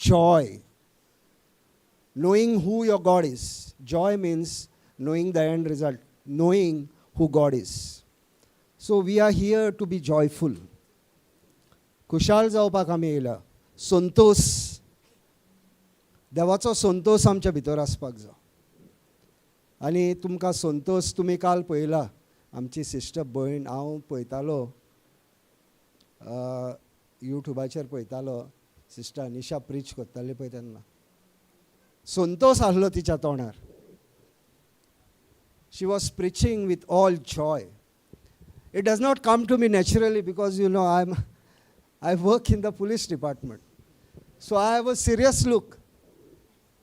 Joy. Knowing who your God is. Joy means knowing the end result, knowing who God is. So we are here to be joyful. खुशाल जावपाक आमी येयला. संतोश, देवाचो संतोश आमच्या भितर आसपाक जाय. आनी तुमकां संतोश तुमी काल पळयला, आमची सिस्टर भयण, हांव पळयतालो युट्यूबाचेर पळयतालो, सिस्टर अनिशा प्रीच करताली पळय तेन्ना संतोश आसलो तिच्या तोंडार. She was preaching with all joy. It does not come to me naturally because you know I work in the police department. So I have a serious look.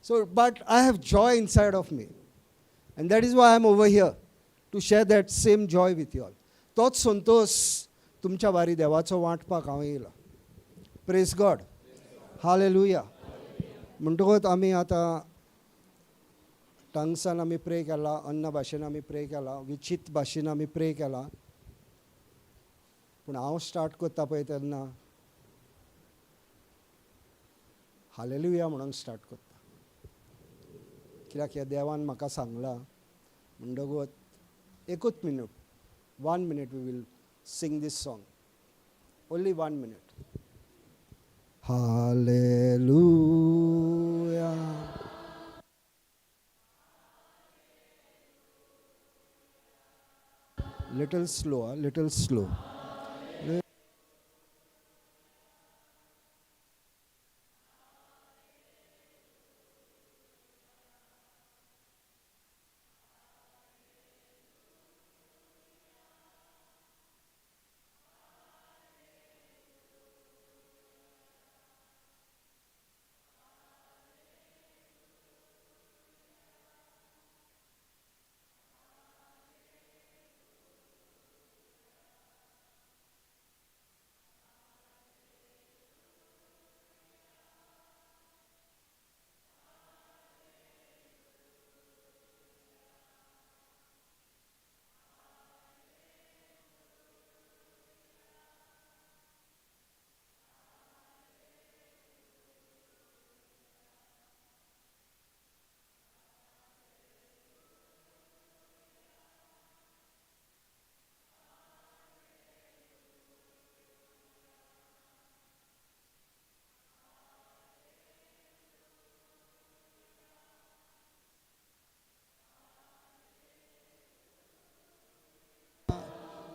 So, but I have joy inside of me. And that is why I am over here to share that same joy with you all. तोच संतोश तुमच्या वारी देवाचो वांटपाक हांव येयला. Praise God. Hallelujah. म्हणटकूच आमी आतां टंग्सान आमी प्रे केला, अन्न भाशेन आमी प्रे केला, विचित भाशेन आमी प्रे केला. पूण हांव स्टार्ट करता पळय तेन्ना हालेलुया म्हणून स्टार्ट करता, कित्याक ह्या देवान म्हाका सांगलां. म्हणटकूच एकूच minute, 1 minute we will sing this song, only 1 minute. Hallelujah. Little slow, little slow.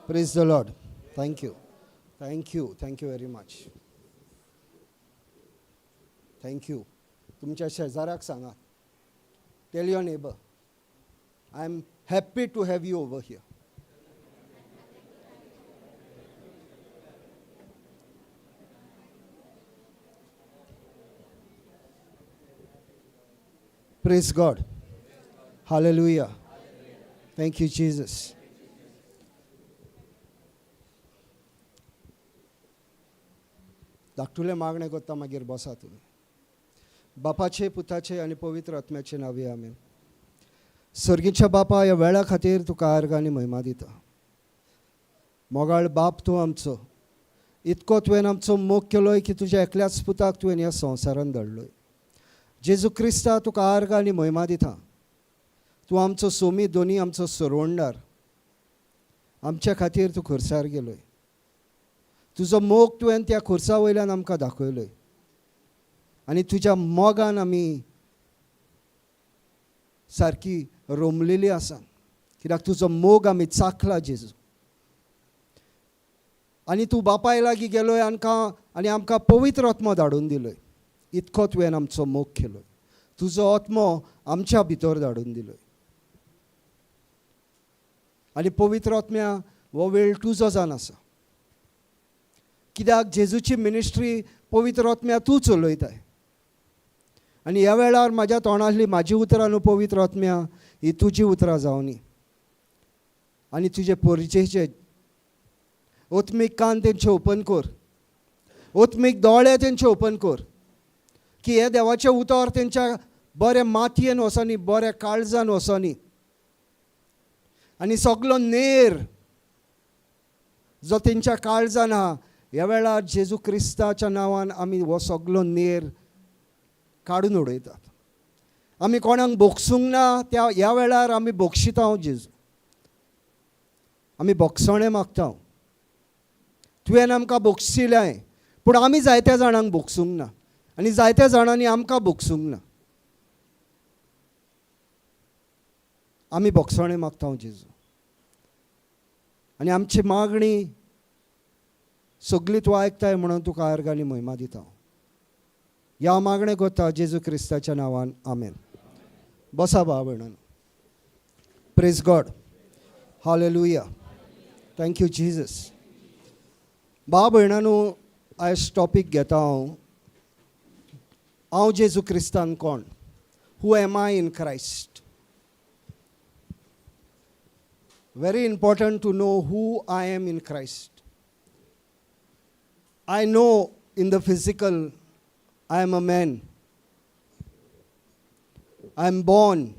Praise the Lord. Thank you. Thank you. Thank you very much. Thank you. तुमच्या शेजाऱ्याक सांगा. Tell your neighbor, I am happy to have you over here. Praise God. Hallelujah. Thank you, Jesus. धाकटुलें मागणें करता, मागीर बसा तुमी. बापाचे, पुताचे आनी पवित्र आत्म्याचे नांवी आमेन. सर्गीच्या बापा, ह्या वेळा खातीर तुका आर्गां आनी महिमा दिता. मोगाळ बाप तूं आमचो, इतको तुवें आमचो मोग केलोय की तुज्या एकल्याच पुताक तुवें ह्या संवसारान धाडलोय. जेजू क्रिस्ता, तुका आर्गां आनी महिमा दिता. तूं आमचो सोमी दोनी, आमचो सरवणदार, आमच्या खातीर तूं खुर्सार गेलोय. तुजो मोग तुवें त्या खुर्सा वयल्यान आमकां दाखयलोय आनी तुज्या मोगान आमी सारकी रोमलेली आसा, कित्याक तुजो मोग आमी चाखला जेजू. आनी तूं बापाय लागीं गेलोय आनी आमकां पवित्र आत्मो धाडून दिलोय. इतको तुवें आमचो मोग केलोय, तुजो आत्मो आमच्या भितर धाडून दिलोय. आनी पवित्र आत्म्या हो वेळ तुजो जावन आसा, कित्याक जेजूची मिनिस्ट्री पवित्र आत्म्या तूं चलयताय. आनी ह्या वेळार म्हाज्या तोंडांतली म्हाजी उतरां न्हू पवित्र आत्म्या, ही तुजी उतरां जावनी. आनी तुजे परिचयचे ओत्मीक कान तेंचे ओपन कर, ओत्मीक दोळे तेंचे ओपन कर, की हे देवाचें उतर तेंच्या बऱ्या मातयेन वचोनी, बऱ्या काळजान वचोनी. आनी सगलो नेर जो तेंच्या काळजान आहा, ह्या वेळार जेजू क्रिस्ताच्या नांवान आमी हो सगलो नेर काडून उडयतात. आमी कोणाक भोगसूंक ना त्या ह्या वेळार आमी भोगशिता जेजू. आमी भोगसणें मागता. तुवें आमकां भोगशिलें, पूण आमी जायत्या जाणांक भोगसूंक ना आनी जायत्या जाणांनी आमकां भोगसूंक ना. आमी भोगसणें मागता जेजू आनी आमची मागणी सगळी तूं आयकताय म्हणून तुका आर्गां आनी म्हयमा दिता. ह्या मागणें करता जेजू क्रिस्ताच्या नांवान, आमेन. बसा भाव भयणांनो. Praise God. Hallelujah. Thank you Jesus. भाव भयणांनो, आयज टॉपीक घेता हांव, हांव जेजू क्रिस्तान कोण? Who am I in Christ? Very important to know who I am in Christ. I know in the physical I am a man. I am born.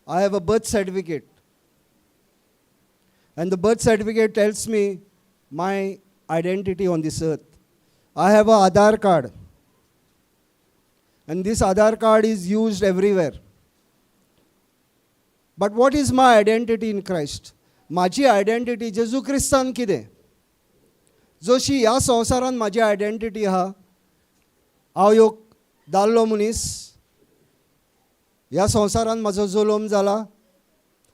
I have a birth certificate. And the birth certificate tells me my identity on this earth. I have a Aadhaar card. And this Aadhaar card is used everywhere. But what is my identity in Christ? माझी identity जेजू क्रिस्तान कितें? जशी ह्या संवसारान म्हाजी identity आहा, हांव एक दादलो मनीस, ह्या संवसारान म्हाजो जल्म जाला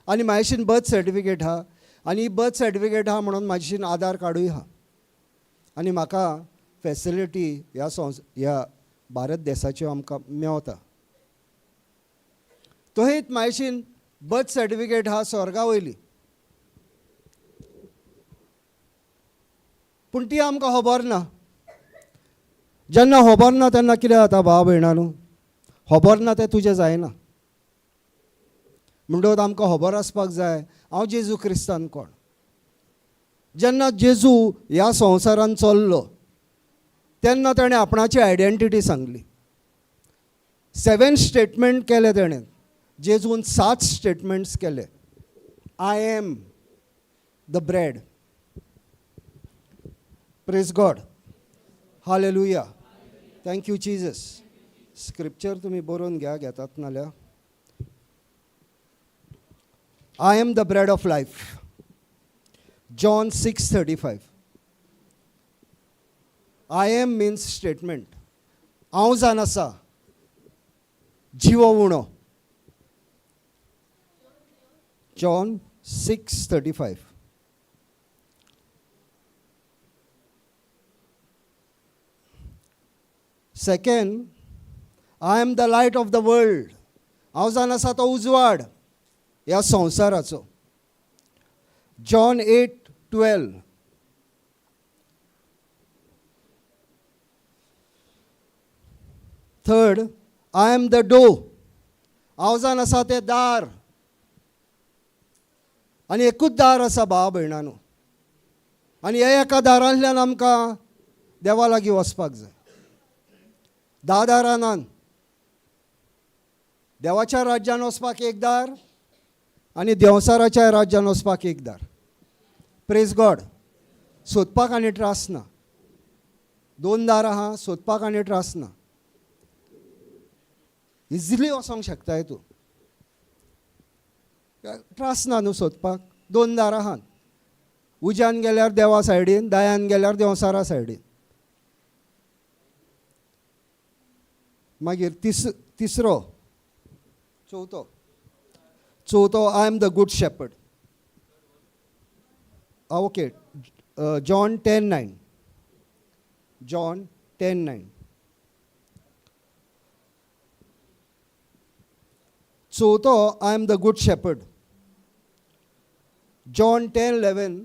आनी म्हाजेशीन बर्थ सर्टिफिकेट आहा आनी ही बर्थ सर्टिफिकेट आहा म्हणून म्हाजेशीन आधार कार्डूय आहा आनी म्हाका फेसिलिटी ह्या ह्या भारत देसाच्यो आमकां मेवता. तशीच म्हाजेशीन बर्थ सर्टिफिकेट आहा स्वर्गा वयली, पूण ती आमकां खबर ना. जेन्ना खबर ना तेन्ना कितें जाता भाव भयणांनो? खबर ना तें तुजें जायना. म्हणटकच आमकां खबर आसपाक जाय हांव जेजू क्रिस्तान कोण. जेन्ना जेजू ह्या संवसारान चल्लो तेन्ना ताणें आपणाची आयडेंटिटी सांगली. 7 स्टेटमेंट केले ताणें. जेजून 7 स्टेटमेंट्स केले. I am the bread. Praise God. Hallelujah. Thank you Jesus. Scripture तुमी बरोवन घ्या, घेतात नाल्यार. I am the bread of life. John 6:35. I am means statement. हांव जावन आसा जिवो उणो. John 6:35. Second, I am the light of the world. हांव जावन आसा तो उजवाड ह्या संवसाराचो. John 8:12. Third, I am the door. हांव जावन आसा तें दार. आनी एकूच दार आसा भाव भयणांनो, आनी ह्या एका दारांतल्यान आमकां देवा लागीं वचपाक जाय. 10 दारां नात. देवाच्या राज्यान वचपाक एक दार आनी देंवचाराच्या राज्यान वचपाक एक दार. Praise God. सोदपाक आनी त्रास ना. 2 दारां आहा, सोदपाक आनी त्रास ना. इजिली वचोंक शकताय तूं, त्रास ना न्हू सोदपाक. 2 दारां आहात. उज्यान गेल्यार देवा सायडीन, दायान गेल्यार देंवचारा सायडीन. मागीर तिसरो, चवथो, चवथो, I am the good shepherd. Okay, John 10:9. John 10:9. चवथो, I am the good shepherd. John 10:11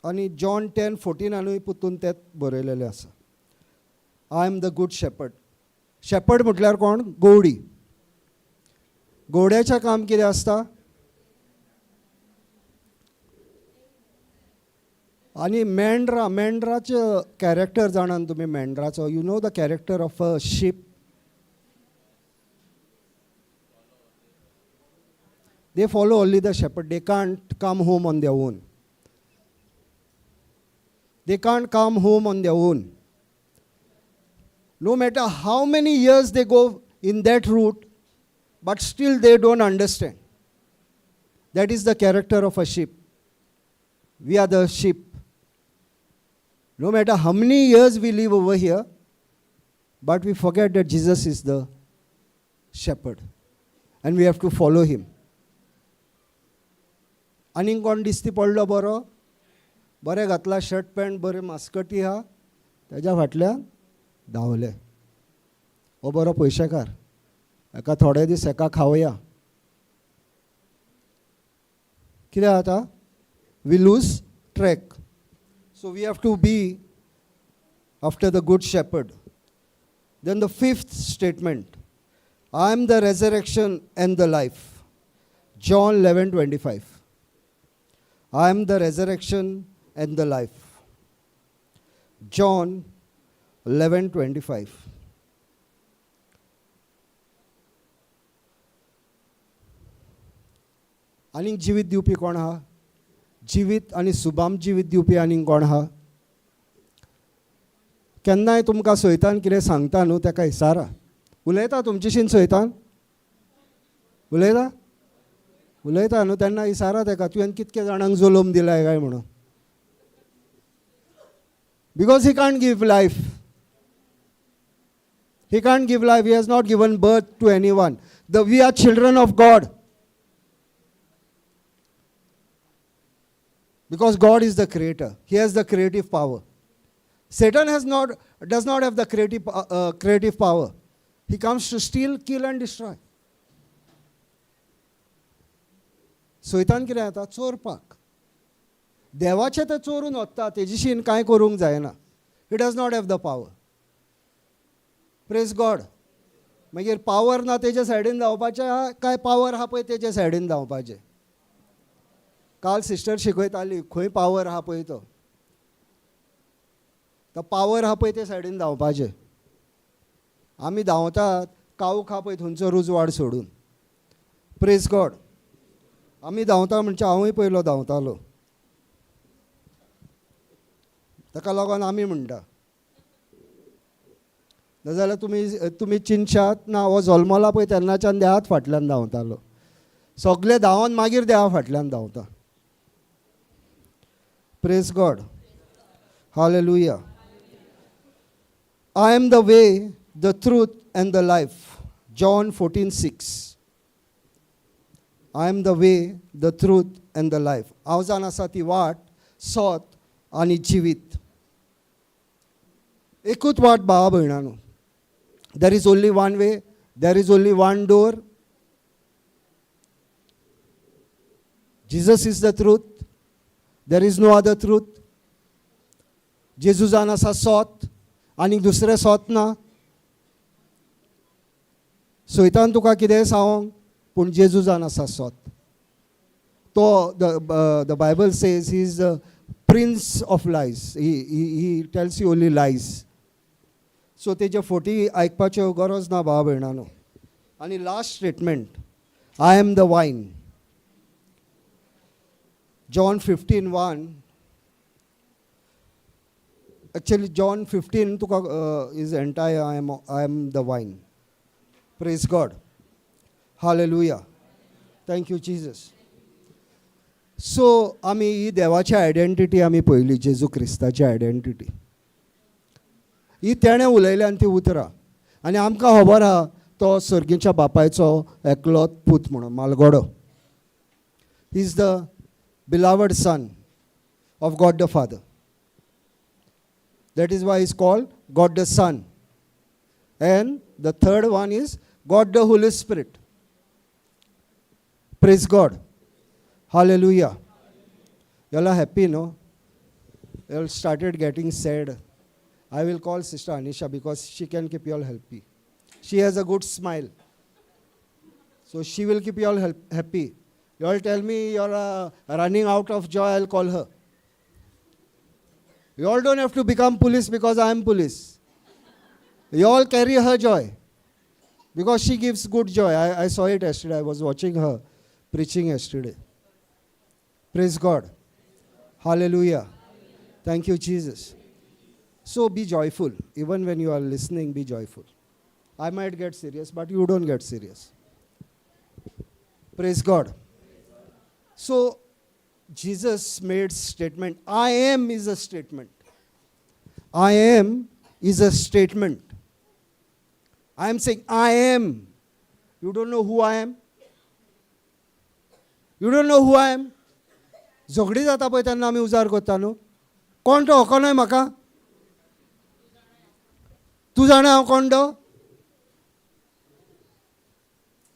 आनी जॉन 10:14 पुतून तें बरयलेलें आसा. I am the good shepherd. Shepherd म्हटल्यार कोण? गोवडी. गोवड्याचें काम कितें आसता? आनी मेंढरा, मेंढराचें कॅरेक्टर जाणान तुमी? मेंढराचो, you know the character of a sheep. They follow only the shepherd. They can't come home on their own. They can't come home on their own. No matter how many years they go in that route, but still they don't understand. That is the character of a sheep. We are the sheep. No matter how many years we live over here, but we forget that Jesus is the shepherd and we have to follow him. आनीक कोण दिसती पडलो बरो, बरें घातला shirt pant, बरें मास्कटी आहा, तेज्या फाटल्यान धांवले. हो बरो पयशेकार, हेका थोडे दीस हेका खावया. कितें जाता, we lose track. So we have to be after the good shepherd. Then the fifth statement, I am the resurrection and the life. John 11:25. I am the resurrection and the life. John 11:25. आनीक जिवीत दिवपी कोण आहा? जिवीत आनी सुबाम जिवीत दिवपी आनीक कोण आहा? केन्नाय तुमकां सैतान कितें सांगता न्हू, तेका इसारा. उलयता तुमचेशीन सैतान? उलयता? उलयता न्हू, तेन्ना इसारा तेका, तुवें कितके जाणांक जल्म दिलाय काय म्हणून. Because he can't give life. He can't give life. He has not given birth to anyone. We are children of God. Because God is the creator. He has the creative power. Satan does not have the creative power. He comes to steal, kill and destroy. सैतान कितें जाता, चोरपाक. देवाचें तें चोरून वता, तेजीशीन कांय करूंक जायना. He does not have the power. Praise God. मागीर पावर ना तेजे सायडीन धांवपाचें, काय पावर आहा पळय तेजे सायडीन धांवपाचें. काल सिस्टर शिकयताली खंय पावर आहा पळय तो, तो पावर आहा पळय ते सायडीन धांवपाचें. आमी धांवतात कावूक आहा पळय थंयचो रुजवाड सोडून. Praise God. आमी धांवता म्हणजे हांवूय पयलो धांवतालो, ताका लागून आमी म्हणटा. नाजाल्यार तुमी चिंतशात ना हो जल्मला पळय तेन्नाच्यान देवात फाटल्यान धांवतालो. सगळे धांवन मागीर देवा फाटल्यान धांवता. Praise God. Hallelujah. I am the way, the truth and the life. John 14:6. I am the way, the truth and the life. हांव जाण आसा ती वाट, सोत आनी जिवीत. एकूच वाट भावा भयणानो. There is only one way, there is only one door. Jesus is the truth. There is no other truth. जेजू जाण आसा सोत, आनी दुसरें सोत ना. सैतान तुका कितेंय सांगोंक, पूण जेजू जाण आसा सोत. तो the Bible says he is the prince of lies. He tells you only lies. So तेजे फोटी आयकपाच्यो गरज ना भावा भयणानो. आनी last statement, I am the vine. John 15:1. Actually John 15 तुका is entire I am the vine. Praise God. Hallelujah. Thank you Jesus. So आमी ही देवाची identity आमी पळयली, जेजू क्रिस्ताची आयडेंटिटी ही तेणें उलयल्या आनी ती उतरां. आनी आमकां खबर आहा तो सर्गीच्या बापायचो एकलोच पूत म्हणून, मालगोडो. He is the beloved son of God the Father. That is why is called God the Son. And the third one is God the Holy Spirit. Praise God. Hallelujah. You all are happy, no? You all started getting sad. I will call Sister Anisha because she can keep you all happy. She has a good smile. So she will keep you all happy. You all tell me you are running out of joy, I will call her. You all don't have to become police because I am police. You all carry her joy because she gives good joy. I saw it yesterday. I was watching her preaching yesterday. Praise God. Hallelujah. Thank you, Jesus. So be joyful. Even when you are listening, be joyful. I might get serious, but you don't get serious. Praise God. So Jesus made statement. I am is a statement. I am is a statement. I am saying I am. You don't know who I am? You don't know who I am? झगडी जाता पळय तेन्ना आमी उजार करता न्हू, कोण तो वळखोनाय म्हाका, तूं जाणा हांव कोण तो,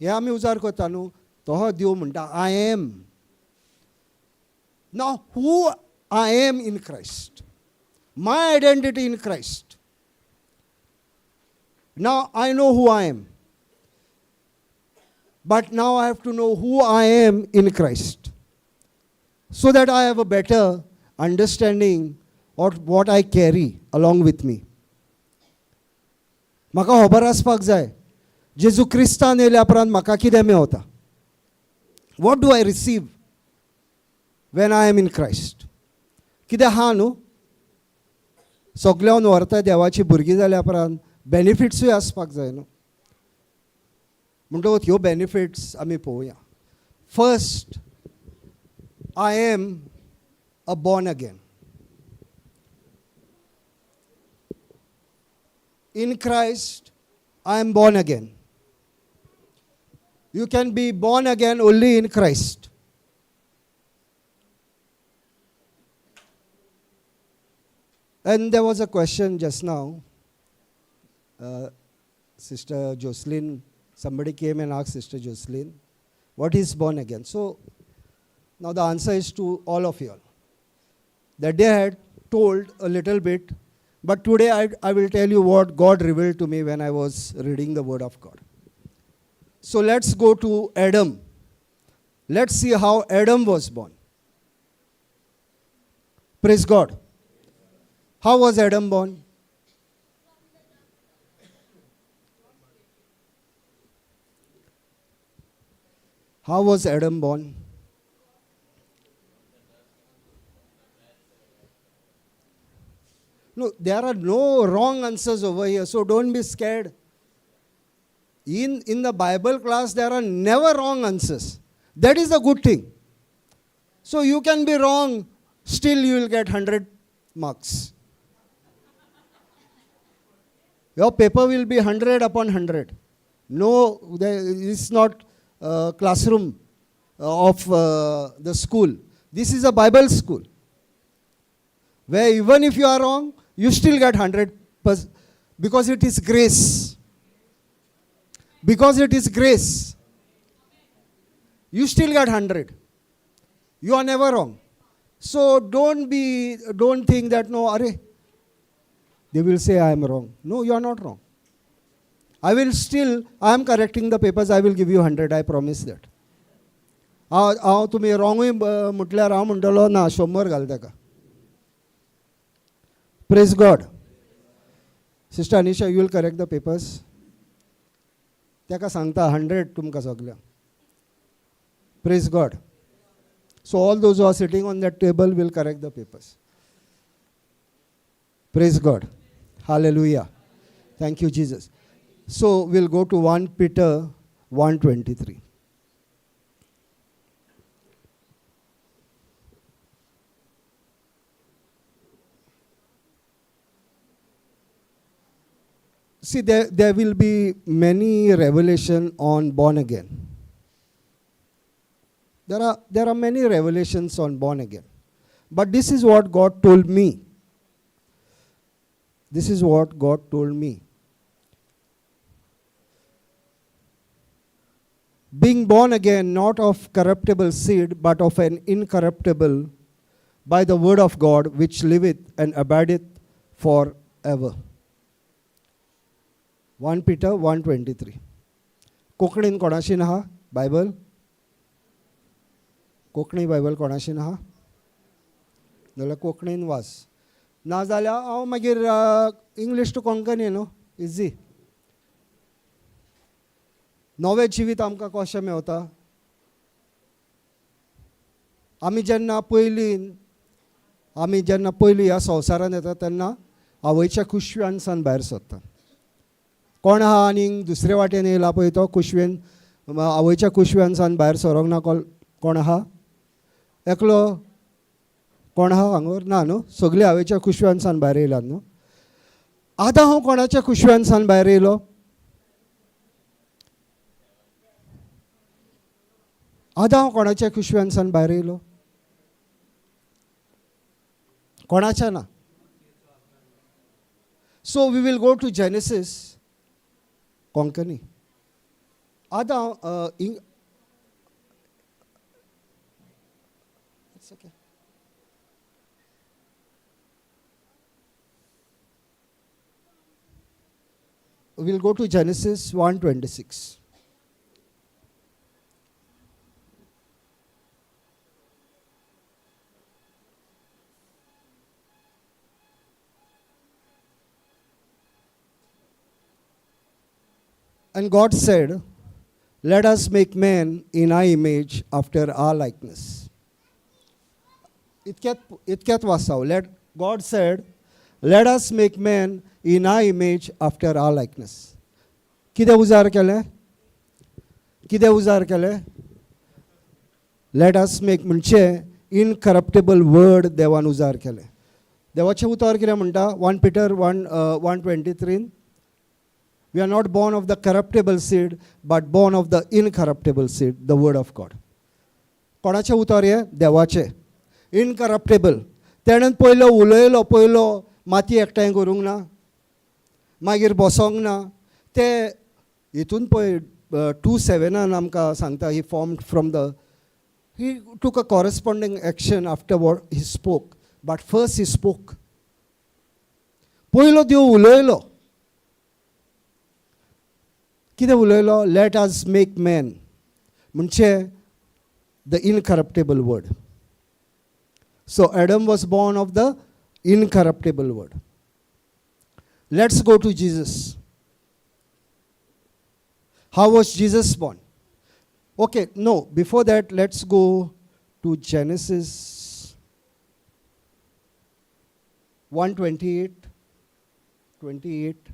हें आमी उजार करता न्हू. तो देव म्हणटा I am. Now who I am in Christ, my identity in Christ. Now I know who I am, but now I have to know who I am in Christ, so that I have a better understanding of what I carry along with me. म्हाका खबर आसपाक जाय जेजू क्रिस्तान येयल्या उपरांत म्हाका कितें मेवता. What do I receive when I am in Christ? कितें आहा न्हू, सगल्यान व्हरता देवाची भुरगीं जाल्या उपरांत बेनिफिट्सूय आसपाक जाय न्हू. म्हणटकूच ह्यो बेनिफिट्स आमी पळोवया. First, I am a born again. In Christ, I am born again. You can be born again only in Christ. And there was a question just now. Sister Jocelyn, somebody came and asked Sister Jocelyn, what is born again? So now the answer is to all of you all. That day I had told a little bit, but today I will tell you what God revealed to me when I was reading the Word of God. So let's go to Adam. Let's see how Adam was born. Praise God. How was Adam born? How was Adam born? No, there are no wrong answers over here, so don't be scared. In the Bible class, there are never wrong answers. That is a good thing. So you can be wrong, still you will get 100 marks. Your paper will be 100 upon 100. No, it's not classroom of the school. This is a Bible school, where even if you are wrong, you still get 100% because it is grace. Because it is grace, you still get 100. You are never wrong. So don't think that no, arey, they will say I am wrong. No, you are not wrong. I am correcting the papers, I will give you 100, I promise that. हांव तुमी wrong म्हटल्यार हांव म्हणटलो ना, 100 घाल ताका. Praise God. Sister Anisha, you will correct the papers. ताका सांगता 100 तुमकां सगळ्यांक. Praise God. So all those who are sitting on that table will correct the papers. Praise God. Hallelujah. Thank you, Jesus. So we'll go to 1 Peter 1:23. See, there will be many revelation on born again. There are many revelations on born again. But this is what God told me. This is what God told me. Being born again, not of corruptible seed, but of an incorruptible, by the word of God, which liveth and abideth forever. 1 Peter 1:23. कोंकणीन कोणाशी ना Bible? Konkani Bible कोणाशी ना? जाल्यार कोंकणीन वाच, ना जाल्यार हांव मागीर इंग्लीश टू कोंकणी न्हू, इजी. नवें जिवीत आमकां कशें मेवता? आमी जेन्ना पयलीं ह्या संवसारांत येता तेन्ना आवयच्या कुशव्यानसान भायर सरता. कोण आहा आनीक दुसरे वाटेन येयला पळय तो कुशवेन आवयच्या कुशव्यानसान भायर सरोंक ना. कोण आहा एकलो? कोण आहा हांगर? ना न्हू, सगळीं आवयच्या कुशव्यानसान भायर येयलात न्हू. आतां हांव कोणाच्या कुशव्यानसान भायर येयलो? आतां हांव कोणाच्या कुशव्यानसान भायर येयलो? कोणाच्या ना. So we will go to Genesis. Konkani आतां it's okay. We'll go to Genesis 1:26. And God said, "Let us make man in our image after our likeness." इतक्यात इतक्यात वाचाव. Let God said, "Let us make man in our image after our likeness." कितें उजार केलें? कितें उजार केलें? Let us make म्हणजे incorruptible word देवान उजार केलें. देवाचें उतर कितें म्हणटा? 1 Peter 1:1 23, "We are not born of the corruptible seed, but born of the incorruptible seed, the word of God." कोणाचें उतर हें? देवाचें. इनकरप्टेबल. तेणेन पयलो उलयलो, पयलो माती एकठांय करूंक ना, मागीर बसोंक ना. ते हितून पळय 2:7 आमकां सांगता, he formed from the he took a corresponding action after what he spoke, but first he spoke. पयलो देव उलयलो. कितें उलयलो? Let us make man म्हणजे the incorruptible word. So Adam was born of the incorruptible word. Let's go to Jesus. How was Jesus born? Okay, no, before that, let's go to Genesis 1:28. 28.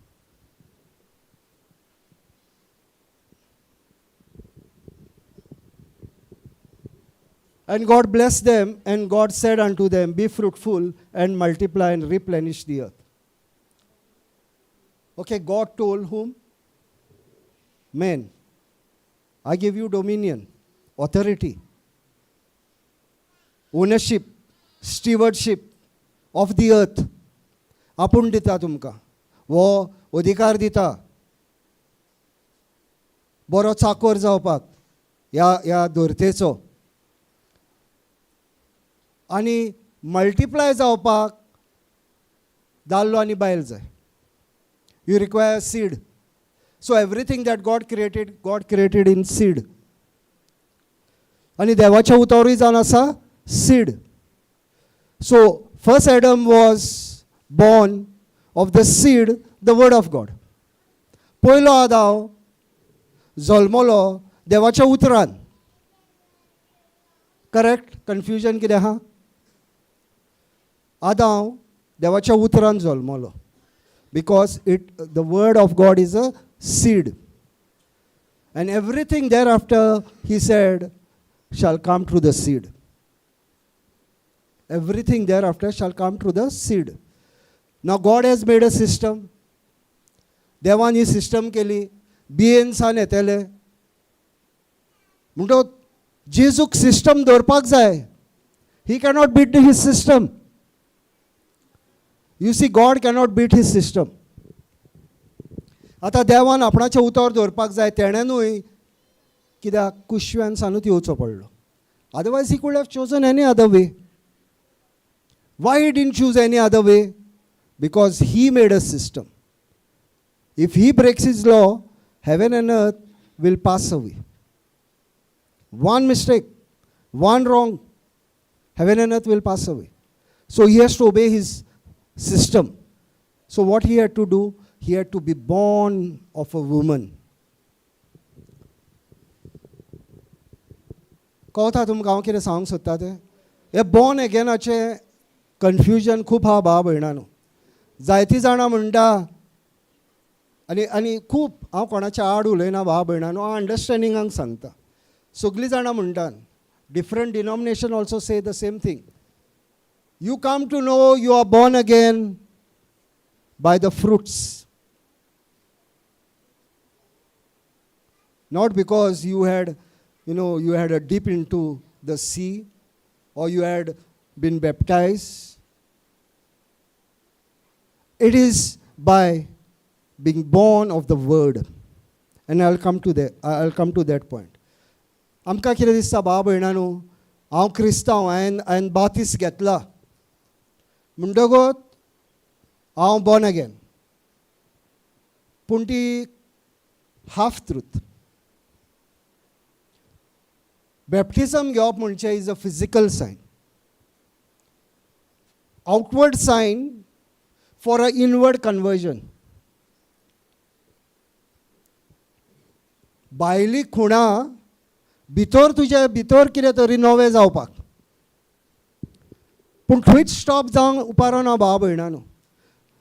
And God blessed them, and God said unto them, "Be fruitful and multiply and replenish the earth." Okay, God told whom? Men. I give you dominion, authority, ownership, stewardship of the earth. आपूण दिता तुमकां हो अधिकार दिता बरो चाकोर जावपाक ह्या ह्या धरतेचो आनी मल्टिप्लाय जावपाक दादलो आनी बायल जाय. You require seed. So everything that God created, God created in seed. आनी देवाच्या उतरूय जावन आसा seed. So first Adam was born of the seed, the word of God. पयलो आदाव जल्मलो देवाच्या उतरान. करेक्ट? कन्फ्युजन कितें आहा? आदाव देवाच्या उतरान जल्मलो because it the word of God is a seed, and everything thereafter, he said, shall come through the seed. Everything thereafter shall come through the seed. Now God has made a system. देवान ही system केली, बियेनसान येतले म्हणटकच जेजूक system दवरपाक जाय. ही cannot beat his system. You C, God cannot beat his system. आतां देवान आपणाचें उतर दवरपाक जाय. तेणेनूय कित्याक कुशव्यान सानूच येवचो पडलो. Otherwise he could have chosen any other way. Why he didn't choose any other way? Because he made a system. If he breaks his law, heaven and earth will pass away. One mistake, one wrong, heaven and earth will pass away. So he has to obey his system. So what he had to do? He had to be born of a woman. कळता तुमकां हांव कितें सांगूंक सोदता तें? हे born एगेनाचें confusion खूब आहा भाव भयणांनो. जायतीं जाणां म्हणटा आनी आनी खूब, हांव कोणाच्या आड उलयना भाव भयणांनो, हांव अंडरस्टँडिंगाक सांगता. सगळीं जाणां म्हणटात, different denomination also say the same thing. You come to know you are born again by the fruits, not because you had you know you had a dip into the sea or you had been baptized. It is by being born of the word. And I'll come to that point. आमकां कितें दिसता भाव भयणांनो, हांव क्रिस्तांव, हांवें बातीस घेतला म्हणटकूच हांव बॉर्न अगेन. पूण ती हाफ ट्रूथ. बॅप्टिझम घेवप म्हणजे is a physical sign, outward sign for a inward conversion. भायली खुणां भितर, तुजे भितर कितें तरी नवें जावपाक. पूण थंयच स्टॉप जावंक उपारना भाव भयणांनो.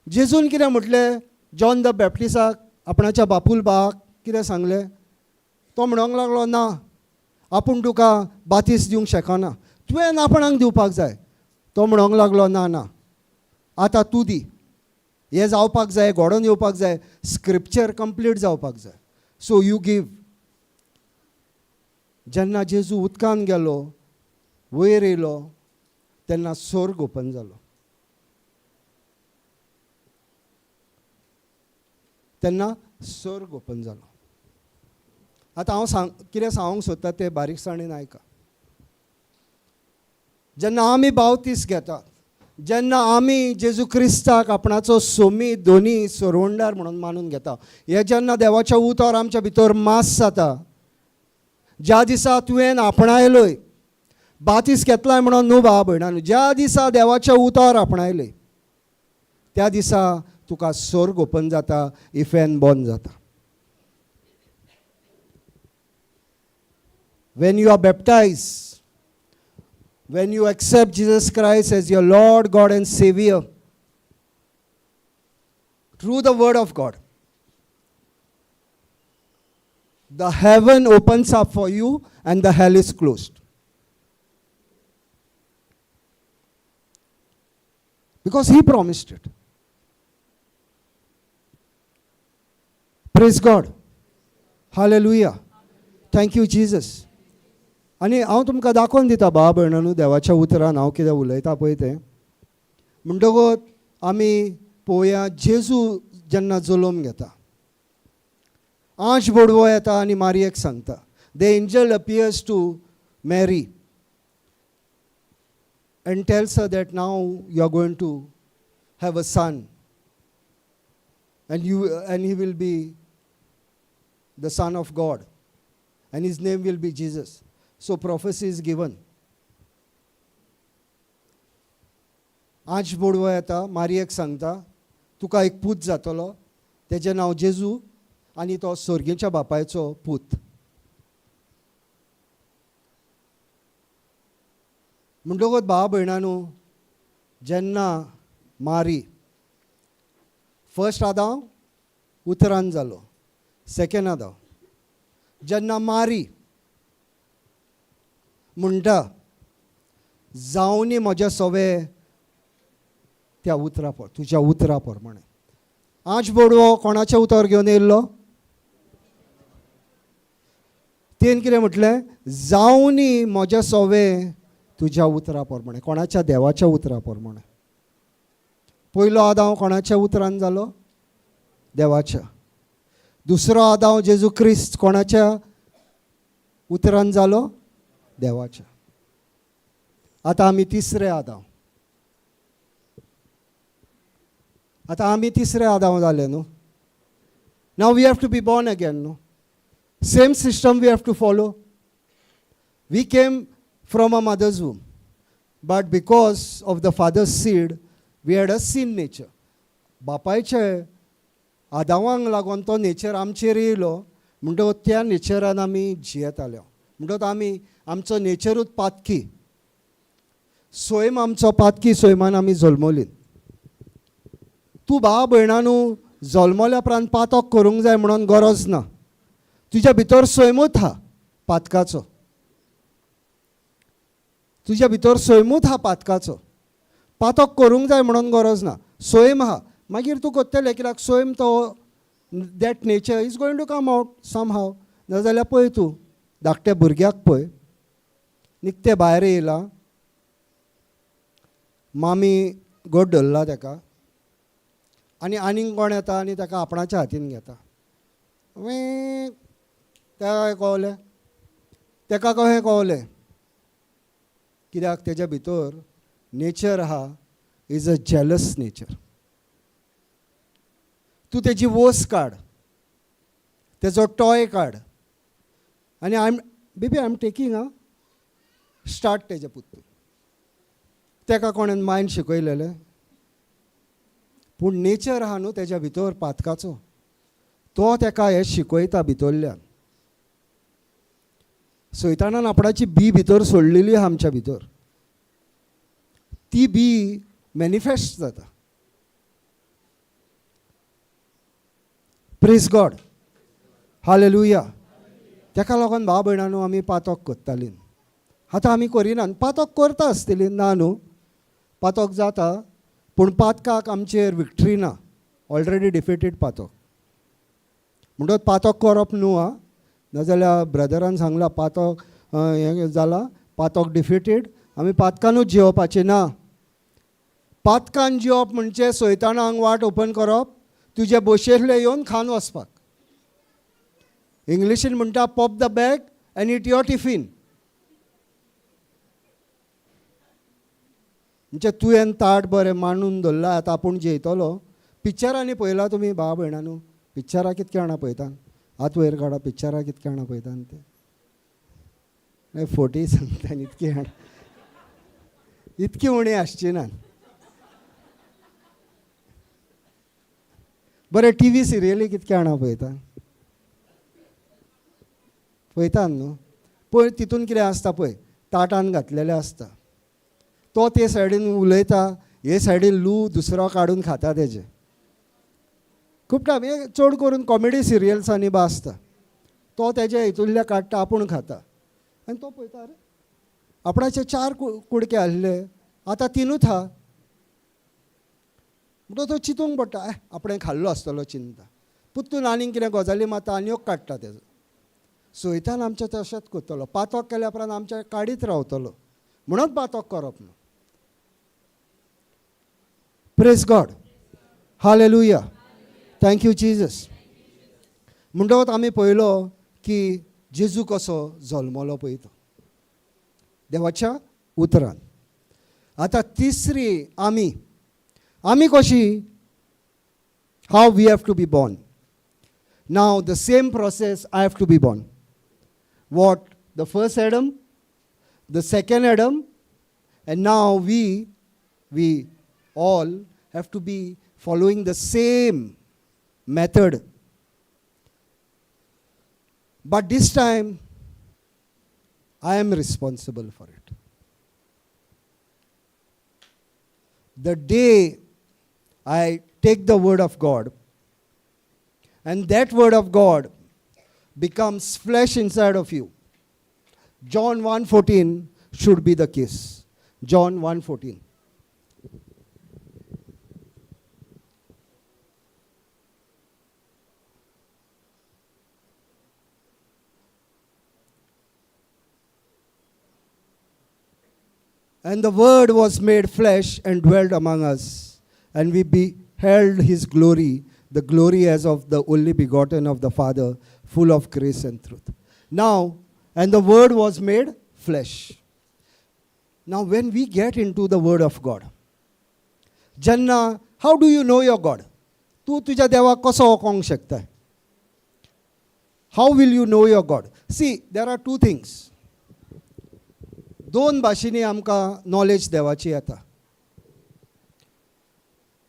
जेजून कितें म्हटलें जॉन the बॅप्टिसाक, आपणाच्या बापूल भावाक कितें सांगलें? तो म्हणूंक लागलो, ना, आपूण तुका बातीस दिवंक शकना, तुवें आपणाक दिवपाक जाय. तो म्हणूंक लागलो, ना ना, आतां तूं दी. हें जावपाक जाय, घडोवन येवपाक जाय, स्क्रिप्चर कंप्लीट जावपाक जाय, सो you give. जेन्ना जेजू उदकान गेलो, वयर येयलो, तेन्ना स्वर्ग ओपन जालो. तेन्ना स्वर्ग ओपन जालो. आतां हांव सांग कितें सांगूंक सोदता तें बारीकसाणेन आयका. जेन्ना आमी बावतीस घेतात, जेन्ना आमी जेजू क्रिस्ताक आपणाचो सोमी, धनी, सोडवणदार म्हणून मानून घेता, हे जेन्ना देवाच्या उतर आमच्या भितर मास जाता, ज्या दिसा तुवें आपणायलय, बातीस घेतलाय म्हणून न्हू भाव भयणांनो, ज्या दिसा देवाचें उतर आपणायलें त्या दिसा तुका स्वर्ग ओपन जाता, इफेर्न बंद जाता. When you are baptized, when you accept Jesus Christ as your Lord, God, and Savior through the Word of God, the heaven opens up for you and the hell is closed. Because He promised it. Praise God. Hallelujah. Thank you, Jesus. आनी हांव तुमकां दाखोवन दिता भाव भयणांनो, देवाच्या उतरान हांव कितें उलयता पळय तें. म्हणटकूच आमी पळोवया, जेजू जेन्ना जल्म घेता, आंज बोडवो येता आनी मारयेक सांगता. The angel appears to Mary and tells her that now you are going to have a son and he will be the Son of God and his name will be Jesus. So prophecy is given. आंज बोडवो येता, मारयेक सांगता, तुका एक पूत जातलो, तेजें नांव जेजू आनी तो सर्गीच्या बापायचो पूत. म्हणटकूच भाव भयणांनो, जेन्ना मारी, फर्स्ट आदांव उतरान जालो, सेकंड आदांव, जेन्ना मारी म्हणटा, जावनी म्हज्या सवे त्या उतरा पर तुज्या उतरा प्रमाणे, आंज बोडवो कोणाचें उतर घेवन येयल्लो? तेन कितें म्हटलें? जावनी म्हज्या सवे तुज्या उतरा प्रमाणे. कोणाच्या? देवाच्या उतरा प्रमाणे. पयलो आदांव कोणाच्या उतरान जालो? देवाच्या. दुसरो आदांव जेजू क्रिस्त कोणाच्या उतरान जालो? देवाच्या. आतां आमी तिसरे आदांव. आतां आमी तिसरे आदांव जाले न्हू. Now we have to be born again न्हू. Same system we have to follow. We came from a mother's womb, but because of the father's seed we had a sin nature. बापायचे आदावांक लागून तो नेचर आमचेर येयलो, म्हणटकच त्या नेचरान आमी जियेताले. म्हणटकच आमी, आमचो नेचरूच पातकी, सैम आमचो पातकी, सैमान आमी जल्मली. तूं भाव भयणानू जल्मल्या उपरांत पातक करूंक जाय म्हणून गरज ना. तुज्या भितर सैमूत हा पातकाचो, तुज्या भितर सैमूत हा पातकाचो. पातक करूंक जाय म्हणून गरज ना, सैम हा. मागीर तूं करतलें कित्याक सैम तो that nature is going to come out somehow. नाजाल्यार पळय तूं धाकट्या भुरग्याक पळय, निकतें भायर येयलां, मामी गोड धरला ताका आनी आनीक कोण येता आनी ताका आपणाच्या हातीन घेता. ताका कळलें, ताका कशें कळलें? कित्याक तेज्या भितर नेचर आहा, is a jealous nature. तूं तेजी वोस काड, तेजो टॉय काड आनी I am baby I am taking ah start तेजे पुत्तून. ताका कोणेन मायन शिकयलेलें? पूण नेचर आहा न्हू तेज्या भितर पातकाचो, तो ताका हें शिकयता भितरल्यान. सैतानान आपणाची बी भितर सोडलेली आहा आमच्या भितर, ती बी मॅनिफेस्ट जाता. Praise God, hallelujah. ताका लागून भाव भयणांनो आमी पातक करतालीं, आतां आमी करिनात. पातक करता आसतली ना न्हू, पातक जाता, पूण पातकाक आमचेर विक्ट्री ना, ऑलरेडी डिफिटेड पातक. म्हणटकच पातक करप न्हू आं, नाजाल्यार ब्रदरान सांगलां पातक हें जालां, पातक डिफिटेड, आमी पातकानूच जियोवपाचें ना. पातकान जियोवप म्हणजे सैतानाक वाट ओपन करप, तुजे बशेंतले येवन खावन वचपाक. इंग्लिशीन म्हणटा pop the bag and eat your tiffin. म्हणजे तुवें ताट बरें मांडून दवरलां, आतां आपूण जेयतलो. पिक्चरांनी पळयलां तुमी भाव भयणांनो, पिक्चरां कितके जाणां पळयतात? हात वयर काडा, पिक्चरां कितके जाणां पळयतात ते? नाही फोटी सांगता, इतकी जाणां इतकी उणी आसची ना. बरें, टी व्ही सिरियली कितके जाणां पळयतात? पळयतात न्हू? पळय तितून कितें आसता पळय, ताटान घातलेलें आसता, तो ते सायडीन उलयता, हे सायडीन लू दुसरो काडून खाता तेजे. खूब टायम हे चड करून कॉमेडी सिरियल्सांनी बा आसता, तो तेजे हितूंतले काडटा, आपूण खाता आनी तो पळयता अरे आपणाचे 4 कुडके आसले, आतां 3 आहा. म्हणटो तो चिंतूंक पडटा, आपणें खाल्लो आसतलो चिंता. पुत्तून आनीक कितें गजाली मारता आनी काडटा तेजो. सैतान आमचें तशेंच करतलो, पातक केल्या उपरांत आमच्या काडीत रावतलो, म्हणून पातक करप न्हू. Praise God, hallelujah, thank you Jesus. म्हणटकच आमी पळयलो की जेजू कसो जल्मलो पळय तो देवाच्या उतरान. आतां तिसरी, आमी आमी कशी, how we have to be born. Now the same process I have to be born. What the first Adam, the second Adam, and now we all have to be following the same method. But this time, I am responsible for it. The day I take the word of God, and that word of God becomes flesh inside of you. John 1:14 should be the case. John 1:14. And the Word was made flesh and dwelt among us, and we beheld his glory, the glory as of the only begotten of the Father, full of grace and truth. Now, and the Word was made flesh. Now, when we get into the Word of God, Janna, how do you know your God? Tu tuja deva koso okong shakta. How will you know your God? See, there are two things. दोन भाशेंनी आमकां knowledge देवाची येता.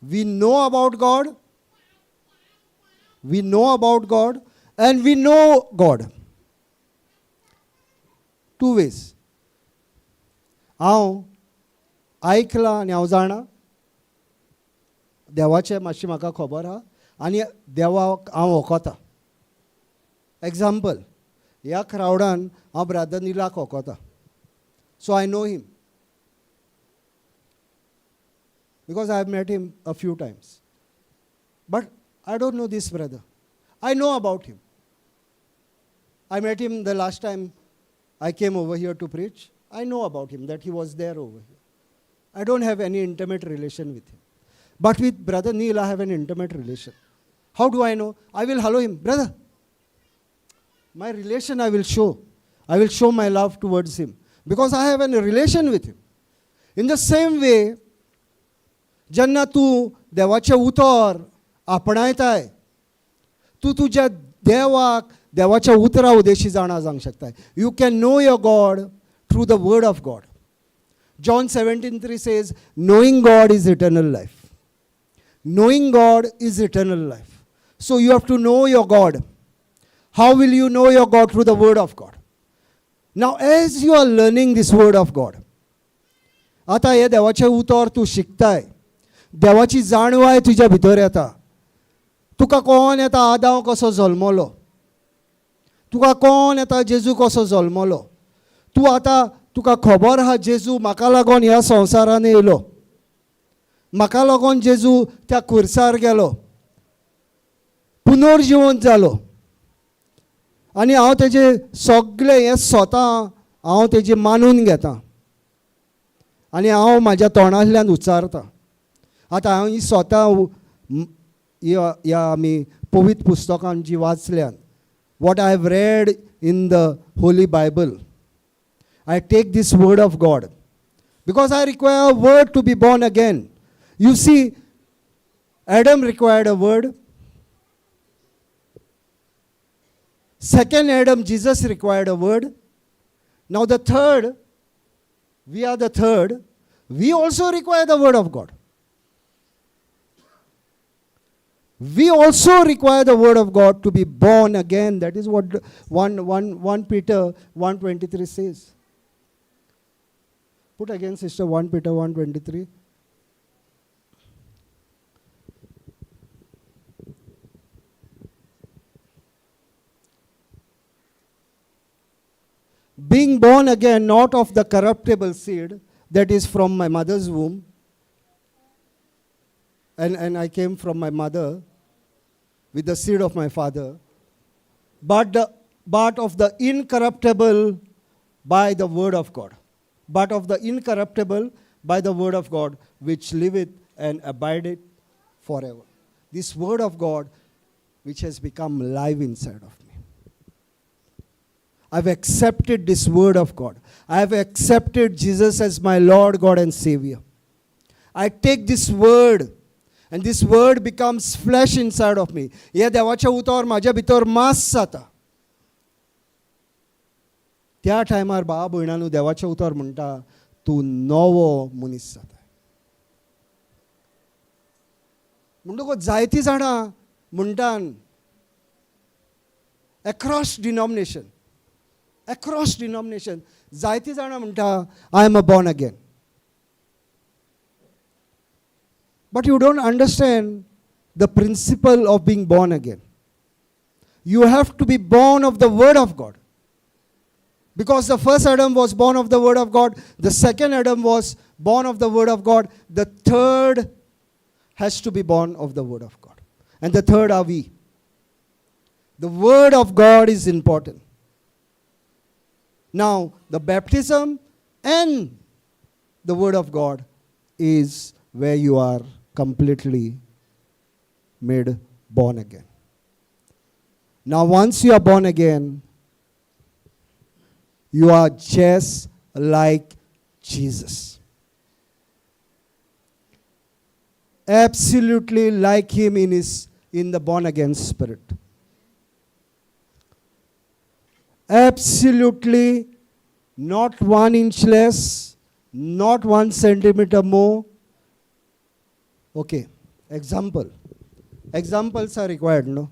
We know about God, we know about God and we know God. Two ways. हांव आयकलां आनी हांव जाणा, देवाचें मातशें म्हाका खबर आहा आनी देवाक हांव वखोता. एग्जाम्पल, ह्या क्रावडान हांव brother निलाक वखोता. So I know him because I have met him a few times. But I don't know this brother. I know about him. I met him the last time I came over here to preach. I know about him, that he was there over here. I don't have any intimate relation with him. But with Brother Neil, I have an intimate relation. How do I know? I will hello him, brother. My relation I will show. I will show my love towards him because I have a relation with him. In the same way, जेन्ना तूं देवाचें उतर आपणायताय, तूं तुज्या देवाक देवाच्या उतरा उदेशी जाणा जावंक शकताय. You can know your God through the word of God. John 17:3 says, knowing God is eternal life. Knowing God is eternal life. So you have to know your God. How will you know your God? Through the word of God. Now as you are learning this word of God, आतां हें देवाचें उतर तूं शिकताय, देवाची जाणवाय तुज्या भितर येता. तुका कोण येता आदांव कसो जल्मलो, तुका कोण येता जेजू कसो जल्मलो. तूं आतां तुका खबर आहा जेजू म्हाका लागून ह्या संवसारान येयलो, म्हाका लागून जेजू त्या खुर्सार गेलो, पुनर्जिवन जालो आनी हांव तेजें सगळें हें स्वता हांव तेजें मानून घेता आनी हांव म्हाज्या तोंडांतल्यान उच्चारता. आतां हांव ही स्वता ह्या आमी पवित्र पुस्तकान जी वाचल्यान, what I have read in the Holy Bible, I take this word of God because I require a word to be born again. You see, Adam required a word. Second Adam, Jesus, required a word. Now the third, we are the third, we also require the word of God. We also require the word of God to be born again. That is what 1 Peter 1:23 says. Put again, sister, 1 Peter 1:23. Being born again, not of the corruptible seed, that is from my mother's womb, and I came from my mother with the seed of my father, but of the incorruptible by the word of God. But of the incorruptible by the word of God, which liveth and abideth forever. This word of God, which has become live inside of me. I've accepted this word of God. I have accepted Jesus as my Lord, God and Savior. I take this word, and this word becomes flesh inside of me. हे देवाचें उतर म्हाज्या भितर मांस जाता. त्या टायमार भाव भयणांनो देवाचें उतर म्हणटा तूं नवो मनीस जाता. म्हणटकूच जायतीं जाणां म्हणटान एक्रॉस डिनॉमिनेशन, एक्रॉस डिनॉमिनेशन जायतीं जाणां म्हणटा I am a born again. But you don't understand the principle of being born again. You have to be born of the word of God. Because the first Adam was born of the word of God, the second Adam was born of the word of God, the third has to be born of the word of God. And the third are we. The word of God is important. Now, the baptism and the word of God is where you are completely made born again. Now, once you are born again, you are just like Jesus. Absolutely like him in the born again spirit. Absolutely not 1 inch less, not 1 centimeter more. Okay, example. Examples are required, no?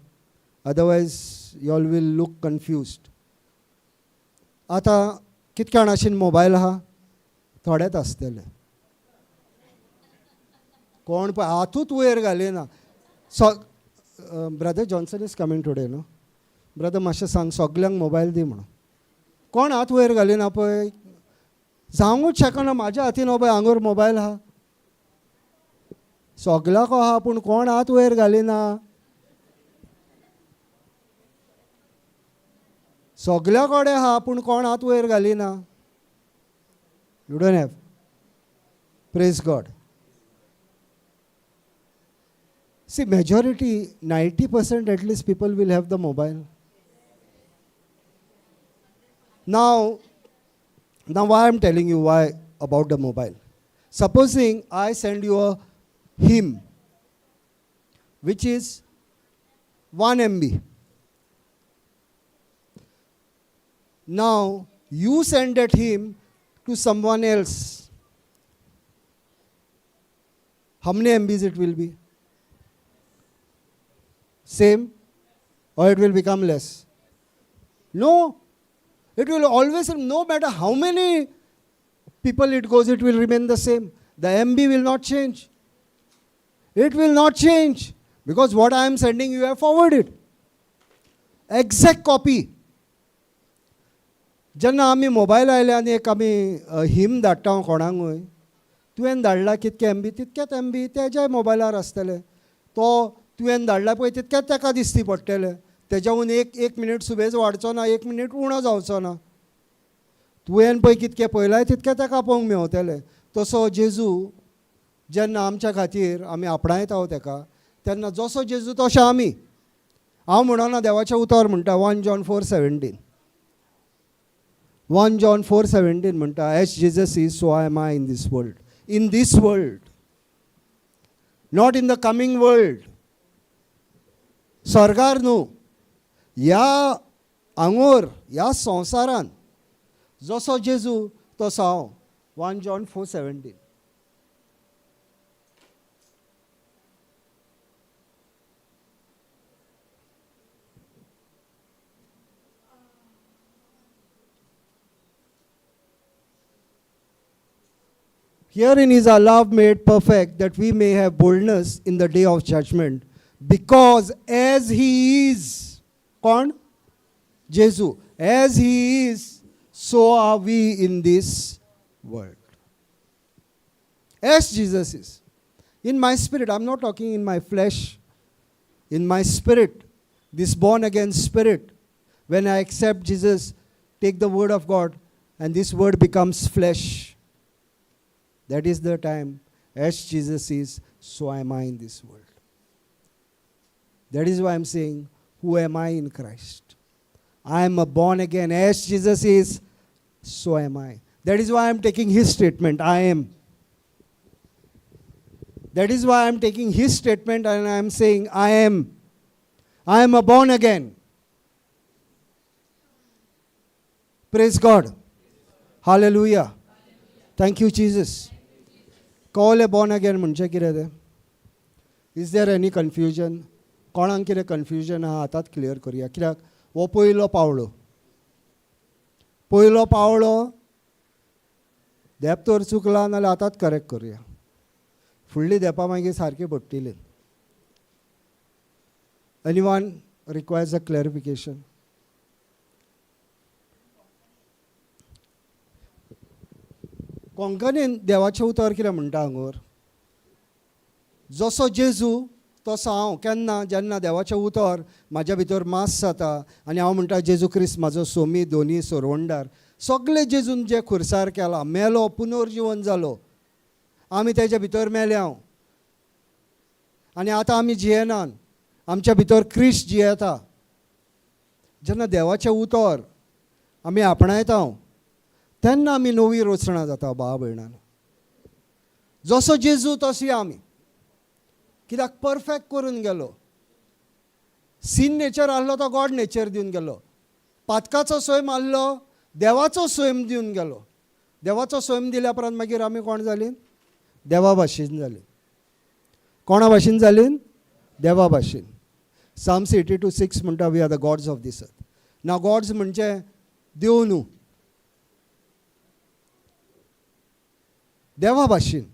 Otherwise, you all will look confused. आतां कितक्या जाणांशीन mobile आहा? थोडेच आसतले. कोण पळय हातूच वयर घालिना. So brother Johnson is coming today न्हू? ब्रदर मातशें सांग सगल्यांक मोबायल दी म्हणून. कोण हात वयर घालिना पळय, जावंकूच शकना. म्हाज्या हातीन हो पळय आंगोर मोबायल आहा, सगल्याक आहा, पूण कोण हात वयर घालिना. सगल्या कडेन आहा पूण कोण हात वयर घालिना. You don't have. Praise God. See, majority, 90% at least people will have the mobile. Now why I am telling you why about the mobile. Supposing I send you a hymn which is 1 MB. Now you send that hymn to someone else. How many MBs it will be? Same, or it will become less? No, it will always, no matter how many people it goes, it will remain the same. The MB will not change. It will not change because what I am sending you have forwarded. Exact copy. जेन्ना आमी mobile आयले आनी एक आमी हिम धाडटा कोणाकूय, तुवें धाडला कितके एम बी तितकेच एम बी तेज्याय मोबायलार आसतले. तो तुवें धाडला पळय तितकेच ताका दिसती पडटले. तेज्याहून एक एक मिनीट सुबेज वाडचो ना, एक मिनीट उणो जावचो ना. तुवें पळय कितके पळयलाय तितकें ताका पळोवंक मेवतलें. तसो जेजू जेन्ना आमच्या खातीर आमी आपणायता ताका, तेन्ना जसो जेजू तशें आमी. हांव म्हणना, देवाचें उतर म्हणटा. 1 John 4:17, 1 John 4:17 म्हणटा, as Jesus is, so I am I in this world. In this world, not in the coming world. स्वर्गार न्हू, ह्या आंगोर ह्या संवसारान जसो जेजू तसो हांव. 1 John 4:17. Herein is our love made perfect, that we may have boldness in the day of judgment. Because as he is, कोण? Jesu. As he is, so are we in this world. As Jesus is. In my spirit, I'm not talking in my flesh. In my spirit, this born again spirit, when I accept Jesus, take the word of God, and this word becomes flesh. That is the time, as Jesus is, so am I in this world. That is why I am saying, who am I in Christ? I am a born again. As Jesus is, so am I. That is why I am taking his statement, I am. That is why I am taking his statement and I am saying, I am. I am a born again. Praise God. Hallelujah. Thank you, Jesus. कळ्ळें born again म्हणजे कितें तें? Is there any confusion? कोणाक कितें confusion आहा? आतांच clear करुया, कित्याक हो पयलो पावळो. पयलो पावळो धेप तर चुकला नाल्यार आतांच करेक्ट करुया. फुडली धेपां मागीर सारकी पडटली. Anyone requires a clarification? कोंकणीन देवाचें उतर कितें म्हणटा हांगोर? जसो जेजू तसो हांव. केन्ना? जेन्ना देवाचें उतर म्हाज्या भितर मास जाता आनी हांव म्हणटा जेजू क्रिस्त म्हाजो सोमी, दोनी, सोरवंडार. सगळे जेजून जे खुर्सार केला, मेलो, पुनर्जिवन जालो, आमी तेज्या भितर मेले हांव आनी आतां आमी जियेनात, आमच्या भितर क्रिस्त जियेता. जेन्ना देवाचें उतर आमी आपणायता तेन्ना आमी नवी रचणा जाता भाव भयणान. जसो जेजू तशी आमी, कित्याक परफेक्ट करून गेलो. सीन नेचर आहलो तो गॉड नेचर दिवन गेलो. पातकाचो सैम आहलो, देवाचो सैम दिवन गेलो. देवाचो सैम दिल्या उपरांत मागीर आमी कोण जालीं? देवा भाशेन जालीं. कोणा भाशेन जालीं? देवा भाशेन. Psalms 82:6 म्हणटा, we are the gods of this earth. ना गॉड्स म्हणजे देव न्हू, देवा भाशेन.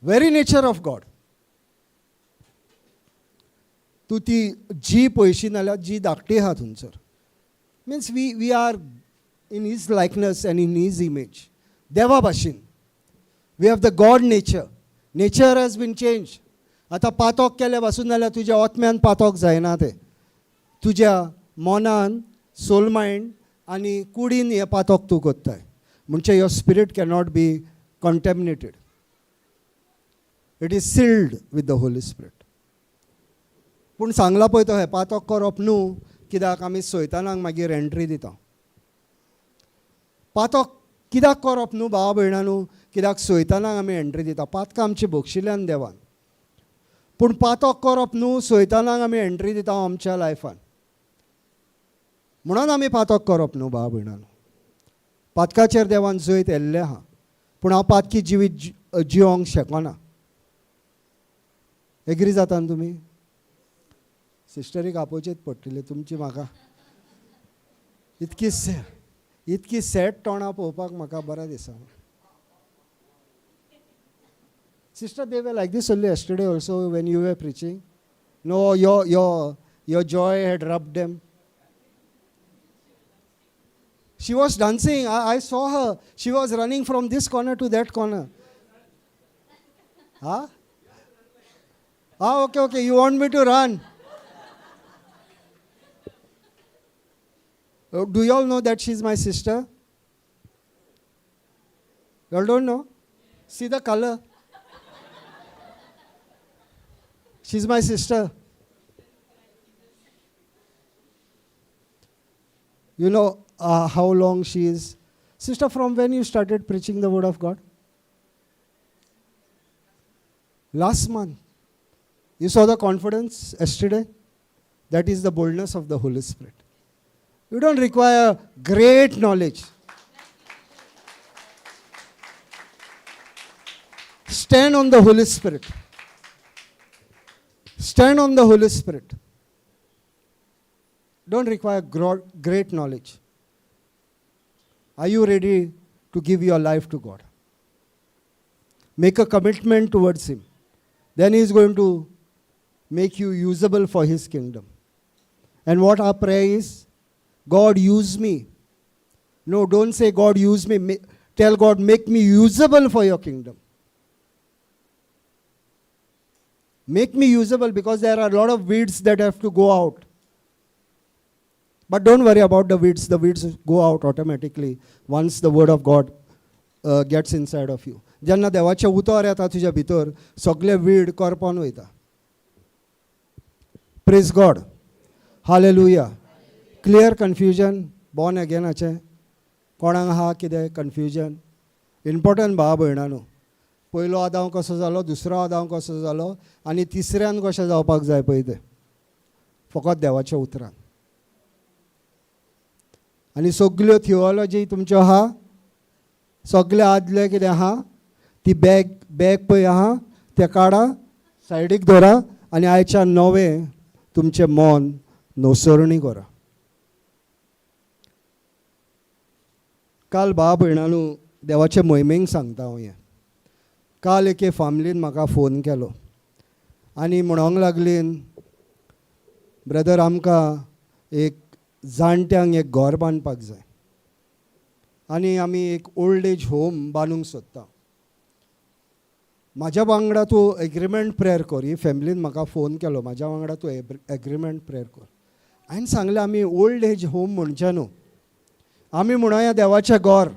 Very nature of God. तूं ती जी पळयशी नाल्यार जी धाकटी आहा थंयसर. Means we are in his likeness and in his image. देवा भाशेन. We have the God nature. Nature has been change. आतां पातोक केले पासून जाल्यार तुज्या आत्म्यान पातोक जायना तें. तुज्या मनान, सोल मायंड आनी कुडीन हें पातोक तूं करताय. म्हणजे your spirit cannot be contaminated. It is sealed with the Holy Spirit. पूण सांगलां पळय तो हें पातोक करप न्हू, कित्याक आमी सैतानाक मागीर एंट्री दिता. पातोक कित्याक करप न्हू भावा भयणां न्हू, कित्याक सैतानाक आमी एंट्री दिता. पातकां आमची बक्षिल्यान देवान, पूण पातोक करप न्हू, सैतानाक आमी एंट्री दिता आमच्या लायफान. म्हणून आमी पातोक करप न्हू भावा भयणां न्हू. पातकाचेर देवान जैत येल्लें आहा, पूण हांव पातकी जिवीत जिवंक शकना. एग्री जाता न्हू तुमी? सिस्टरीक आपोवचेच पडटलें तुमची. म्हाका इतकी सॅड तोंडां पळोवपाक म्हाका बरें दिसना. Sister, they were like this only yesterday also when you were preaching. No, your joy had rubbed them. She was dancing. I saw her. She was running from this corner to that corner. Huh? Okay, okay. You want me to run? Do you all know that she's my sister? You all don't know? See the color? She's my sister. You know how long she is? Sister, from when you started preaching the word of God? Last month. You saw the confidence yesterday? That is the boldness of the Holy Spirit. You don't require great knowledge. Stand on the Holy Spirit. Stand on the Holy Spirit. Don't require great knowledge. Are you ready to give your life to God? Make a commitment towards Him. Then He is going to make you usable for His kingdom. And what our prayer is? God, use me. No, don't say God, use me. Tell God, make me usable for your kingdom. Make me usable, because there are a lot of weeds that have to go out. But don't worry about the weeds. The weeds go out automatically once the word of God gets inside of you. जेन्ना देवाचें उतर येता तुज्या भितर, सगळे weed करपोन वयता. Praise God. Hallelujah. Clear confusion born अगेनाचें कोणाक आहा कितें कन्फ्युजन? इम्पॉर्टंट भाव भयणां न्हू. पयलो आदांव कसो जालो, दुसरो आदांव कसो जालो आनी तिसऱ्यान कशें जावपाक जाय पळय तें फकत देवाच्या उतरान. आनी सगल्यो थियोलॉजी तुमच्यो आहा, सगळे आदले कितें आहा ती बॅग पळय आहा तें काडा, सायडीक दवरा आनी आयच्या नवें तुमचें मन नवसरणी करा. काल भाव भयणां न्हू देवाचे मोहिमेक सांगता हांव हें. काल एके फामिलीन म्हाका फोन केलो आनी म्हणोंक लागली, ब्रदर आमकां एक जाणट्यांक एक घर बांदपाक जाय आनी आमी एक ओल्ड एज होम बांदूंक सोदता. म्हाज्या वांगडा तूं एग्रीमेंट प्रेयर कर. ही फॅमिलीन म्हाका फोन केलो, म्हाज्या वांगडा तूं एग्रीमेंट प्रेयर कर. हांवें सांगलें, आमी ओल्ड एज होम म्हणचे न्हू, आमी म्हणोया देवाचें घर.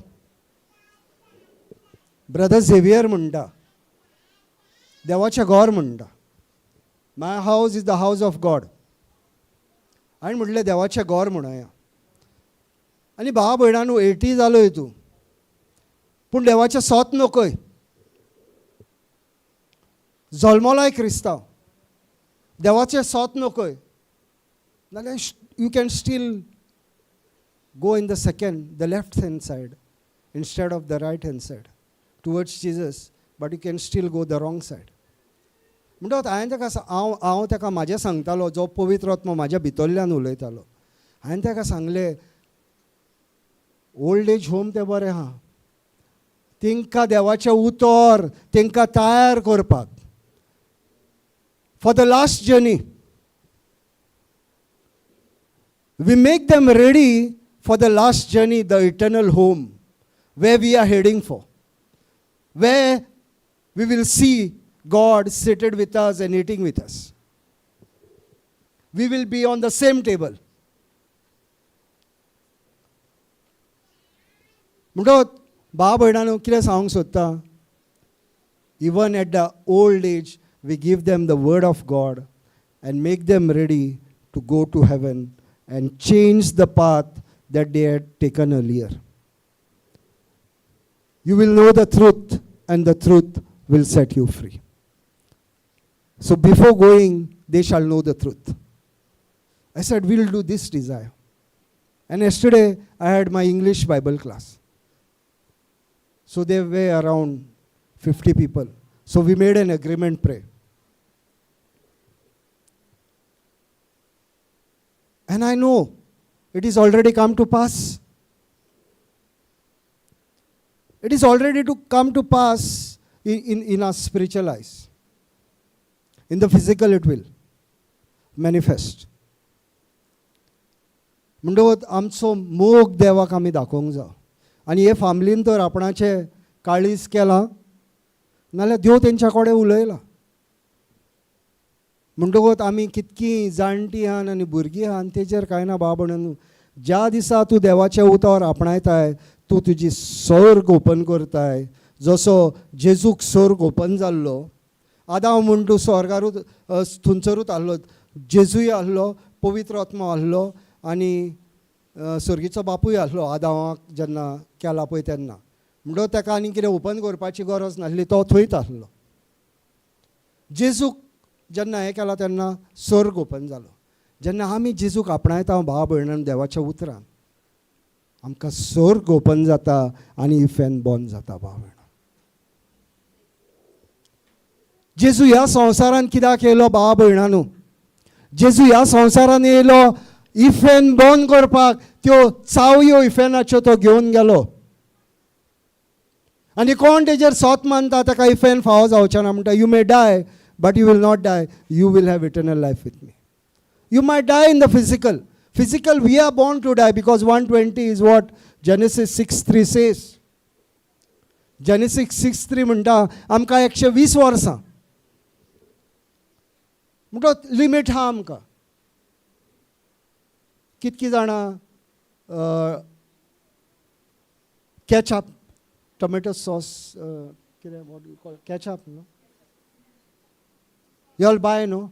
ब्रदर झेवियर म्हणटा देवाचें घर म्हणटा. My house is the house of God. हांवें म्हटलें देवाचें घर म्हणोया. आनी भावा भयणां न्हू 80 जालोय तूं, पूण देवाचें सोत नकय. जल्मलाय क्रिस्तांव, देवाचें सोत नकय. नाल्यार you can still go in the second, the left hand side instead of the right hand side towards Jesus, but you can still go the wrong side. म्हणटकच हांवें ताका हांव ताका म्हाजें सांगतालो, जो पवित्र आत्मो म्हाज्या भितरल्यान उलयतालो. हांवें ताका सांगलें, ओल्ड एज होम तें बरें आहा, तेंकां देवाचें उतर तेंकां तयार करपाक for the last journey. We make them ready for the last journey, the eternal home where we are heading for, where we will see God seated with us and eating with us. We will be on the same table. म्हणटकच भाव भयणांनो कितें सांगूंक सोदता, even at the old age we give them the word of God and make them ready to go to heaven and change the path that they had taken earlier. You will know the truth and the truth will set you free. So before going, they shall know the truth. I said, we will do this desire. And yesterday, I had my English Bible class. So there were around 50 people. So we made an agreement prayer. And I know it is already come to pass. It is already to come to pass in our spiritual eyes. In the physical it will manifest. म्हणटकच आमचो मोग देवाक आमी दाखोवंक जाय. आनी हे फामिलीन तर आपणाचें काळीज केलां नाल्यार देव तेंच्या कडेन उलयला. म्हणटकच आमी कितकीं जाणटीं आहात आनी भुरगीं आहात तेजेर कांय ना बाबा म्हणून, ज्या दिसा तूं देवाचें उतर आपणायताय तूं तुजी सर्ग ओपन करताय. जसो जेजूक सर्ग ओपन जाल्लो, आदांव म्हूण तूं स्वर्गारूच थंयसरूच आहलो, जेजूय आहलो, पवित्र आत्मो आहलो आनी सर्गीचो बापूय आहलो आदांवाक जेन्ना केला पळय तेन्ना. म्हणटकच ताका आनी कितें ओपन करपाची गरज नासली, तो थंयच आहलो. जेजूक जेन्ना हें केलां तेन्ना सर्ग ओपन जालो. जेन्ना आमी जेजूक आपणायता भाव भयणान देवाच्या उतरान, आमकां सर्ग ओपन जाता आनी इफेन बॉन जाता. भाव भयणां, जेजू ह्या संवसारान कित्याक येयलो भाव भयणानू? जेजू ह्या संवसारान येयलो इफेन बॉन करपाक. त्यो चावयो इफेनाच्यो तो घेवन गेलो. आनी कोण तेजेर सोत मानता ताका इफेन फावो जावचें ना. म्हणटा, you may die but you will not die, you will have eternal life with me. You might die in the physical. Physical, we are born to die because 120 is what Genesis 6:3 says. Genesis 6:3 म्हणटा आमकां 120 वर्सां, म्हणटो limit आहा आमकां. कितकी जाणां ketchup, tomato sauce, कितें what you call ketchup न्हू, you all bye न्हू,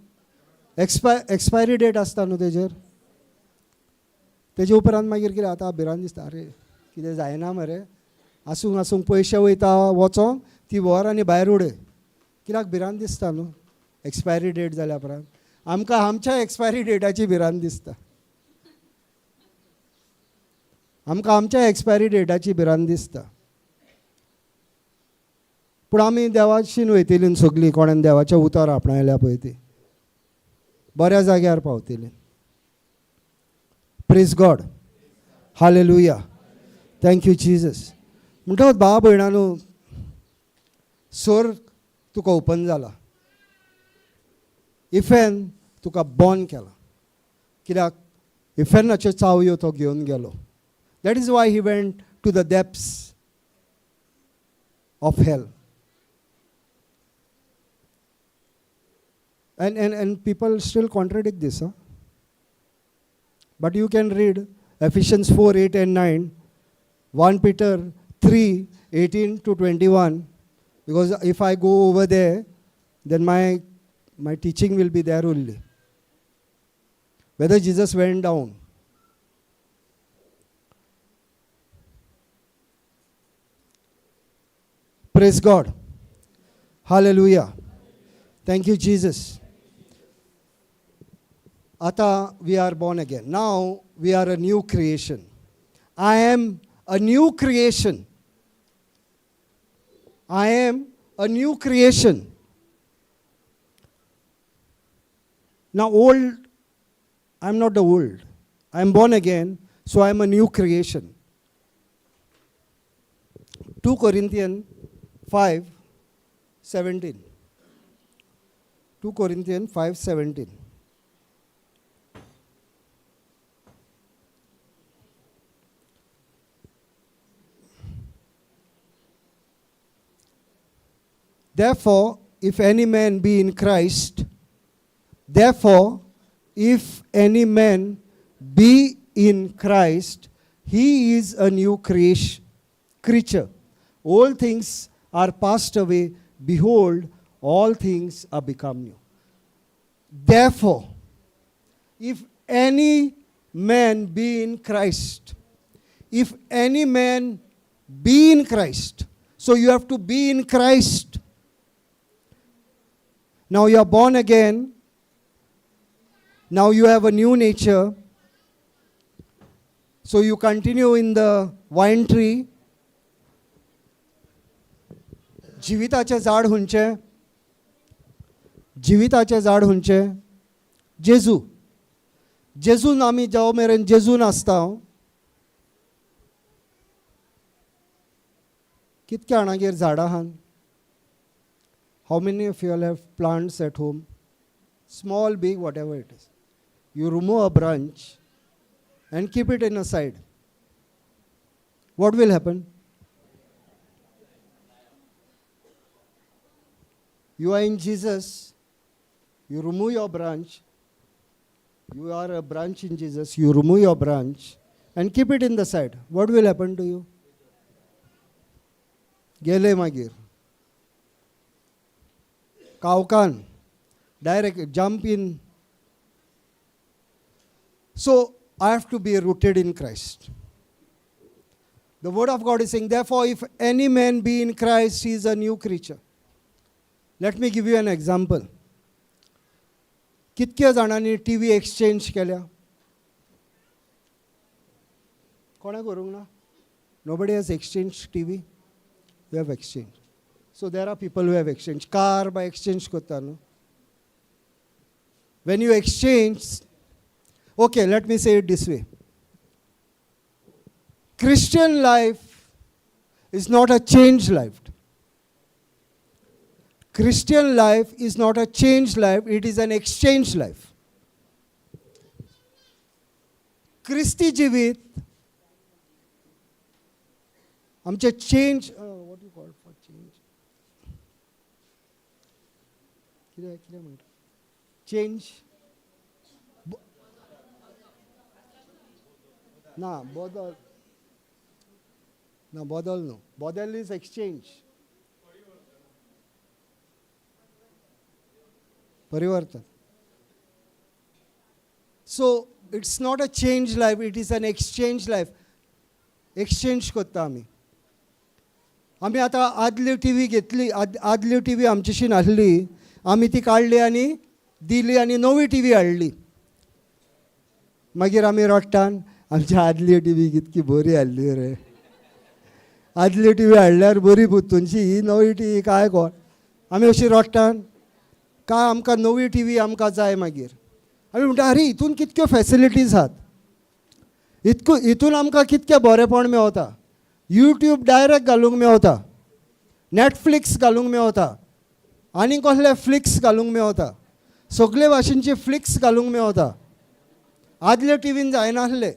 एक्सपायरी डेट आसता न्हू तेजेर. तेजे उपरांत मागीर कितें आतां भिरांत दिसता, अरे कितें जायना मरे, आसूंक आसूंक पयशे वयता वचोंक, ती व्हर आनी भायर उडय, कित्याक भिरांत दिसता न्हू एक्सपायरी डेट जाल्या उपरांत. आमकां आमच्या एक्सपायरी डेटाची भिरांत दिसता, आमकां आमच्या एक्सपायरी डेटाची भिरांत दिसता. पूण आमी देवाशीन वयतली सगळीं, कोणेन देवाचें उतर आपणायल्या पळय ती बऱ्या जाग्यार पावतली. Praise God, hallelujah, thank you Jesus. म्हणटकच भाव भयणानू, सोर तुका ओपन जाला, इफेन तुका बॉन केला, कित्याक इफेनाच्यो चावयो तो घेवन गेलो. That is why he went to the depths of hell. And people still contradict this. Huh? But you can read Ephesians 4, 8 and 9, 1 Peter 3, 18 to 21, because if I go over there, then my teaching will be there only. Whether Jesus went down. Praise God. Hallelujah. Thank you, Jesus. Ata, we are born again. Now we are a new creation. I am a new creation. I am a new creation. Now old, I am not the old. I am born again, so I am a new creation. 2 Corinthian 5:17. 2 Corinthian 5:17. Therefore, if any man be in Christ, therefore, if any man be in Christ, he is a new creation, creature. All things are passed away. Behold, all things are become new. Therefore, if any man be in Christ, if any man be in Christ, so you have to be in Christ. Now you are born again. Now you have a new nature. So you continue in the vine tree. जिविताचें झाड खंयचें? जिविताचें झाड खंयचें? जेजू. जेजून आमी जो मेरेन जेजून आसता, कितक्या जाणागेर झाडां आहात? How many of you all have plants at home? Small, big, whatever it is. You remove a branch and keep it in a side. What will happen? You are in Jesus, you remove your branch, you are a branch in Jesus, you remove your branch and keep it in the side. What will happen to you? गेले मागीर कावकान, direct jump in. So I have to be rooted in Christ. The word of God is saying, therefore, if any man be in Christ, he is a new creature. Let me give you an example. कितक्या जाणांनी T V exchange केल्या? कोणें करूंक ना? Nobody has exchange TV? You have exchange. So there are people who have exchange car by exchange करता न्हू. When you exchange, okay, let me say it this way. Christian life is not a changed life. Christian life is not a changed life, it is an exchange life. क्रिस्ती जिवीत आमचें change, what you call for change? कितें कितें म्हणटा change? ना, बदल ना, बदल न्हू, बदल is exchange, परिवर्तन. So it's not a change life, it is an exchange life. Exchange करता आमी. आमी आतां आदली टी व्ही घेतली, आदली टी व्ही आमच्याशी नासली, आमी ती काडली आनी दिली आनी नवी टी व्ही हाडली. मागीर आमी रडटान, आमची आदली टी व्ही कितकी बरी आसली रे, आदली टी व्ही हाडल्यार बरी पुतूनशी, ही नवी टी व्ही काय कोण. आमी अशी रडटान काय आमकां नवी टी व्ही आमकां जाय. मागीर आमी म्हणटा, आरे हितून कितक्यो फॅसिलिटीज आहात, इतको हितून आमकां कितकें बरेंपण मेवता. युट्यूब डायरेक्ट घालूंक मेवता, नॅटफ्लिक्स घालूंक मेवता, आनी कसले फ्लिक्स घालूंक मेवता, सगळे भाशेनचे फ्लिक्स घालूंक मेवता. आदले टिवीन जायनासले.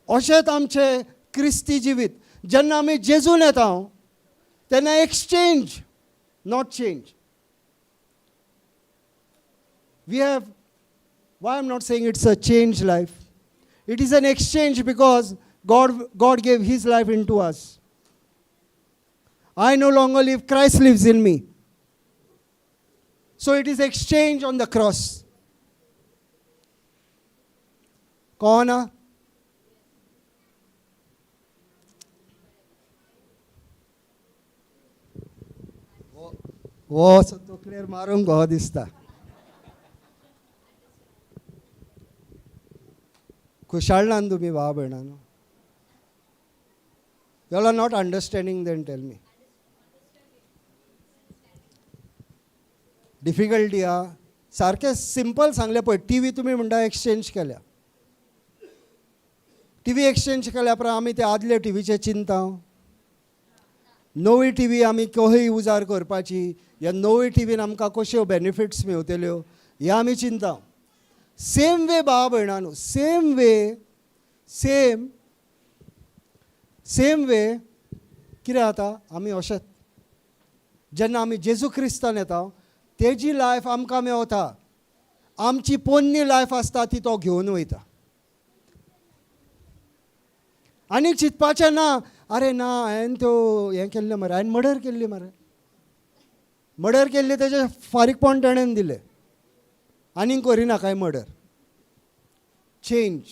अशेंच आमचें क्रिस्ती जिवीत. जेन्ना आमी जेजून येता तेन्ना exchange, not change. We have, why I'm not saying it's a change life? It is an exchange because God gave His life into us. I no longer live, Christ lives in me. So it is exchange on the cross. कोण आ? हो असो तकलेर मारूंक गो दिसता. खुशाल ना तुमी भाव भयणानो? You are not understanding, then tell me. Difficulty आहा. सारकें सिंपल सांगलें पळय. टी व्ही तुमी म्हणटा एक्सचेंज केल्या, टी व्ही एक्सचेंज केल्या उपरांत आमी ते आदले टी व्हीचे चिंता. नवी टी व्ही आमी कशी उजार करपाची, ह्या नवी टी व्हीन आमकां कश्यो बेनिफिट्स मेवतल्यो हें आमी चिंता. सेम वे भावा भयणानो, same way, same same way कितें जाता, आमी अशेंच जेन्ना आमी जेजू क्रिस्तान येता, तेजी लायफ आमकां मेवता. आमची पोन्नी लायफ आसता ती तो घेवन वयता. आनी चिंतपाचें ना, अरे ना, हांवें त्यो हें केल्लें मरे, हांवें मर्डर केल्ली मरे, मर्डर केल्ली, तेजें फारीकपण तेणेन दिलें, आनीक करिना कांय murder. Change.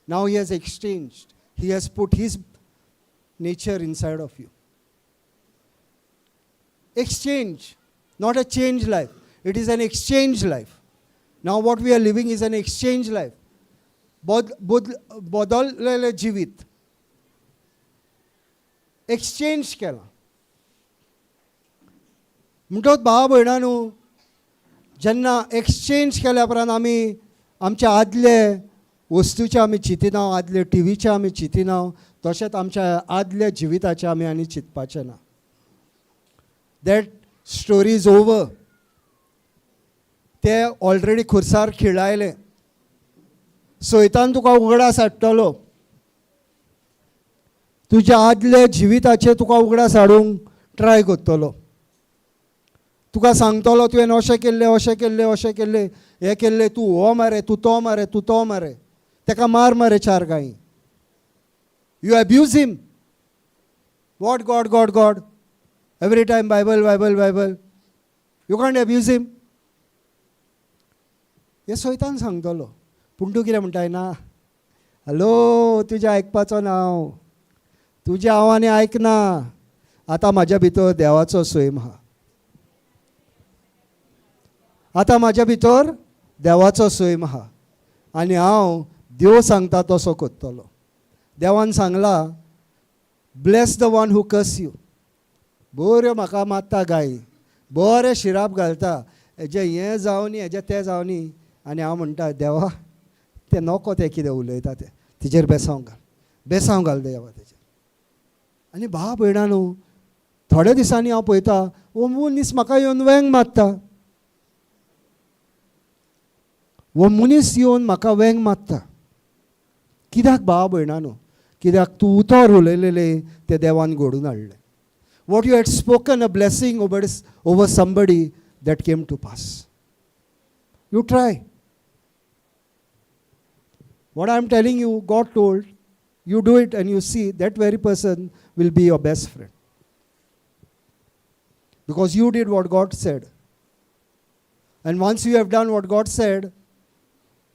Now he has exchange, he has put his nature inside of you. Exchange, not a change life. It is an exchange life. Now what we are living is an exchange life. बदललेलें जिवीत, exchange केलां. म्हणटकच भावा भयणा न्हू, जेन्ना exchange केल्या उपरांत आमी आमच्या आदले वस्तूचे आमी चिंतिना, आदले टिवीचे आमी चिंतिना, तशेंच आमच्या आदल्या जिविताचें आमी आनी चिंतपाचें ना. That story is over. ते ऑलरेडी खुर्सार खिळायले. सैतान तुका उगडास हाडटलो, तुज्या आदल्या जिविताचेर तुका उगडास हाडूंक ट्राय करतलो. तुका सांगतलो, तुवें अशें केल्लें, अशें केल्लें, अशें केल्लें, हें केल्लें, तूं हो मरे, तूं तो मरे, तूं तो मरे, ताका मार मरे चार गायी. You abuse him. What God, God, God, every time Bible, Bible, Bible, you can't abuse him. हें सैतान सांगतलो. पूण तूं कितें म्हणटाय? ना, हॅलो, तुजें आयकपाचो ना हांव, तुजें हांव आनी आयकना. आतां म्हाज्या भितर देवाचो सैम आहा. आतां म्हाज्या भितर देवाचो सैम आहा आनी हांव देव सांगता तसो करतलो. देवान सांगला, "Bless the one who curse you." बऱ्यो म्हाका मारता गायी, बरें शिराप घालता, हेजें हें जावनी, हेजें तें जावनी, आनी हांव म्हणटा, देवा, तें नको, तें कितें उलयता तें, तिजेर बेसांव घाल, बेसांव घाल देवा तेजेर. आनी भाव भयणा न्हू, थोड्या दिसांनी हांव पळयता, हो मनीस म्हाका येवन वेंग मारता. हो मनीस येवन म्हाका वेंग मारता. कित्याक भाव भयणा न्हू? कित्याक तूं उतर उलयलेलें तें देवान घडून हाडलें. What you had spoken, a blessing over somebody, that came to pass. You try. What I am telling you, God told you, do it and you see that very person will be your best friend, because you did what God said. And once you have done what God said,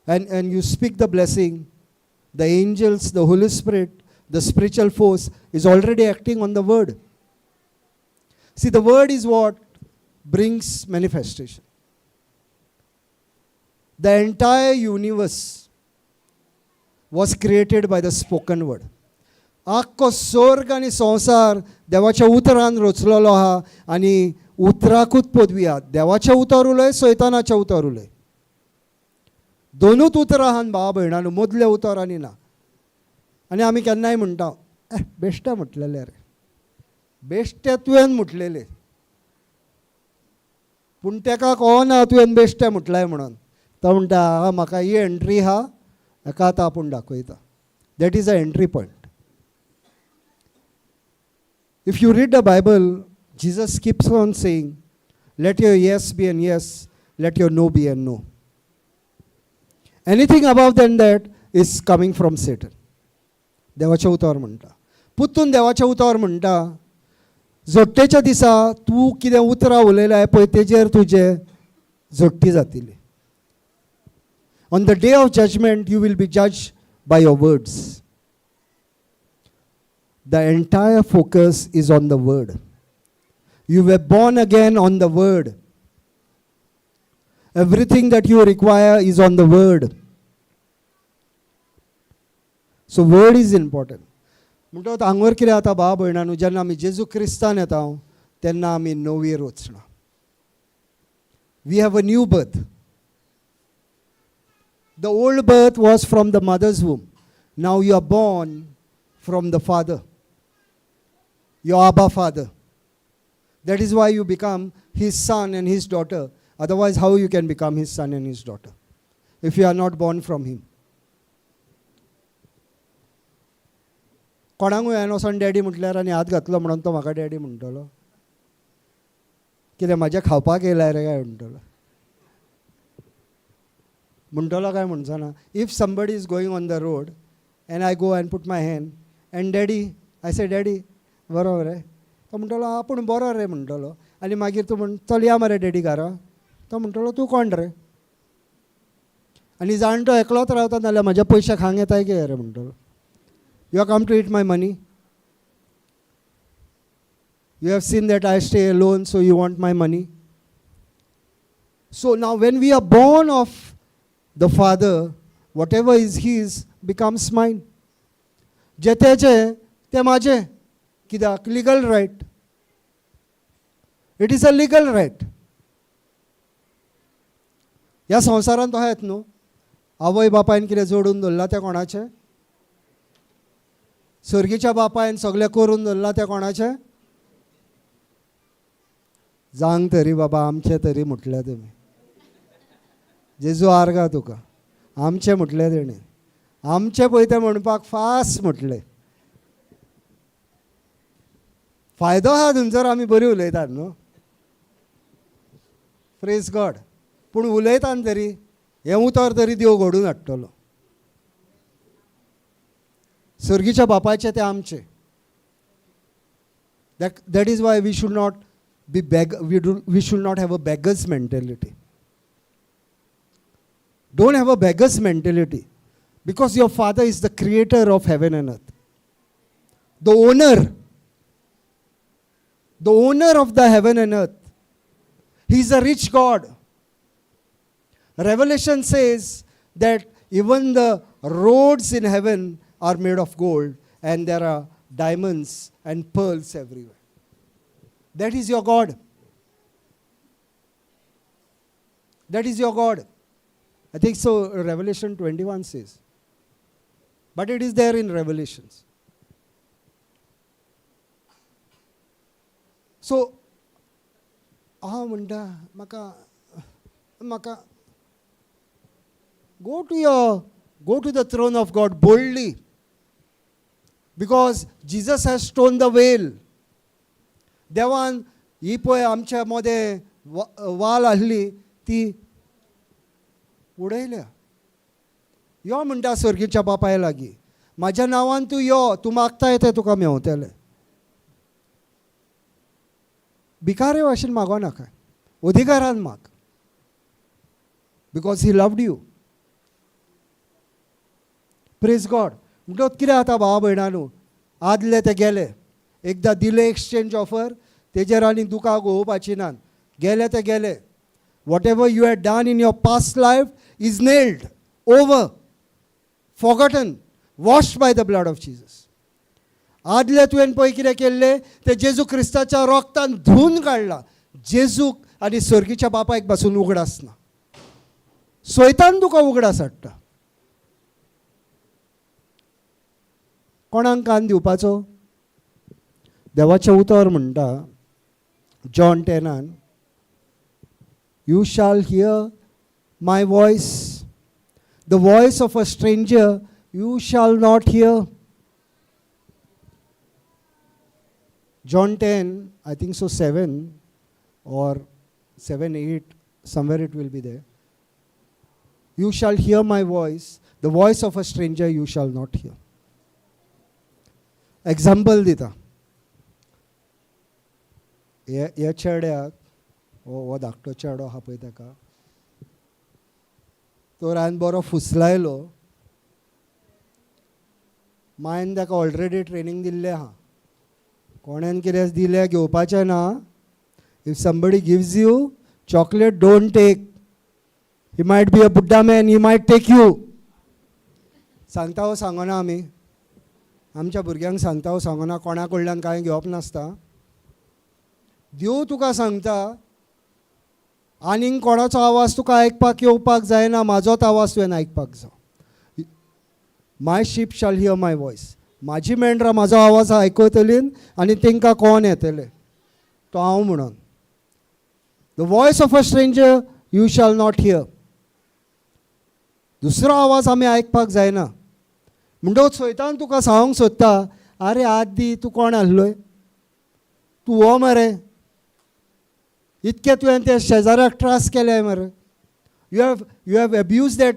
and you speak the blessing, the angels, the Holy Spirit, the spiritual force is already acting on the word. See, the word is what brings manifestation. The entire universe was created by the spoken word. आख्खो स्वर्ग आनी संवसार देवाच्या उतरान रचलेलो आहा आनी उतराकूच पदवी आहा. देवाचें उतर उलय, सैतानाचें उतर उलय, दोनूच उतरां आहात भावा भयणांनो, मदलें उतर आनी ना. आनी आमी केन्नाय म्हणटा, ए, बेश्टें म्हटलेलें रे. बेश्टें तुवें म्हटलेलें, पूण ताका कळना तुवें बेश्टें म्हटलें म्हणून. तो म्हणटा, हा, म्हाका ही एंट्री आहा, हेका आतां आपूण दाखयता. That is a entry point. If you read the Bible, Jesus keeps on saying, "Let your yes be an yes, let your no be a no." Anything above than that is coming from Satan. देवाच्या उतर म्हणटा, पुतून देवाच्या उतर म्हणटा, जोडटेच्या दिसा तूं कितें उतरां उलयलाय पळय, तेजेर तुजें जोडटी जातली. On the day of judgment, you will be judged by your words. The entire focus is on the word. You were born again on the word. Everything that you require is on the word. So word is important. म्हणटकच हांगर कितें जाता भाव भयणांनो, जेन्ना आमी जेजू क्रिस्तान येता तेन्ना आमी नवी रचना. We have a new birth. The old birth was from the mother's womb. Now you are born from the Father. Your Abba Father. That is why you become his son and his daughter. Otherwise, how you can become his son and his daughter if you are not born from him? कोणाकूय हांवें वचोन daddy म्हटल्यार आनी हात घातलो म्हणून तो म्हाका डॅडी म्हणटलो? कितें म्हाज्या खावपाक येयला रे काय म्हणटलो? म्हणटलो काय म्हणचो ना? If somebody is going on the road and I go and put my hand and daddy, I say, "Daddy, बरो रे?" तो म्हणटलो, आपूण बरो रे म्हणटलो. आनी मागीर तूं म्हण, "चल या मरे डॅडी घरा." तो म्हणटलो, "तूं कोण रे? आनी जाणटो एकलोच रावता, नाल्यार म्हाज्या पयशे खावंक येताय कितें रे?" म्हणटलो. "You come to eat my money? You have seen that I stay alone, so you want my money." So now when we are born of the Father, whatever is his becomes mine. जे तेजे ते माझे. कित्याक? Legal right. It is a legal right. ह्या संवसारांत तो येत न्हू, आवय बापायन कितें जोडून दवरलां तें कोणाचें? सर्गीच्या बापायन सगळें करून दवरलां तें कोणाचें? जांग तरी बाबा, आमचें तरी म्हटलें तुमी. जेजू आर्गा तुका. आमचें म्हटलें तेणें. आमचें पळय तें म्हणपाक फास्ट म्हटलें. फायदो आहा थंयसर, आमी बरी उलयतात न्हू. Praise God. पूण उलयता तरी हें उतर तरी देव घडून हाडटलो. सर्गीच्या बापायचें तें आमचें. That is why we should not be beg we do we should not have a beggar's mentality. Don't have a beggar's mentality, because your Father is the creator of heaven and earth, the owner of the heaven and earth. He is a rich God. Revelation says that even the roads in heaven are made of gold and there are diamonds and pearls everywhere. That is your God. That is your God. I think so, Revelation 21 says. But it is there in Revelations. So, हांव म्हणटा, म्हाका म्हाका go to the throne of God boldly, because Jesus has torn the veil. देवान ही पळय आमच्या मदें वाल आसली ती उडयल्या. यो म्हणटा सर्गीच्या बापाय लागीं, म्हाज्या नांवान तूं यो, तूं मागताय तें तुका मेवतलें. भिकारे भाशेन मागो नाका, अधिकारान माग, because he loved you. Praise God. म्हणटकच कितें जाता भावा भयणांनो, आदले ते गेले. एकदां दिले एक्सचेंज ऑफर, तेजेर आनी दुकां गळोवपाची नात. गेले ते गेले. Whatever you had done in your past life is nailed, over, forgotten, washed by the blood of Jesus. आदले तुवें पळय कितें केल्लें तें जेजू क्रिस्ताच्या रोगतान धुवन काडलां. जेजूक आनी सर्गीच्या बापायक पासून उगडास ना. सैतान तुका उगडास हाडटा. कोणाक कान दिवपाचो? देवाचें उतर म्हणटा John 10आन, "You shall hear my voice, the voice of a stranger you shall not hear." John 10, I think so 7 or 7, 8, somewhere it will be there. You shall hear my voice, the voice of a stranger you shall not hear. Example दिता. ह्या चेड्याक, हो धाकटो चेडो आहा पळय ताका तर हांवें बरो फुसलायलो. मायन ताका ऑलरेडी ट्रेनींग दिल्लें आहा, कोणेन कितें दिलें घेवपाचें ना. If somebody gives you chocolate, don't take. He might be a Buddha man, he might take you. सांगता हो सांगना? आमी आमच्या भुरग्यांक सांगता हो सांगना? कोणा कडल्यान कांय घेवप नासता. देव तुका सांगता, आनीक कोणाचो आवाज तुका आयकपाक येवपाक जायना, म्हाजोच आवाज तुवें आयकपाक जाय. My sheep shall hear my voice. म्हाजी मेंढरां म्हाजो आवाज आयकतलीं आनी तांकां कोण येतलें तो हांव म्हणून. The voice of a stranger you shall not hear. दुसरो आवाज आमी आयकपाक जायना. म्हणटकच सैतान तुका सांगूंक सोदता, आरे आदी तूं कोण आसलोय, तूं हो मरे, इतकें तुवें त्या शेजाऱ्याक त्रास केले मरे, you have abuse that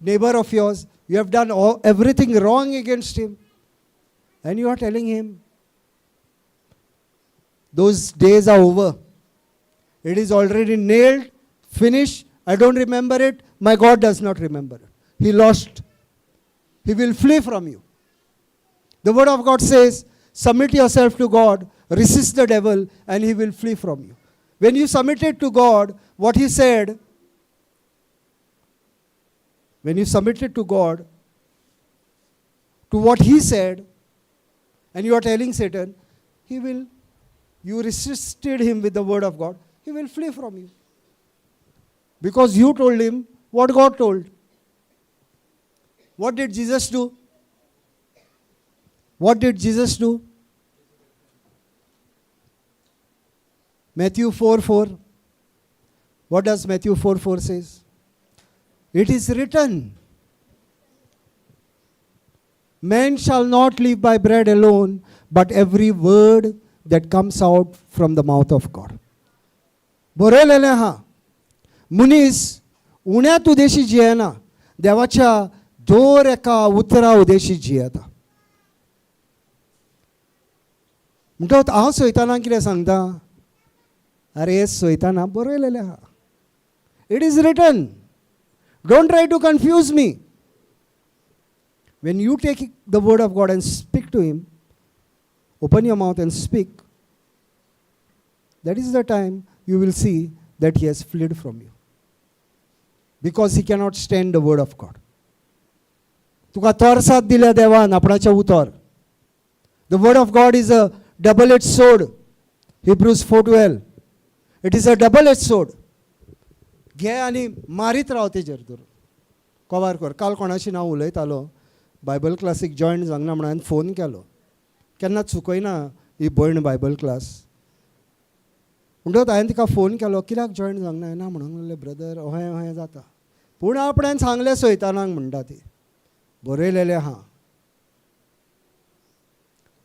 neighbour of yours, you have done everything wrong against him, and you are telling him those days are over, it is already nailed, finish, I don't remember it, my God does not remember it, he lost, he will flee from you. The word of God says submit yourself to God, resist the devil and he will flee from you. When you submitted to God what he said, when you submitted to God to what he said, and you are telling Satan, he will, you resisted him with the word of God, he will flee from you. Because you told him what God told. What did Jesus do? What did Jesus do? Matthew 4:4. What does Matthew 4:4 says? It is written, man shall not live by bread alone, but every word that comes out from the mouth of God. बरयलेलें आहा, मनीस उण्यात उदेशी जियेना, देवाच्या दर एका उतरा उदेशी जियेता. म्हणटकच हांव सैतानाक कितें सांगता, आरे सैताना बरयलेलें आहा, it is written, don't try to confuse me. When you take the word of God and speak to him, open your mouth and speak, that is the time you will see that he has fled from you. Because he cannot stand the word of God. तुका तरसाद दिल्या देवान आपणाचें उतर. The word of God is a double edged sword. Hebrews 4:12. It is a double edged sword. घे आनी मारीत राव तेजेर धरून कवार कर. काल कोणाशी हांव उलयतालो, बायबल क्लासीक जॉयन जावंक ना म्हणून हांवें फोन केलो. केन्ना चुकयना ही भयण बायबल क्लास. म्हणटकच हांवें तिका फोन केलो, कित्याक जॉयन जावंक ना? ना म्हणूंक लागलें, ब्रदर अहें अहें जाता. पूण आपणें सांगलें सैतानाक म्हणटा ती बरयलेलें आहा,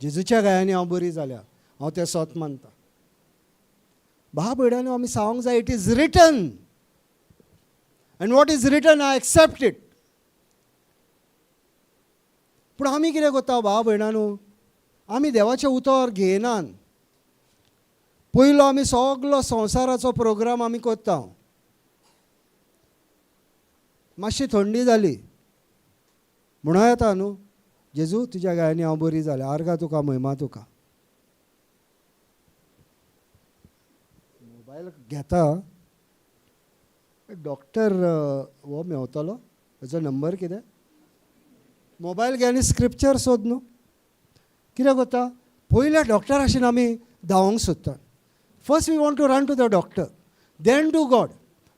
जेजूच्या गायांनी हांव बरी जाल्या, हांव तें सोत मानता. भाव भयणांनी आमी सांगूंक जाय, it is written, and what is written I accept it. पूण आमी कितें करता भाव भयणांनो, आमी देवाचें उतर घेयनात. पयलो आमी सगलो संवसाराचो प्रोग्राम आमी करता. मातशी थंडी जाली म्हणून येता न्हू, जेजू तुज्या गायांनी हांव बरी जालें, आर्गां तुका, म्हयमा तुका. मोबायल घेता, डॉक्टर हो मेवतलो, हेजो नंबर कितें, मोबायल घे आनी स्क्रिप्चर सोद न्हू. कितें करता, पयल्या डॉक्टराशीन आमी धांवोंक सोदता. First we want to run to the doctor, then to God.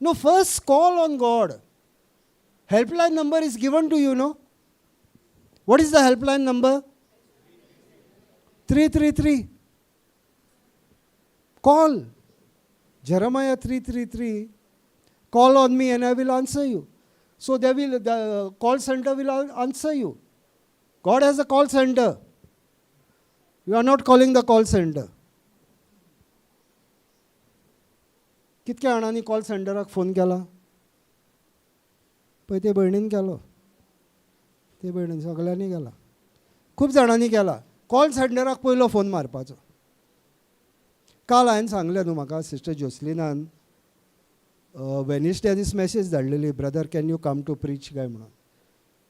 No, first call on God. Helpline number is given to you, no? What is the helpline number? 333. Call. Jeremiah 333. Call on me and I will answer you. So they will, the call center will answer you. God has a call center. You are not calling the call center. कितक्या जाणांनी call सेंटराक phone केला? पळय ते भयणीन केलो, ते भयणीन सगल्यांनी केला, खूब जाणांनी केला. कॉल सेंटराक पयलो फोन मारपाचो. काल हांवें सांगलें न्हू, म्हाका सिस्टर जोसलिनान वेनिसडे दीस message धाडलेली, brother can you come to preach काय म्हणून.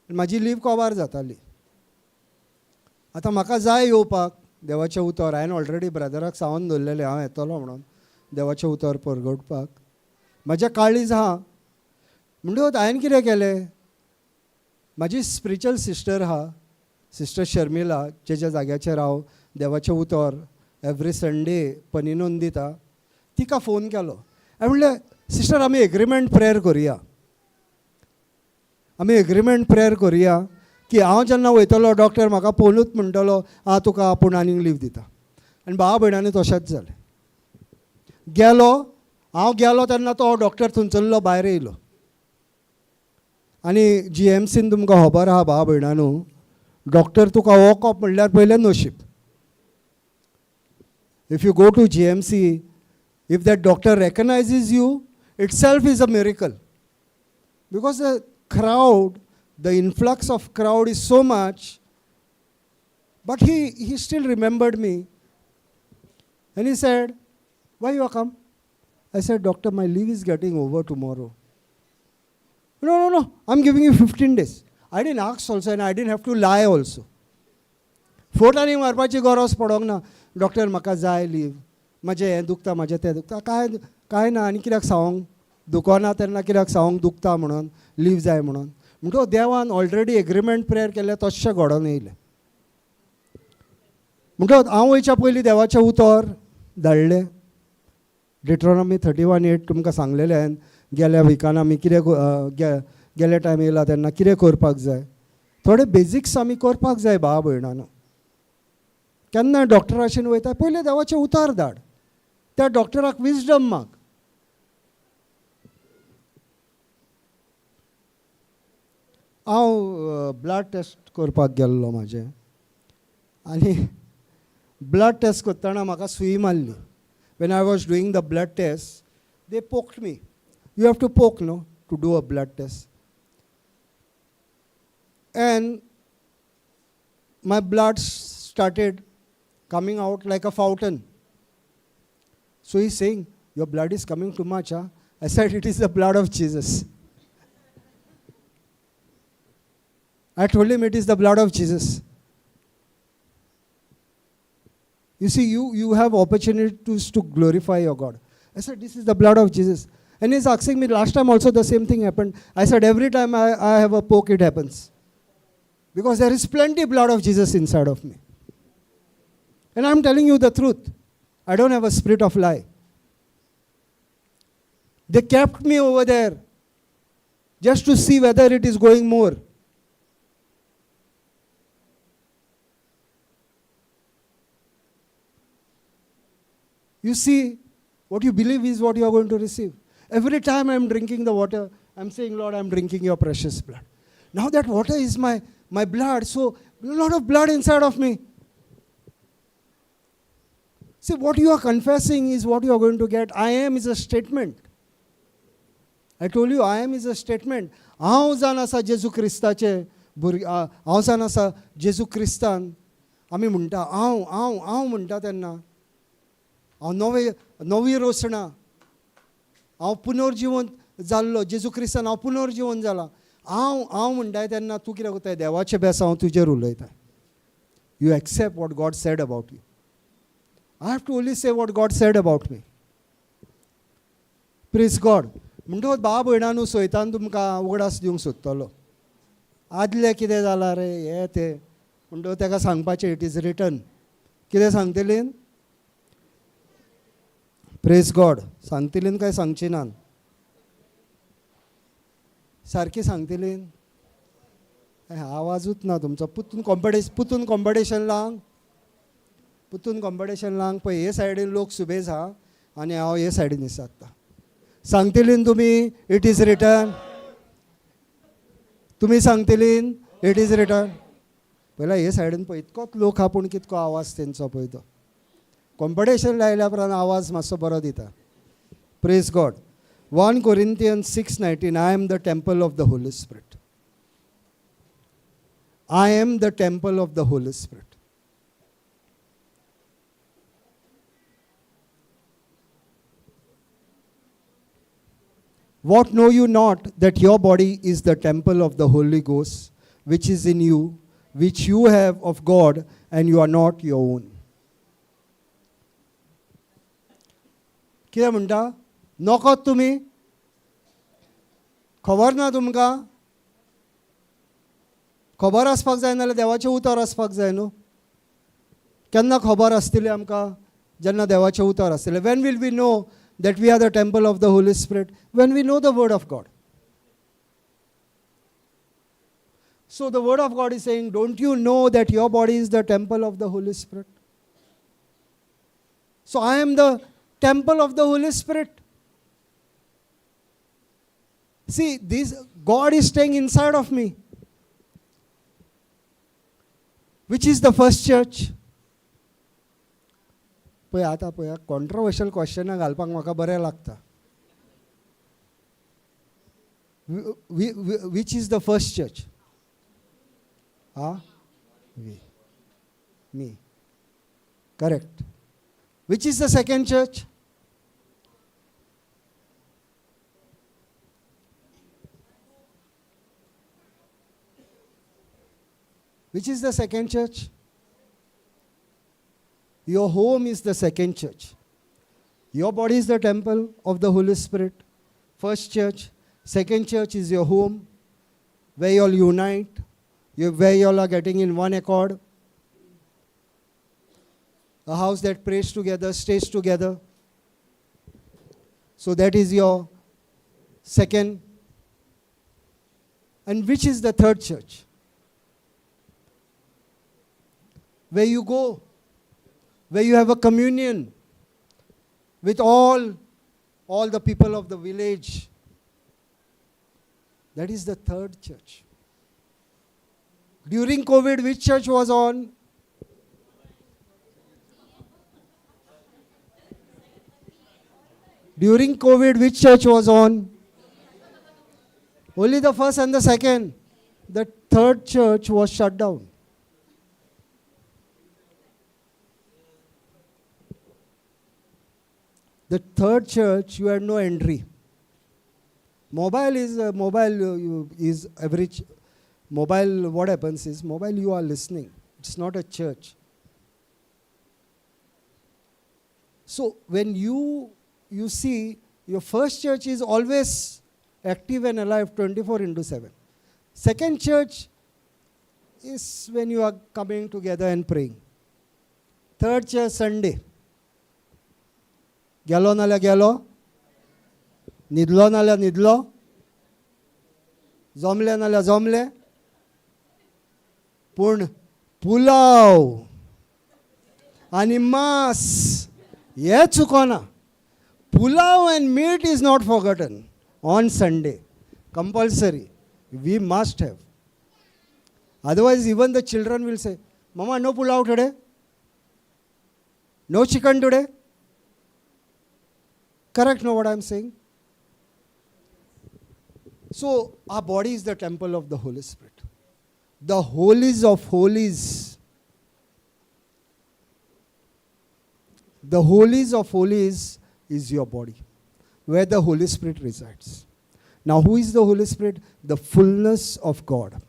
म्हाजी लीव कवार जाताली. आतां म्हाका जाय येवपाक देवाचें उतर. हांवें ऑलरेडी ब्रदराक सांगून दवरलेलें हांव येतलो म्हणून देवाचें उतर परगटपाक. म्हाज्या काळीज आहा. म्हणटकच हांवें कितें केलें, म्हाजी स्पिरिच्युअल सिस्टर आहा, सिस्टर शर्मिला, जेच्या जाग्याचेर हांव देवाचें उतर एवरी संडे पनिनून दिता, तिका फोन केलो. हांवें म्हणलें, सिस्टर आमी एग्रीमेंट प्रेयर करुया, आमी एग्रीमेंट प्रेयर करुया. की हांव जेन्ना वयतलो डॉक्टर म्हाका पळोवनूच म्हणटलो आं तुका आपूण आनीक लीव दिता. आनी भावा भयणांनी तशेंच जालें. गेलो हांव, गेलो तेन्ना तो डॉक्टर थंयसरलो भायर येयलो. आनी जीएमसीन तुमकां खबर आहा भावा भयणांनो, डॉक्टर तुका वळखप म्हणल्यार पयलें नशीब. If you go to GMC, if that doctor recognizes you, itself is a miracle. Because the crowd, the influx of crowd is so much. But he still remembered me. And he said, why you come? I said, doctor, my leave is getting over tomorrow. No, no, no, I'm giving you 15 days. I didn't ask also and I didn't have to lie also. फोट आनी मारपाची गरज पडोंक ना. Doctor म्हाका जाय leave, म्हाजें हें दुखता, म्हाजें तें दुखता. कांय कांय ना. आनी कित्याक सांगूंक दुखना तेन्ना कित्याक सांगूंक दुखता म्हणून लीव जाय म्हणून. म्हणटकच देवान ऑलरेडी एग्रीमेंट प्रेयर केल्लें तशें घडोवन येयलें. म्हणटकच हांव वयच्या पयलीं देवाचें उतर धाडलें. डिट्रोनॉमी 31:8 तुमकां सांगलेलें हांवें गेल्या विकान आमी कितें गेले टायम येयला तेन्ना कितें करपाक जाय. थोडे बेजिक्स आमी करपाक जाय भावा भयणानो. केन्ना डॉक्टराशेन वयता पयलीं देवाचें उतर धाड, त्या डॉक्टराक विजडम माग. हांव ब्लड टेस्ट करपाक गेल्लो म्हाजें आनी ब्लड टेस्ट करतना म्हाका सुई मारली. When I was doing the blood test, they poked me. You have to poke, no, to do a blood test. And my blood started coming out like a fountain. So he's saying, your blood is coming too much, huh? I said, it is the blood of Jesus. I told him it is the blood of Jesus. You see, you have opportunities to glorify your God. I said, this is the blood of Jesus. And he's asking me, last time also the same thing happened. I said, every time I have a poke, it happens. Because there is plenty blood of Jesus inside of me. And I'm telling you the truth. I don't have a spirit of lie. They kept me over there just to see whether it is going more. You see, what you believe is what you are going to receive. Every time I am drinking the water, I am saying, Lord, I am drinking your precious blood. Now that water is my blood, so a lot of blood inside of me. See, what you are confessing is what you are going to get. I am is a statement. I told you, I am is a statement. हांव जाण आसा जेजू क्रिस्ताचे भुरगे, हांव जाण आसा जेजू क्रिस्तान. आमी म्हणटा हांव हांव हांव म्हणटा तेन्ना हांव नवी रोसणा, हांव पुनर्जिवन जाल्लो जेजू क्रिस्तान, हांव पुनर्जिवन जाला. हांव हांव म्हणटाय तेन्ना तूं कितें करताय, देवाचें बेसांव तुजेर उलयता. You accept what God said about you. I have to only say what God said about me. Praise God. म्हणटकच भाव भयणांनो सैतान तुमकां उगडास दिवंक सोदतलो, आदलें कितें जालां रे हें तें. म्हणटकच ताका सांगपाचें it is written. कितें सांगतलीं? प्रेज गॉड. सांगतलीं काय सांगची ना? सारकी सांगतलीं? आवाजूच ना तुमचो. पुतून कॉम्पिटिशन लांग, पुतून कॉम्पिटिशन लांग. पळय हे सायडीन लोक सुबेज आहा आनी हांव हे सायडीन आसता. सांगतलीं तुमी it is written? तुमी सांगतलीं it is written? पयला हे सायडीन पळय इतकोच लोक आहा पूण कितको आवाज तेंचो पळय तो. कॉम्पिटिशन लायल्या उपरांत आवाज मातसो बरो दिता. Praise God. 1 Corinthians 6:19, I am the temple of the Holy Spirit. I am the temple of the Holy Spirit. What know you not that your body is the temple of the Holy Ghost, which is in you, which you have of God, and you are not your own. कितें म्हणटा? नकोत तुमी, खबर ना तुमकां? खबर आसपाक जाय, नाल्यार देवाचें उतर आसपाक जाय न्हू. केन्ना खबर आसतली आमकां? जेन्ना देवाचें उतर आसतलें. When will we know that we are the temple of the Holy Spirit? When we know the word of God. So the word of God is saying, don't you know that your body is the temple of the Holy Spirit? So I am the temple of the Holy Spirit. See, this God is staying inside of me. Which is the first church? पळय आतां पळय, controversial क्वेश्चनां घालपाक म्हाका बरें लागता. Which is the first church? Ah, we, me. Correct. Which is the second church? Which is the second church? Your home is the second church. Your body is the temple of the Holy Spirit. First church. Second church is your home, where you all unite, where you all are getting in one accord. A house that prays together, stays together. So that is your second. And which is the third church? Where you go, where you have a communion with all the people of the village. That is the third church. During COVID, which church was on? During COVID, which church was on? Only the first and the second. The third church was shut down. The third church, you had no entry. Mobile is every mobile. What happens is mobile, you are listening. It's not a church. So when you see your first church is always active and alive 24/7. Second church is when you are coming together and praying. Third church, Sunday. गेलो नाल्यार गेलो, न्हिदलो नाल्यार न्हिदलो, जमले नाल्यार जमले, पूण पुलाव आनी मांस हें चुकोना. Pulao and meat is not forgotten on Sunday. Compulsory. We must have. Otherwise even the children will say, mama no pulao today, no chicken today. Correct, know what I am saying? So, our body is the temple of the Holy Spirit. The holies of holies. The holies of holies is your body, where the Holy Spirit resides. Now, who is the Holy Spirit? The fullness of God.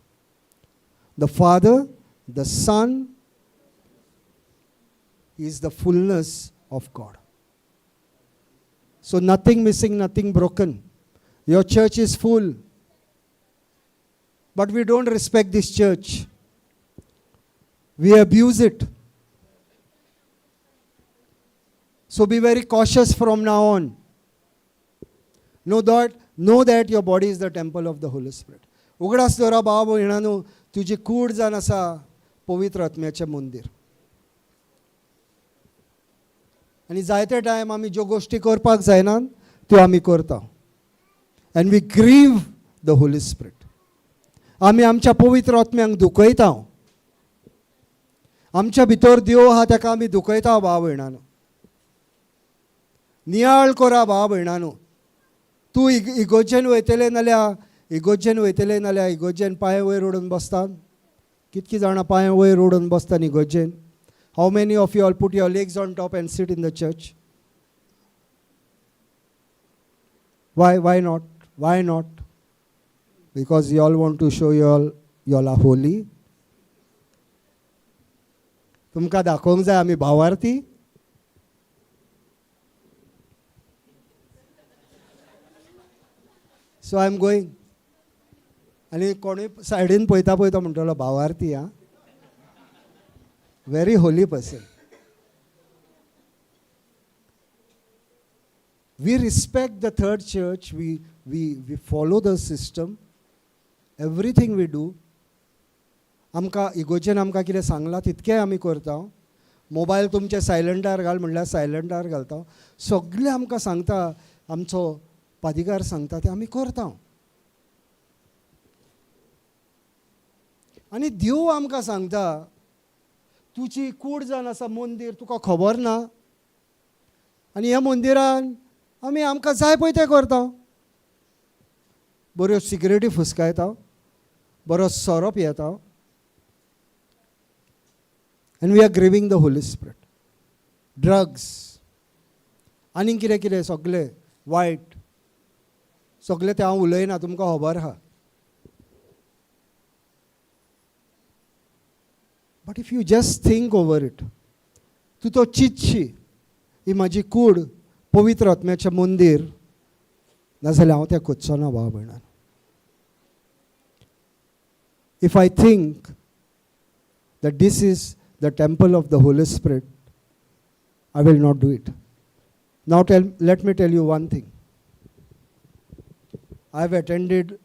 The Father, the Son is the fullness of God. So nothing missing, nothing broken. Your church is full. But we don't respect this church. We abuse it. So be very cautious from now on. Know that your body is the temple of the Holy Spirit. उगडास दवरा भाव भयणांनो, तुजी कूड जावन आसा पवित्र आत्म्याचें मंदीर. आनी जायते टायम आमी ज्यो गोश्टी करपाक जायना त्यो आमी करता. And we grieve the Holy Spirit. आमी आमच्या पवित्र आत्म्यांक दुखयता. आमच्या भितर देव आहा ताका आमी दुखयता भाव भयणांनो. नियाळ करा भाव भयणांनो. तूं इगोर्जेन वयतले नाल्यार इगोर्जेन वयतले नाल्यार इगोर्जेन पांय वयर ओडून बसता. कितकी जाणां पांय वयर ओडून बसता इगोर्जेन? How many of you all put your legs on top and sit in the church? Why? Why not? Why not? Because you all want to show you all are holy. तुमकां दाखोवंक जाय आमी भावार्थी. So I am going. आनी कोणूय सायडीन पळयता पळयता म्हणटलो भावार्थी आं, very holy person. We respect the third church, we follow the system, everything we do, आमकां इगोर्जेन आमकां कितें सांगलां तितकेंय आमी करता. मोबायल तुमचे सायलंटार घाल म्हणल्यार सायलंटार घालता. सगळें आमकां सांगता, आमचो पादिगार सांगता तें आमी करता. आनी देव आमकां सांगता तुजी कूड जावन आसा मंदीर, तुका खबर ना. आनी ह्या मंदिरान आमी आमकां जाय पळय तें करता. बऱ्यो सिगरेटी फुसकायता, बरो सोरो पियेता, and we are grieving the Holy Spirit. Drugs आनीक कितें कितें सगळें वायट सगळें तें हांव उलयना, तुमकां खबर आहा. But if you just think over it, तूं तो चिंतशी ही म्हाजी कूड पवित्र आत्म्याचें मंदीर, नाजाल्यार हांव तें करचो ना भाव भयणान. If I think that this is the temple of the Holy Spirit, I will not do it. Now let me tell you one thing. I have attended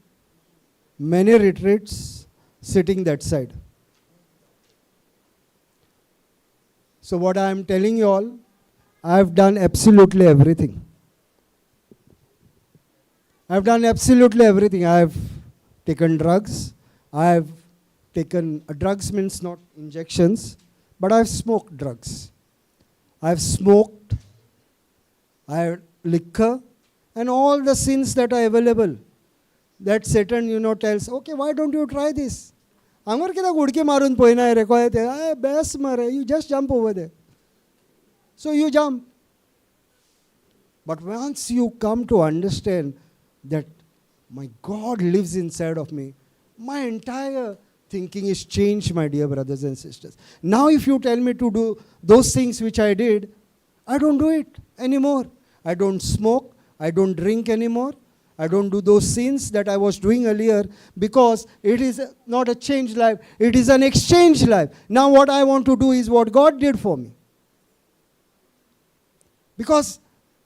many retreats sitting that side. So what I am telling you all, I have done absolutely everything. I have done absolutely everything. I have taken drugs. I have taken, drugs means not injections, but I have smoked drugs. I have smoked, I have liquor, and all the sins that are available. That Satan, you know, tells, okay, why don't you try this? हांगर कित्याक उडकी मारून पळयना रे, कळ्ळें तें best मरे, you just jump over there. So you jump. But once you come to understand that my God lives inside of me, my entire thinking is changed, my dear brothers and sisters. Now if you tell me to do those things which I did, I don't do it anymore. I don't smoke, I don't drink anymore, I don't do those sins that I was doing earlier, because it is not a changed life, it is an exchange life. Now what I want to do is what God did for me. Because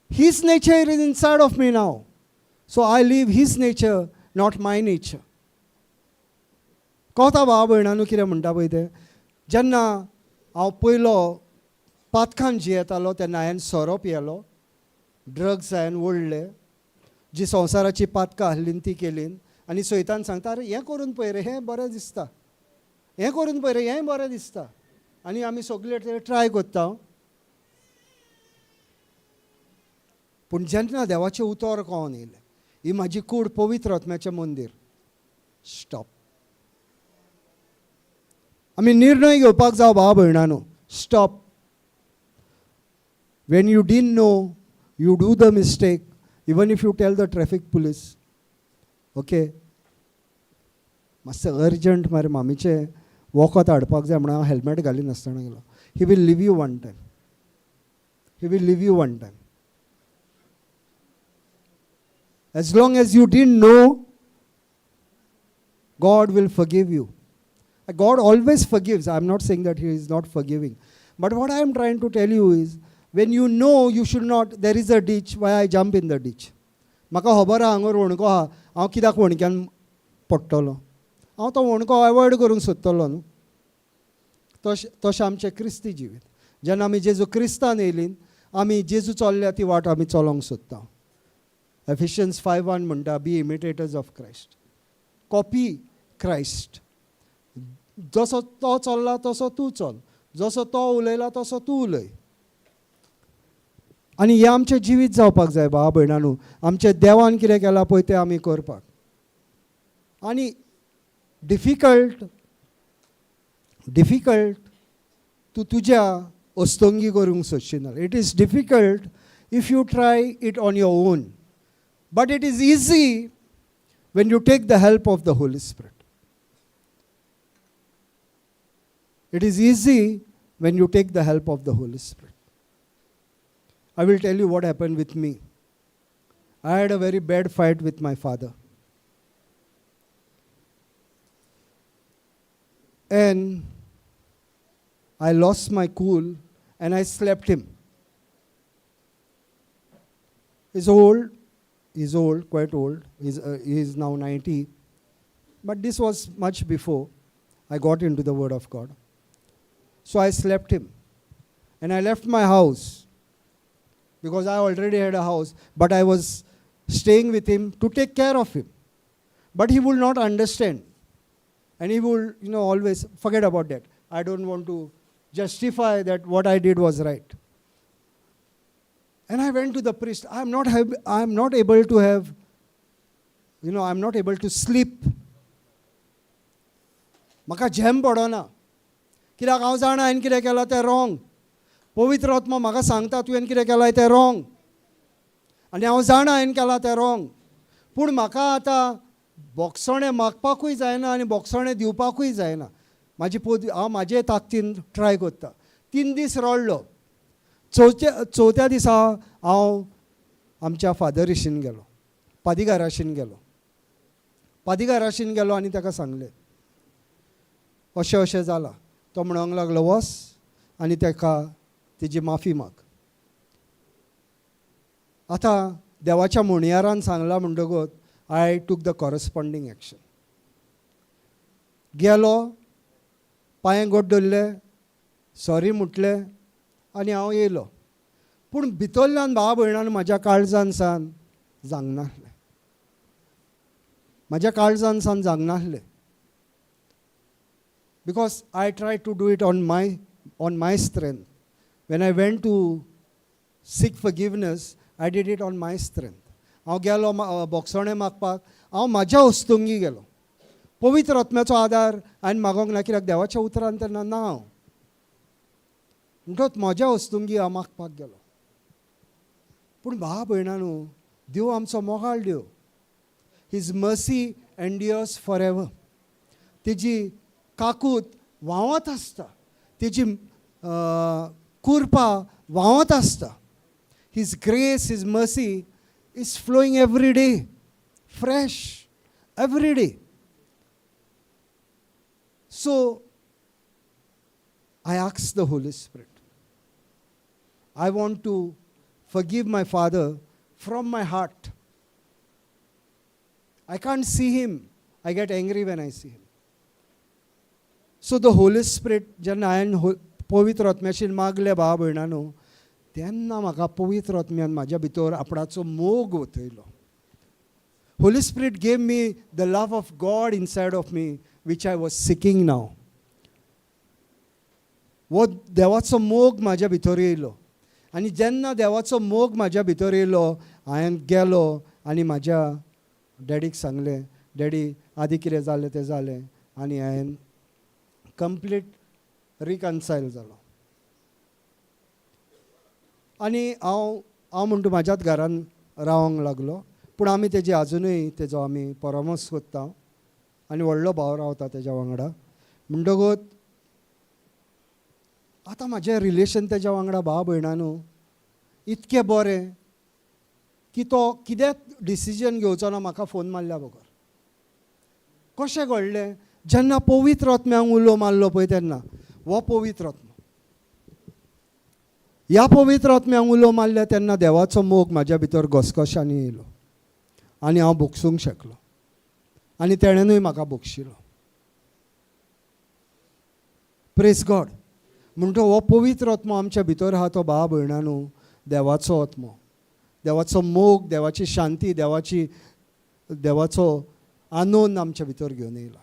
His nature is inside of me now. So I live His nature, not my nature. कोता भाव भयणानू कितें म्हणटा पळय तें, जेन्ना हांव पयलो पातकान जियेतालो तेन्ना हांवें सोरो पियेलो, ड्रग्स हांवें ओडले, जी संवसाराची पातकां आहलीं ती केलीं. आनी सैतान सांगता, अरे हें करून पळय रे, हें बरें दिसता, हें करून पळय रे, हें बरें दिसता. आनी आमी सगळे ते ट्राय करता. पूण जेन्ना देवाचें उतर कळोन येयलें, ही म्हाजी कूड पवित्र आत्म्याचें मंदीर, स्टॉप. आमी निर्णय घेवपाक जाव भाव भयणानो, stop. When you didn't know, you do the mistake, even if you tell the traffic police, okay, मातशें अर्जंट मरे मामीचें वखद हाडपाक जाय म्हणून हांव हेल्मेट घालिनासतना गेलो. He will leave you one time. He will leave you one time. As long as you didn't know, God will forgive you. God always forgives. I'm not saying that He is not forgiving. But what I am trying to tell you is, when you know you should not, there is a ditch, why I jump in the ditch? म्हाका खबर आहा हांगर होणको आहा, हांव कित्याक होणक्यान पडटलो? हांव तो होणको avoid करूंक सोदतलो न्हू. तशें तशें आमचें क्रिस्ती जिवीत. जेन्ना आमी जेजू क्रिस्तान येयलीं, आमी जेजू चल्ल्या ती वाट आमी चलोवंक सोदता. एफिशियन्स 5:1 म्हणटा, be imitators of Christ, copy Christ. जसो तो चल्ला तसो तूं चल, जसो तो उलयला तसो तूं उलय. आनी हें आमचें जिवीत जावपाक जाय भावा भयणानू. आमचें देवान कितें केलां पळय तें आमी करपाक. आनी डिफिकल्ट डिफिकल्ट तूं तुज्या अस्तंगी करूंक सोदशी ना. It is difficult if you try it on your own, but it is easy when you take the help of the Holy Spirit. It is easy when you take the help of the Holy Spirit. I will tell you what happened with me. I had a very bad fight with my father. And I lost my cool and I slapped him. He's old, he's old, quite old. He is now 90. But this was much before. I got into the word of God. So I slapped him and I left my house because I already had a house, but I was staying with him to take care of him. But he would not understand. And he would always forget about that. I don't want to justify that what I did was right. And I went to the priest. I'm not able to have, you know, I'm not able to sleep. म्हाका झेम पडना कित्याक हांव जाणा हांवें कितें केलां तें रोंग. पवित्र आत्मा म्हाका सांगता, तुवें कितें केलां तें रोंग आनी हांव जाणा हांवें केलां तें रोंग. पूण म्हाका आतां बोगसणें मागपाकूय जायना आनी बोगसणें दिवपाकूय जायना. म्हाजी पोद हांव म्हाजे ताकदीन ट्राय करता. 3 दीस रडलो. चवथ्या दिसा हांव आमच्या फादरीशीन गेलो, पादिगाराशीन गेलो. पादिगाराशीन गेलो आनी ताका सांगलें, अशें अशें जालां. तो म्हणूंक लागलो, वच आनी ताका तेजी माफी माग. आतां देवाच्या म्हणयारान सांगलां म्हणटकूच I took the corresponding action. गेलो, पांये गोड धरले, सॉरी म्हटलें आनी हांव येयलो. पूण भितरल्यान, भाव भयणान, म्हाज्या काळजान सान जागनासलें. म्हाज्या काळजान सान जागनासलें because I try to do it on my strength. When I went to seek forgiveness, I did it on my strength. हांव गेलो बोगसणें मागपाक. हांव म्हाज्या वस्तुंगी गेलो. पवित्र आत्म्याचो आदार हांवें मागोंक ना कित्याक देवाच्या उतरान तेन्ना ना हांव. म्हणटकच म्हज्या वस्तुंगी हांव मागपाक गेलो. पूण भाव भयणानू, देव आमचो मोगाळ देव. His mercy endures for ever. तेजी काकूत व्हांवत आसता. तेजी कुरपा व्हांवत आसता. His grace, His mercy is flowing every day, fresh every day. So I ask the Holy Spirit, I want to forgive my father from my heart. I can't see him. I get angry when I see him. So the Holy Spirit, जेन्ना हांवें पवित्र आत्म्याशीन मागलें, भाव भयणानो, तेन्ना म्हाका पवित्र आत्म्यान म्हाज्या भितर आपणाचो मोग ओतयलो. Holy Spirit gave me the love of God inside of me, which I was seeking now. हो देवाचो मोग म्हाज्या भितर येयलो आनी जेन्ना देवाचो मोग म्हाज्या भितर येयलो, हांवें गेलो आनी म्हाज्या डॅडीक सांगलें, डॅडी, आदी कितें जालें तें जालें. आनी हांवें कंप्लीट रिकन्सायल जालो आनी हांव म्हणटा म्हाज्याच घरान रावंक लागलो. पूण आमी तेजी आजुनूय तेजो आमी परामर्श कोत्ता आनी व्हडलो भाव रावता तेज्या वांगडा. म्हणटकूच आतां म्हाजें रिलेशन तेज्या वांगडा, भाव भयणानू, इतकें बरें की तो कितेंच डिसिजन घेवचो ना म्हाका फोन मारल्या बगर. कशें घडलें? जेन्ना पवित्र आत्म्याक उलो मारलो पळय तेन्ना, हो पवित्र आत्मा, ह्या पवित्र आत्म्याक उलो मारल्या तेन्ना देवाचो मोग म्हाज्या भितर घसघशांनी येयलो आनी हांव भोगसूंक शकलो आनी तेणेनूय म्हाका भोगशिलो. Praise God. म्हणटा हो पवित्र आत्मो आमच्या भितर आहा तो, भाव भयणानू, देवाचो आत्मो, देवाचो मोग, देवाची शांती, देवाचो आनंद आमच्या भितर घेवन येयला.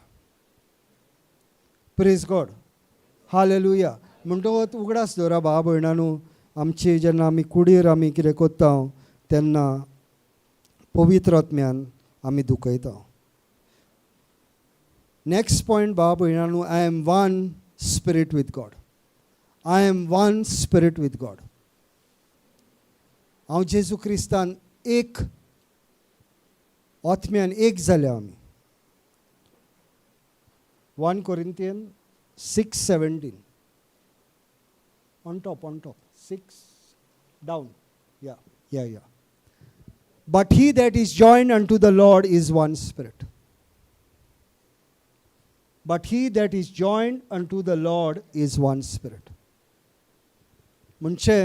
Praise God. Hallelujah. म्हणटकच उगडास दवरा, भाव भयणानू, आमची जेन्ना आमी कुडीर आमी कितें करता तेन्ना पवित्र आत्म्यान आमी दुखयता. नेक्स्ट पॉयंट, भाव भयणानू, I am one spirit with God. I am one spirit with God. हांव जेजू क्रिस्तान एक आत्म्यान एक जाल्या आमी. 1 Corinthian 6:17. On top, on top, six down. Yeah. But he that is joined unto the Lord is one spirit. But he that is joined unto the Lord is one spirit. म्हणजे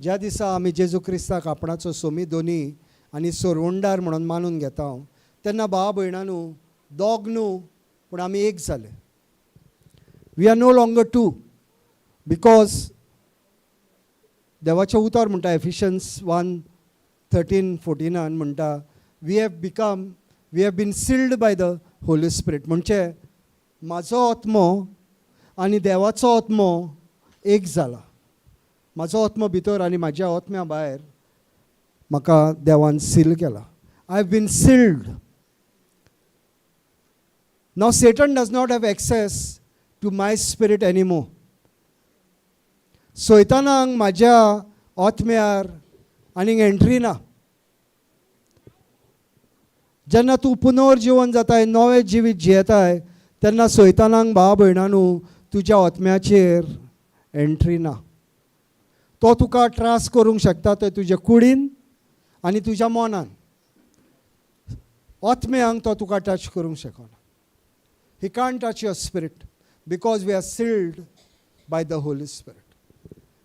ज्या दिसा आमी जेजू क्रिस्ताक आपणाचो सोमी धनी आनी सोरवंडार म्हणून मानून घेता तेन्ना, भाव भयणानू, दोग न्हू पूण आमी एक जाले. We are no longer two, because देवाचें उतर म्हणटा एफिशियन्स 1:13-14 म्हणटा we have become, we have been sealed by the Holy Spirit. म्हणजे म्हाजो आत्मो आनी देवाचो आत्मो एक जाला. म्हाजो आत्मो भितर आनी म्हाज्या आत्म्या भायर म्हाका देवान सील केला. I have been sealed. Now Satan does not have access to my spirit anymore. सैतानाक म्हाज्या आत्म्यार आनीक एंट्री ना. जेन्ना तूं पुनर्जिवन जाताय, नवें जिवीत जियेताय, तेन्ना सैतानाक भाव भयणानू तुज्या आत्म्याचेर एंट्री ना. तो तुका त्रास करूंक शकता तो तुज्या कुडीन आनी तुज्या मनान. आत्म्यांक तो तुका टच करूंक शकना. He can't touch your spirit because we are sealed by the Holy Spirit.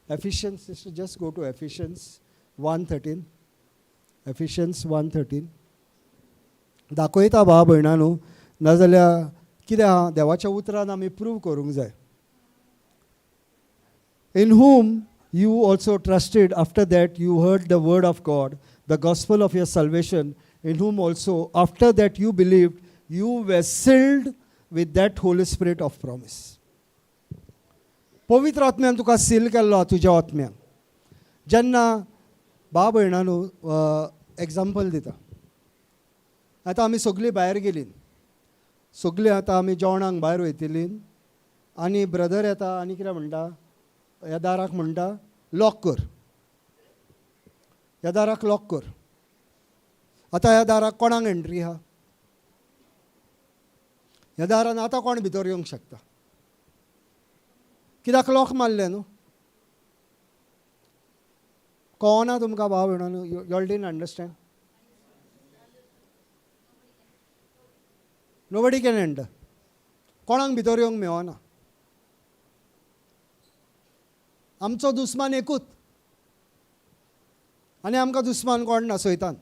Ephesians, sister, just go to Ephesians 1:13. Ephesians 1:13. दाखयता भाव भयणानू, नाजाल्यार कितें आहा देवाच्या उतरान आमी प्रूव करूंक जाय. In whom you also trusted, after that you heard the word of God, the gospel of your salvation, in whom also after that you believed, you were sealed with that Holy Spirit of promise. पवित्र आत्म्यान तुका seal केल्लो तुज्या आत्म्यान. जेन्ना भाव भयणानू example दिता, आतां आमी सगळीं भायर गेलीं, सगळीं आतां आमी जेवणाक भायर वयतलीं आनी ब्रदर येता आनी कितें म्हणटा, ह्या दाराक म्हणटा लॉक कर, ह्या दाराक लॉक कर. आतां ह्या दाराक कोणाक एंट्री आहा? ह्या दारान आतां कोण भितर येवंक शकता? कित्याक लॉक मारलें न्हू? कळना तुमकां भाव भयणांनो? You all didn't understand? Nobody can enter. कोणाक भितर येवंक मेळना. आमचो दुस्मान एकूच आनी आमकां दुस्मान कोण ना, सैतान.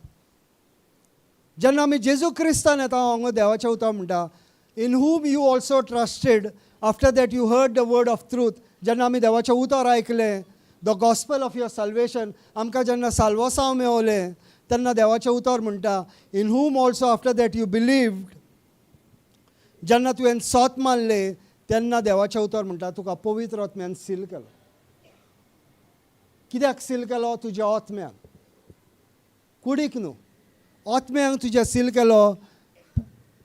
जेन्ना आमी जेजू क्रिस्तान येता, हांगा देवाचें उतर म्हणटा, in whom you also trusted after that you heard the word of truth. जेन्ना आमी देवाचें उतर आयकलें, the gospel of your salvation, आमकां जेन्ना साल्वासांव मेवलें तेन्ना देवाचें उतर म्हणटा, in whom also after that you believed. जेन्ना तुवें सोत मारलें तेन्ना देवाचें उतर म्हणटा तुका पवित्र आत्म्यान सील केलो. कित्याक सील केलो? तुज्या आत्म्यान, कुडीक न्हू, आत्म्यांक तुज्या सील केलो.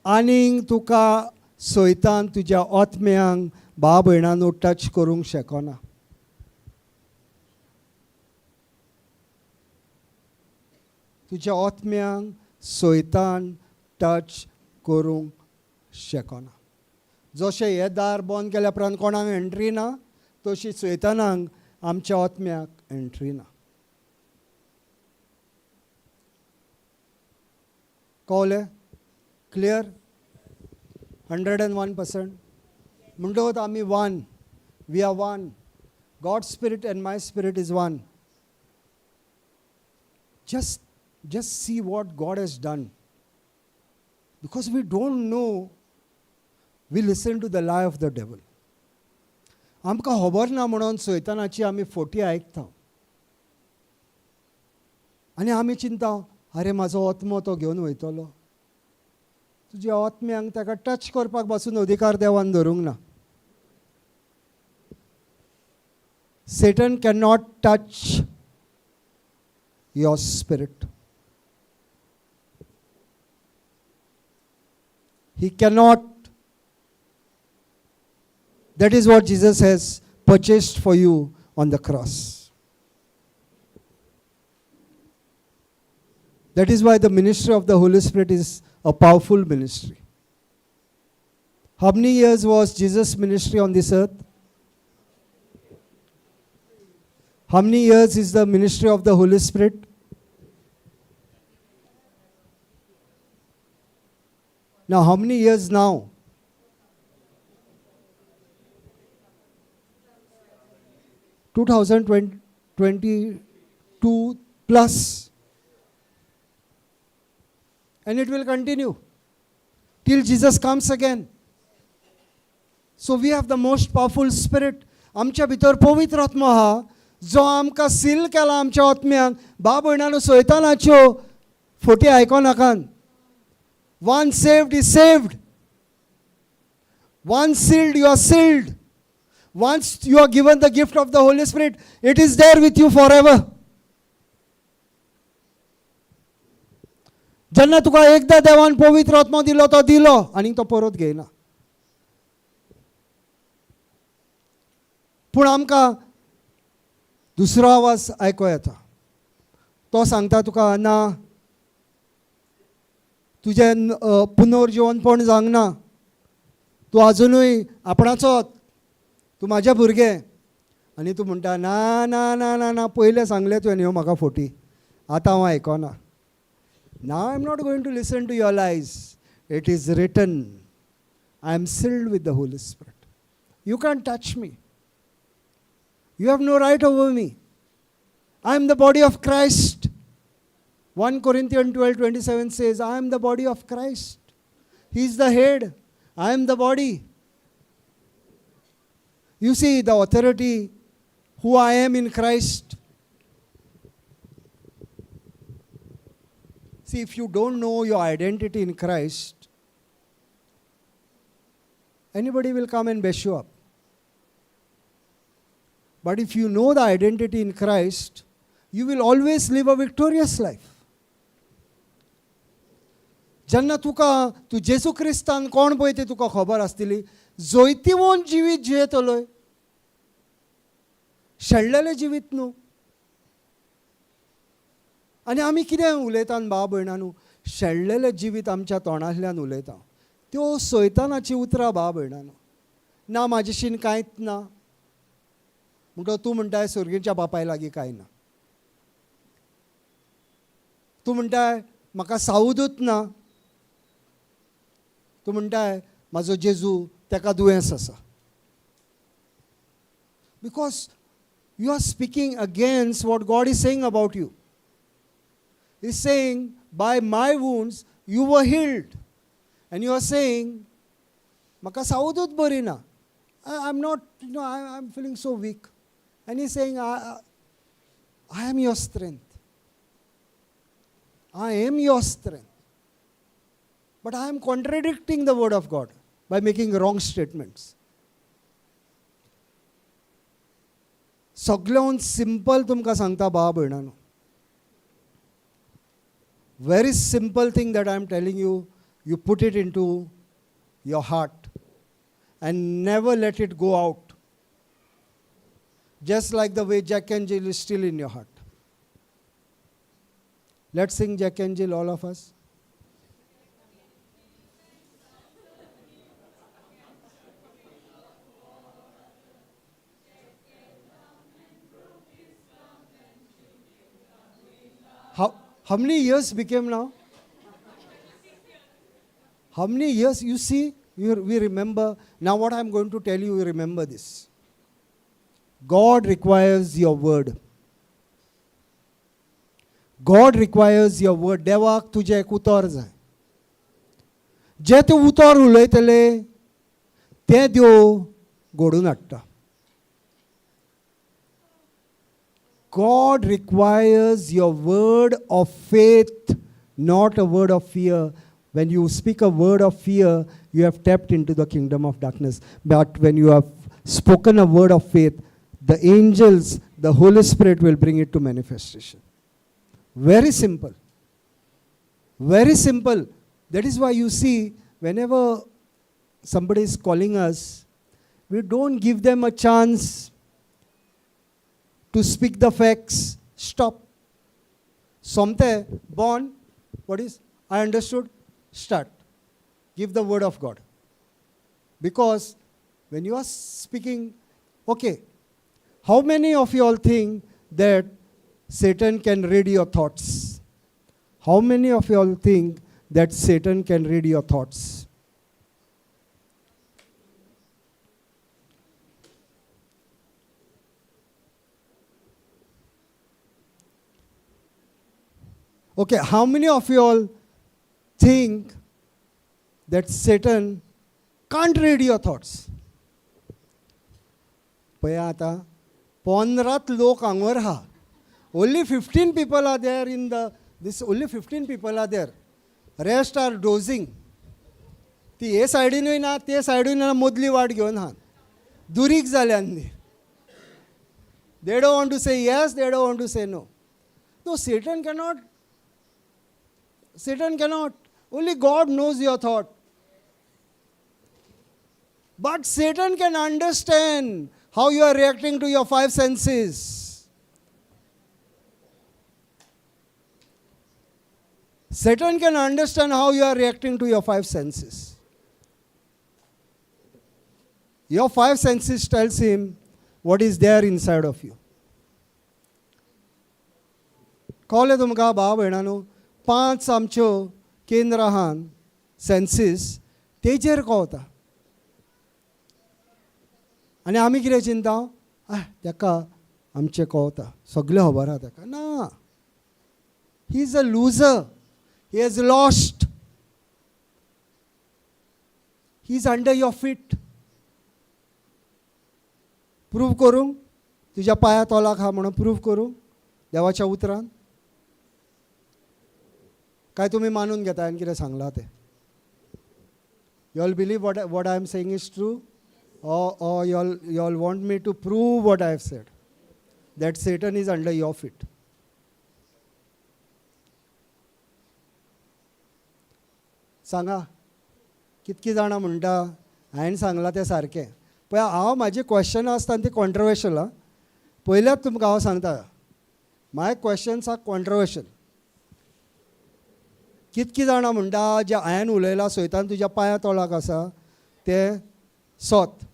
आनीक तुका सैतान तुज्या आत्म्यांक भाव भयणांनो टच करूंक शकना. तुज्या आत्म्यांक सैतान टच करूंक शकना. जशें हें दार बंद केल्या उपरांत कोणाक एंट्री ना, तशी सैतानाक आमच्या आत्म्याक एंट्री ना. कळ्ळें? क्लियर? 101%. म्हणटकच आमी one, we are one. God spirit and my spirit is one. Just see what God has done. Because we don't know, we listen to the lie of the devil. आमकां खबर ना म्हणून सैतानाची आमी forty आयकता आनी आमी चिंता, अरे म्हाजो आत्मो तो घेवन वयतलो. तुज्या आत्म्यांक ताका टच करपाक पासून अधिकार देवान धरूंक ना. Satan can not touch your spirit. He cannot. That is what Jesus has purchased for you on the cross. That is why the ministry of the Holy Spirit is a powerful ministry. How many years was Jesus' ministry on this earth? How many years is the ministry of the Holy Spirit? Now, how many years now? 2022 plus. And it will continue till Jesus comes again. So we have the most powerful spirit. आमच्या भितर पवित्र आत्मो आहा जो आमकां seal केला आमच्या आत्म्याक. बा भयणानो, सैतानाच्यो forty आयकोनाकान. Once saved is saved. Once sealed, you are sealed. Once you are given the gift of the Holy Spirit, it is there with you forever. जेन्ना तुका एकदां देवान पवित्र आत्मो दिलो तो दिलो आनी तो परत घेयना. पूण आमकां दुसरो आवाज आयको येता. तो सांगता तुका ना, तुजें पुनर्जिवनपण जावंक ना, तूं आजुनूय आपणाचोच, तूं म्हाजें भुरगें. आनी तूं म्हणटा ना ना ना ना ना, पयलें सांगलें तुवें ह्यो म्हाका फोटी, आतां हांव आयकना. Now I am not going to listen to your lies. It is written, I am sealed with the Holy Spirit. You can't touch me. You have no right over me. I am the body of Christ. 1 Corinthians 12:27 says, I am the body of Christ. He is the head. I am the body. You see the authority who I am in Christ. See, if you don't know your identity in Christ, anybody will come and mess you up. But if you know the identity in Christ, you will always live a victorious life. जेन्ना तुका तूं जेजू क्रिस्तान कोण पळय तें तुका खबर आसतली, जैतिवंत जिवीत जियेतलोय, शेणलेलें जिवीत न्हू. आनी आमी कितें उलयतात भाव भयणां न्हू, शेणलेलें जिवीत आमच्या तोंडांतल्यान उलयता. त्यो सैतानाची उतरां भाव भयणां न्हू. ना म्हाजेशीन कांयच ना म्हणटो तूं म्हणटाय सर्गीच्या बापाय लागीं कांय ना. तूं म्हणटाय म्हाका सावदूच ना. तूं म्हणटाय म्हाजो जेजू तेका दुयेंस आसा. Because you are speaking against what God is saying about you. Is saying by my wounds you were healed. And you are saying म्हाका सावदूच बरी ना. I am not, you know, I am feeling so weak. And he saying I am your strength. I am your strength. But I am contradicting the word of God by making wrong statements. सगळ्यान simple तुमकां सांगता भाव भयणांनो, very simple thing that I am telling you, you put it into your heart and never let it go out. Just like the way Jack and Jill is still in your heart. Let's sing Jack and Jill, all of us. How many years became now? How many years? You see, we remember. Now what I'm going to tell you, you remember this. God requires your word. God requires your word. देवाक तुजें एक उतर जाय. जें तूं उतर उलयतले तें देव घडोवन हाडटा. God requires your word of faith, not a word of fear. When you speak a word of fear, you have tapped into the kingdom of darkness. But when you have spoken a word of faith, the angels, the Holy Spirit will bring it to manifestation. Very simple. Very simple. That is why you see, whenever somebody is calling us, we don't give them a chance to speak the facts. Stop. Somte, born, what is? I understood. Start. Give the word of God. Because when you are speaking, okay, how many of you all think that Satan can read your thoughts? How many of you all think that Satan can read your thoughts? Okay, how many of you all think that Satan can't read your thoughts? पळया आतां 15 लोक हांगर आहा. Only 15 people are there in the this, only 15 people are there, rest are dozing. ती हे सायडीनूय ना ते सायडीनूय ना, मदली वाट घेवन आहा, दुरीग जाल्यान न्ही. They don't want to say yes, they don't want to say no. No, Satan cannot. Satan cannot. Only God knows your thought. But Satan can understand how you are reacting to your five senses. Satan can understand how you are reacting to your five senses. Your five senses tells him what is there inside of you. कळ्ळें तुमकां भाव भयणांनो? 5 आमच्यो केंद्रां आहात senses, तेजेर कळता. आनी आमी कितें चिंता, ताका आमचें कळता, सगळें खबर आहा ताका. ना, he is a loser, he has lost, he is under your feet. Prove करूंक तुज्या पांया तोलाक आहा म्हणून प्रूव करूंक देवाच्या उतरान? काय तुमी मानून घेता हांवें कितें सांगलां तें? You all believe what I am saying is true? Or you all want me to prove what I have said, that Satan is under your feet? सांगा, कितकी जाणां म्हणटा हांवें सांगलां तें सारकें? पळय, हांव म्हाजी क्वेश्चनां आसता ती कॉन्ट्रवर्शियल. आं, पयल्याच तुमकां हांव सांगता, my questions are controversial. कितकी जाणां म्हणटा जें हांवें उलयलां सैतान तुज्या पांया तोळाक आसा तें सत,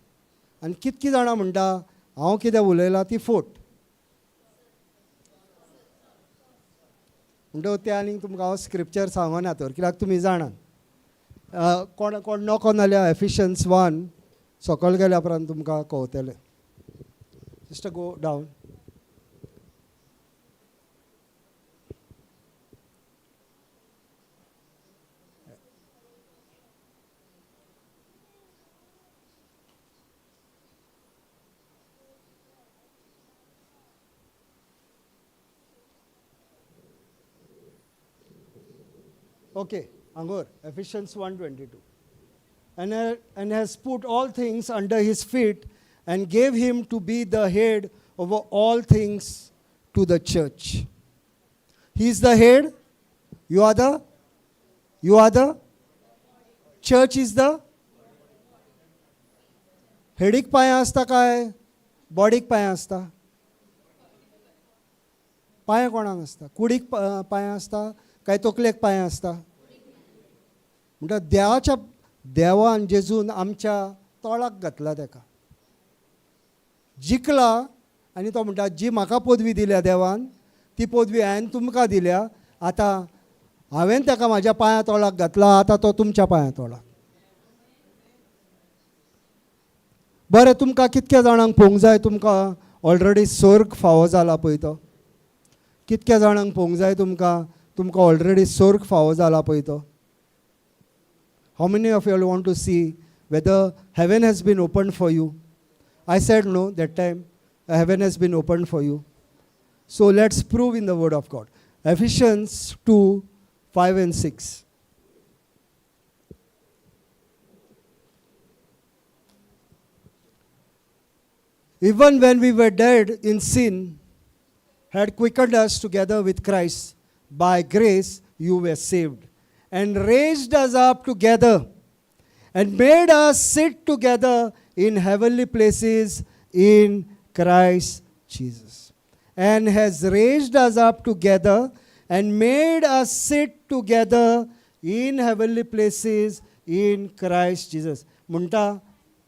आनी कितकी जाणां म्हणटा हांव कितें उलयलां ती फोट? म्हणटकच तें आनीक तुमकां हांव स्क्रिप्चर सांगना तर, कित्याक तुमी जाणात. कोण कोण नको नाल्यार एफिशियन्स 1 सकयल गेल्या उपरांत तुमकां कळतलें. Sister go down. Okay, Angor, Ephesians 1:22. And has put all things under his feet and gave him to be the head over all things to the church. He is the head, you are the, you are the, church is the. हेडीक पांय आसता काय बॉडीक पांय आसता? पांय कोणाक आसता? कुडीक पांय आसता काय तकलेक पांय आसता? म्हणटा देवाच्या देवान जेजून आमच्या तोळाक घातला, ताका जिखला, आनी तो म्हणटा जी म्हाका पदवी दिल्या देवान ती पदवी हांवें तुमकां दिल्या, आतां हांवें ताका म्हाज्या पांया तोळाक घातला, आतां तो तुमच्या पांया तोळाक. बरें, तुमकां कितक्या जाणांक पळोवंक जाय तुमकां ऑलरेडी स्वर्ग फावो जाला पळय तो? कितक्या जाणांक पळोवंक जाय तुमकां तुमकां ऑलरेडी स्वर्ग फावो जाला पळय तो? How many of you all want to see whether heaven has been opened for you? I said no that time, heaven has been opened for you. So let's prove in the word of God. Ephesians 2, 5 and 6. Even when we were dead in sin, had quickened us together with Christ. By grace you were saved, and raised us up together, and made us sit together in heavenly places in Christ Jesus. And has raised us up together and made us sit together in heavenly places in Christ Jesus. म्हणटा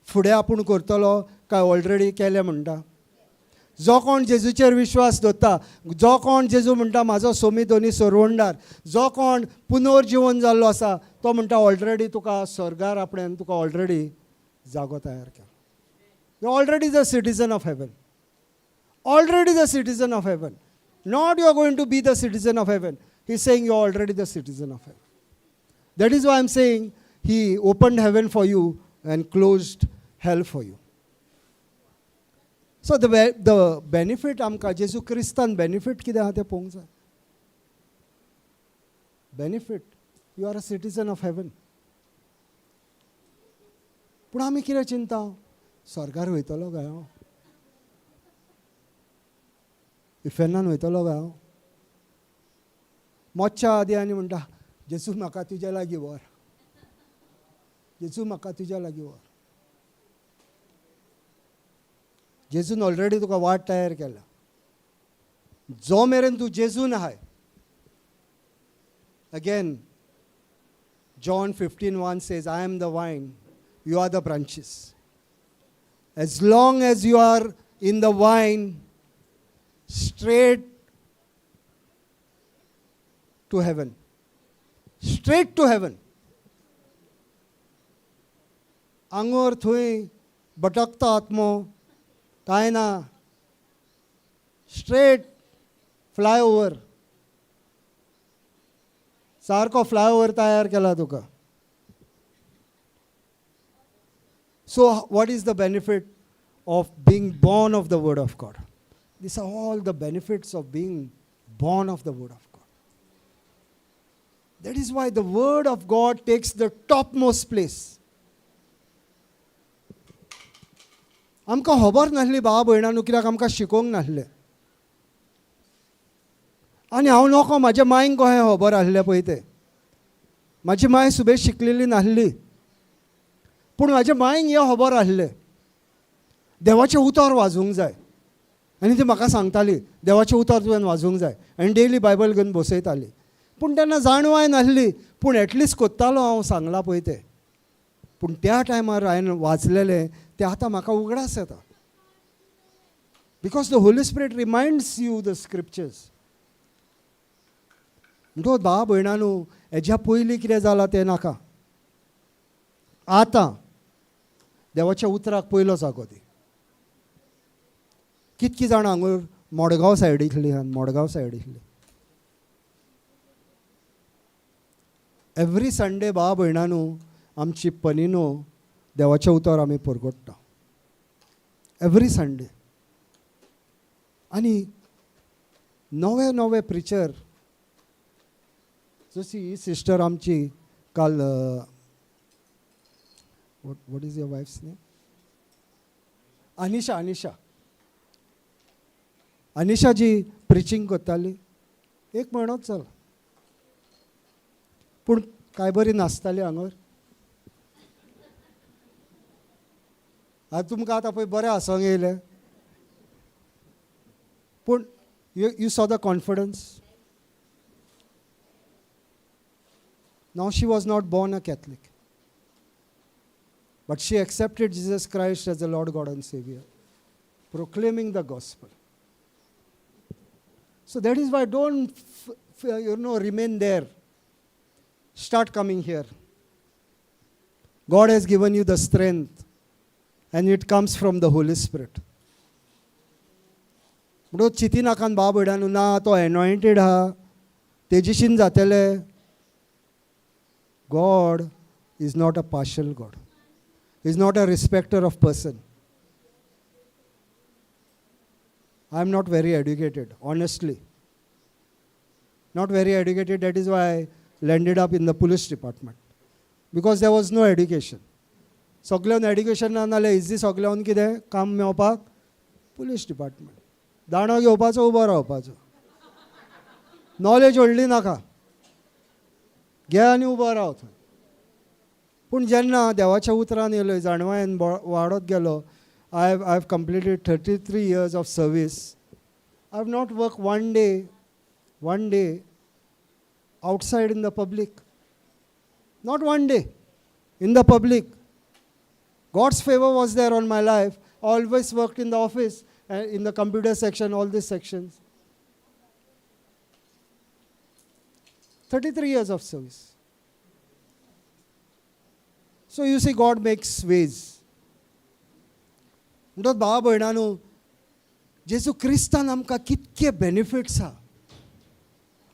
फुडें आपूण करतलो काय already केलें म्हणटा? जो कोण जेजूचेर विश्वास दवरता, जो कोण जेजू म्हणटा म्हाजो सोमीत आनी सोरवणदार, जो कोण पुनर्जिवन जाल्लो आसा तो म्हणटा ऑलरेडी तुका स्वर्गार आपणें तुका ऑलरेडी जागो तयार केला. You already the citizen of heaven, already the citizen of heaven. Not you are going to be the citizen of heaven. He is saying you are already the citizen of heaven. That is why I am saying he opened heaven for you and closed hell for you. So the benefit आमकां जेजू क्रिस्तान benefit कितें आहा तें पळोवंक जाय. Benefit, you are a citizen of heaven. पूण आमी कितें चिंता, स्वर्गार वयतलो काय हांव, इफेर्नान वयतलो काय हांव? मोच्या आदी आनी म्हणटा, जेजू म्हाका तुज्या लागीं व्हर, जेजू म्हाका तुज्या लागीं व्हर. जेजून ऑलरेडी तुका वाट तयार केला. जो मेरेन तूं जेजून आहाय. Again, John 15:1 says, I am the vine, you are the branches. As long as you are in the vine, straight to heaven. Straight to heaven. आंगोर थंय भटकता आत्मो, कांय ना, स्ट्रेट फ्लायओवर, सारको फ्लायओवर तयार केला तुका. So what is the benefit of being born of the word of God? These are all the benefits of being born of the word of God. That is why the word of God takes the topmost place. आमकां खबर नासली भाव भयणांनो, कित्याक आमकां शिकोवंक नासलें. आनी हांव नको म्हाज्या मांयक कशें खबर आसलें पळय तें. म्हाजी मांय सुबेज शिकलेली नासली, पूण म्हाज्या मांयक हें खबर आसलें देवाचें उतर वाजूंक जाय. आनी ती म्हाका सांगताली देवाचें उतर तुवें वाजूंक जाय, आनी डेली बायबल घेवन बसयताली. पूण तेन्ना जाणवाय नासली, पूण एटलिस्ट कोत्तालो हांव सांगलां पळय तें. पूण त्या टायमार हांवें वाचलेलें तें आतां म्हाका उगडास येता, because the Holy Spirit reminds you the scriptures. म्हणटकच भाव भयणांनो, हेज्या पयलीं कितें जालां तें नाका. आतां देवाच्या उतराक पयलो जागो दी. कितकी जाणां हांगा मडगांव सायडींतली आहा, मडगांव सायडींतली एवरी संडे भाव भयणांनो आमची पनिनो देवाचें उतर आमी परगट्टा एवरी संडे. आनी नवे नवे प्रिचर, जशी ही सिस्टर आमची काल, what is your wife's name? Anisha. Anisha, Anisha ji preaching करताली एक म्हयनोच जालो, पूण कांय बरी नाचताली हांगर. आतां तुमकां आतां पळय बरें हांसोंक येयलें, पूण you saw the confidence. Now she was not born a Catholic, but she accepted Jesus Christ as the Lord God and Savior, proclaiming the gospel. So that is why don't remain there. Start coming here. God has given you the strength, and it comes from the Holy Spirit. म्हणून चिंती नाकान भाव भयणांनो, ना तो एनॉयंटेड आहा, तेजीशीन जातले. God is not a partial God. He is not a respecter of person. I am not very educated, honestly. Not very educated, that is why I landed up in the police department. Because there was no education. सगल्यान education ना जाल्यार easy सगल्यान कितें काम मेळपाक police department. दांडो घेवपाचो, उबो रावपाचो, नॉलेज व्हडली नाका, घे आनी उबो राव थंय. पूण जेन्ना देवाच्या उतरान येयलो, जाणवायेन वाडत गेलो, I have completed 33 years of service. I have not work one day outside in the public. Not one day in the public. God's favor was there on my life. I always worked in the office, in the computer section, all these sections. 33 years of service. So you see, God makes ways. म्हणटात भावा भयणांनो, जेजू क्रिस्तान आमकां कितके benefits आहा.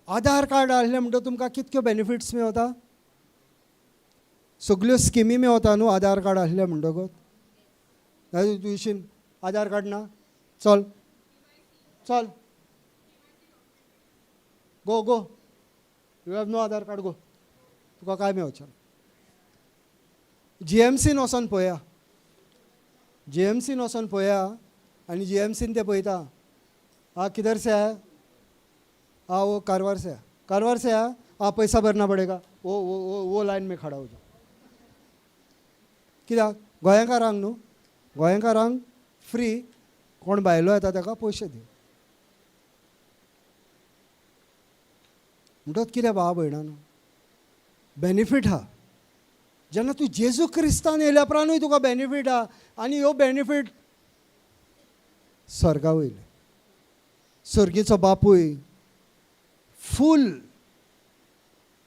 आधार card आहलें म्हणटा तुमकां कितक्यो benefits मेवता, सगल्यो स्किमी मेवता न्हू आधार कार्ड आहलें म्हणटकच. तुयशीन आधार कार्ड ना, चल चल, go go, you have no Aadhaar card, go. तुका काय मेळचें? जीएमसीन वचोन पळया, जीएमसीन वचोन पळया आनी जीएमसीन ते पळयता. हाँ, किधर से आया? हाँ, वो कारवार से आया, कारवार से आया. हाँ, पैसा भरना पड़ेगा. वो लायन में खड़ा हो जाओ. कित्याक? गोंयकारांक न्हू, गोंयकारांक फ्री, कोण भायलो येता ताका पयशे दी. म्हणटकच कितें भाव भयणानो, बेनिफीट आहा. जेन्ना तूं जेजू क्रिस्तान येयल्या उपरांतूय तुका बेनिफीट आहा आनी ह्यो बेनिफीट स्वर्गा वयले. सर्गीचो बापूय full,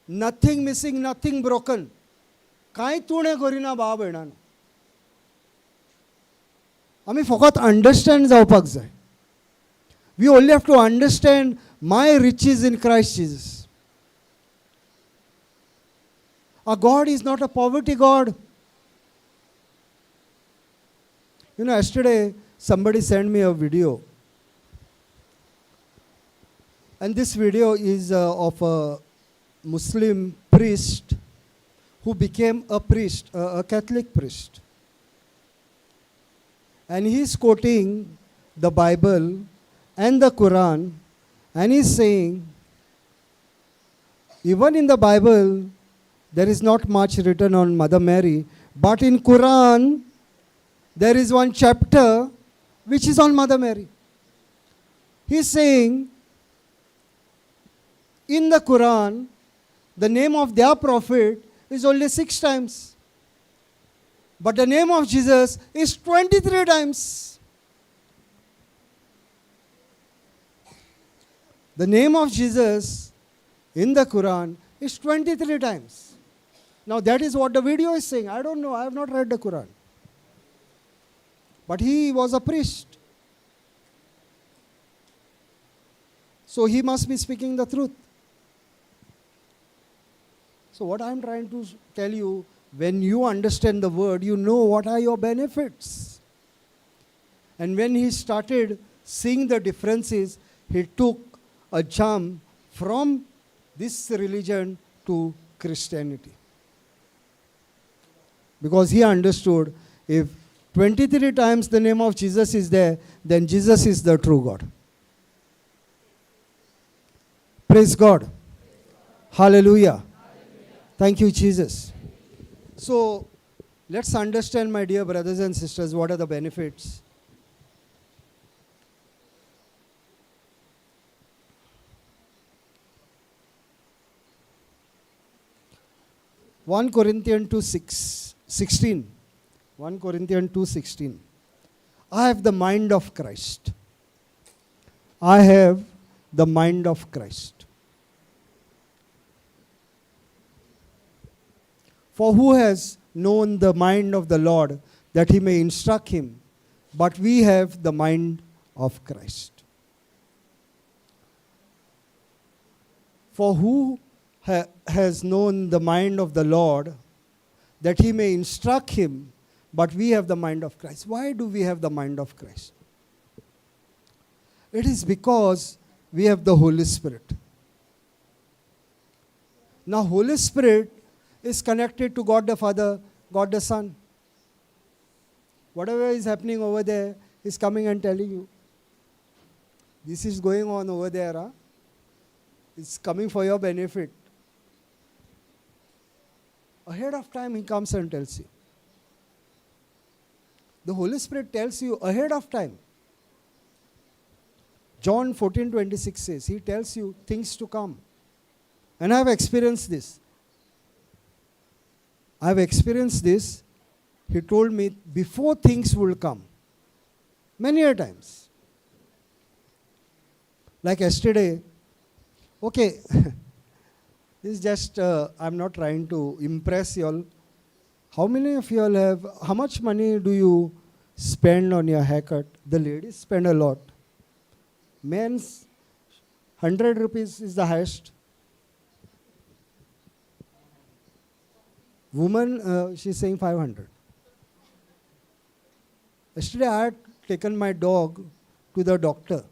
nothing missing, nothing broken, कांयच उणें करिना. भाव भयणानो, आमी फकत अंडरस्टँड जावपाक जाय. We only have to understand my riches in Christ Jesus. Our God is not a poverty God. Yesterday somebody sent me a video. And this video is of a Muslim priest who became a priest, a Catholic priest. And he is quoting the Bible and the Quran, and he's saying, even in the Bible, there is not much written on Mother Mary, but in Quran, there is one chapter which is on Mother Mary. He's saying, in the Quran, the name of their prophet is only 6 times. But the name of Jesus is 23 times. The name of Jesus in the Quran is 23 times. Now that is what the video is saying. I don't know. I have not read the Quran. But he was a priest. So he must be speaking the truth. So what I am trying to tell you, when you understand the word, you know what are your benefits. And when he started seeing the differences, he took a jump from this religion to Christianity. Because he understood if 23 times the name of Jesus is there, then Jesus is the true God. Praise God. Hallelujah. Thank you, Jesus. So let's understand, my dear brothers and sisters, what are the benefits. 1 Corinthians 2:16. 1 Corinthians 2:16. I have the mind of Christ. I have the mind of Christ. For who has known the mind of the Lord that he may instruct him? But we have the mind of Christ. For who has known the mind of the Lord that he may instruct him? But we have the mind of Christ. Why do we have the mind of Christ? It is because we have the Holy Spirit. Now, Holy Spirit is connected to God the Father, God the Son. Whatever is happening over there is coming and telling you. This is going on over there. Huh? It's coming for your benefit. Ahead of time, he comes and tells you. The Holy Spirit tells you ahead of time. John 14:26 says, he tells you things to come. And I have experienced this. I have experienced this. He told me before things will come. Many a times. Like yesterday, okay, this is just, I'm not trying to impress you all. How many of you all have, how much money do you spend on your haircut? The ladies spend a lot. Men's 100 rupees is the highest. Woman, she's saying 500. Yesterday I had taken my dog to the doctor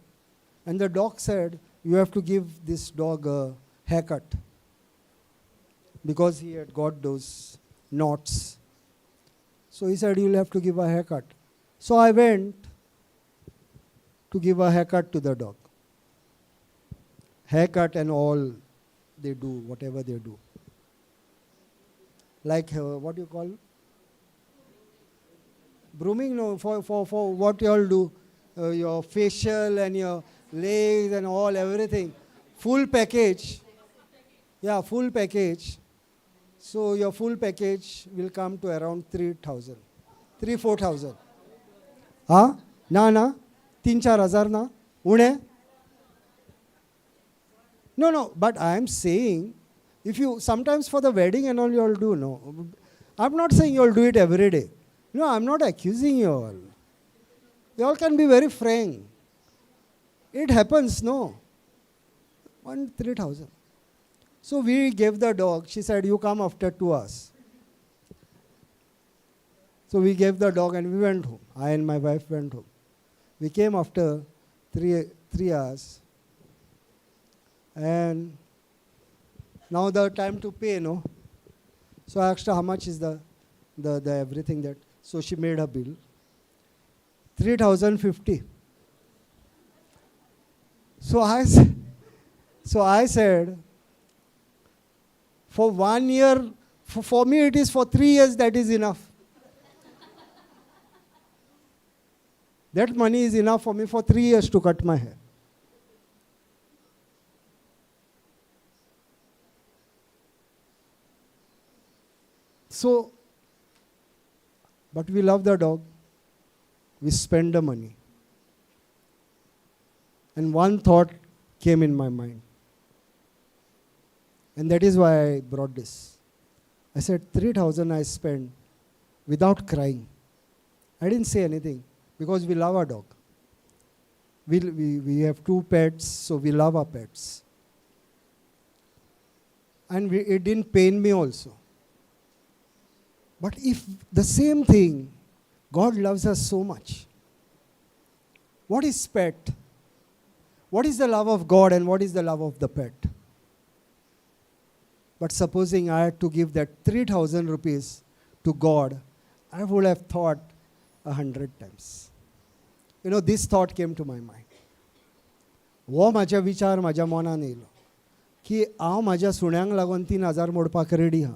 and the doc said, you have to give this dog a haircut because he had got those knots. So he said, you'll have to give a haircut. So I went to give a haircut to the dog. Haircut and all they do, whatever they do. Like what do you call? Grooming, no, for what you all do, your facial and your legs and all, everything. Full package. Yeah, full package. So your full package will come to around 3,000, 3 4,000. हा ना ना तीन चार हजार ना उणे. No, but I am saying, if you sometimes for the wedding and all you all do, no. I'm not saying you all do it every day. No, I'm not accusing you all. You all can be very frank. It happens, no. 1 3,000. So we gave the dog. She said, you come after 2 hours. So we gave the dog and we went home. I and my wife went home. We came after 3 hours. And now the time to pay, no? So I asked her how much is the everything that. So she made her bill. 3,050. So I said, for one year, for me it is for 3 years, that is enough. That money is enough for me for 3 years to cut my hair. So, but we love the dog. We spend the money. And one thought came in my mind. And that is why I brought this. I said, 3,000 I spent without crying. I didn't say anything because we love our dog. We have two pets, so we love our pets. And it didn't pain me also. But if the same thing, God loves us so much. What is pet? What is the love of God and what is the love of the pet? But supposing I had to give that 3,000 rupees to God, I would have thought 100 times. This thought came to my mind. हो म्हाज्या विचार म्हाज्या मनान येयलो की हांव म्हाज्या सुण्यांक लागून 3,000 मोडपाक रेडी आहा,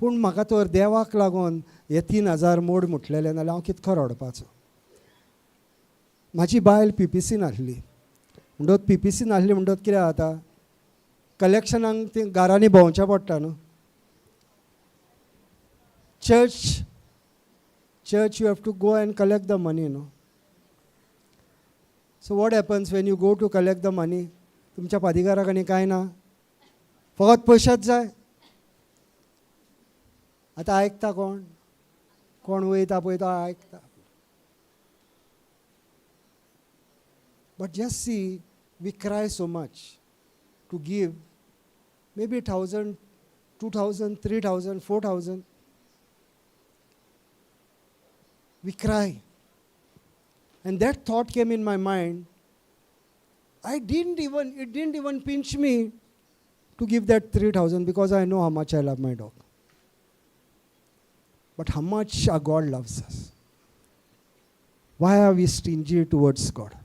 पूण म्हाका तर देवाक लागून हे 3,000 मोड म्हटलेले नाल्यार हांव कितको रडपाचो. म्हाजी बायल पीपीसीन आसली म्हणटच, पीपीसीन आसली म्हणटच कितें जाता, कलेक्शनाक ती घरांनी भोंवचें पडटा न्हू. Church, you have to go and collect the money, no? So what happens when you go to collect the money? तुमच्या पादिकाराक आनी कांय ना, फकत पयशेच जाय. आतां आयकता कोण कोण वयता पळय तो आयकता. But just see, we cry so much to give maybe 1,000, 2,000, 3,000, 4,000. We cry. And that thought came in my mind. I didn't even, it didn't even pinch me to give that 3,000 because I know how much I love my dog. But how much our God loves us. Why are we stingy towards God?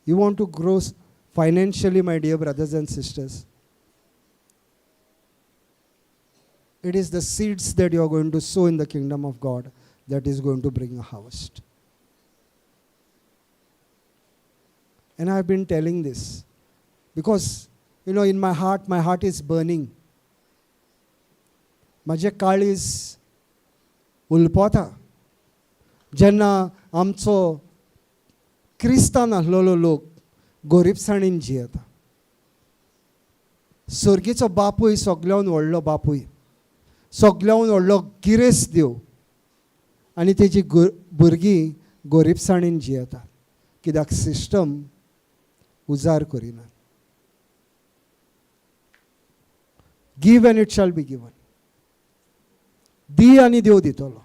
You want to grow financially, my dear brothers and sisters. It is the seeds that you are going to sow in the kingdom of God that is going to bring a harvest. And I've been telling this because, in my heart is burning. म्हजें काळीज हुलपता जेन्ना आमचो क्रिस्तान आसलेलो लोक गोरीबसाणीन जियेता. सर्गीचो बापूय सगल्याहून व्हडलो बापूय, सगल्याहून व्हडलो गिरेस्त देव आनी तेजी भुरगीं गोरीबसाणीन जियेतात कित्याक सिस्टम उजार करिना. Give and it shall be given. दी आनी देव दितलो,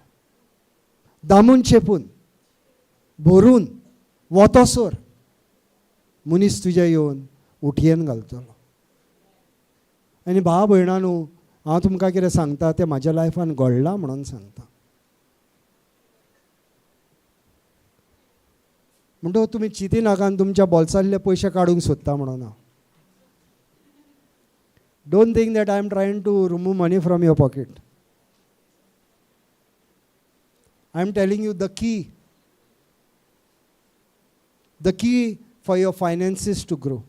दामून चेपून भरून. वतोसर मनीस तुज्या येवन उठयेन घालतलो. आनी भाव भयणां न्हू, हांव तुमकां कितें सांगता तें म्हाज्या लायफान घडलां म्हणून सांगता. म्हणटकच तुमी चिंतिनाका आनी तुमच्या बोल्सांतले पयशे काडूंक सोदता म्हणून हांव. Don't think that I am trying to remove money from your pocket. I am telling you the key. The key for your finances to grow.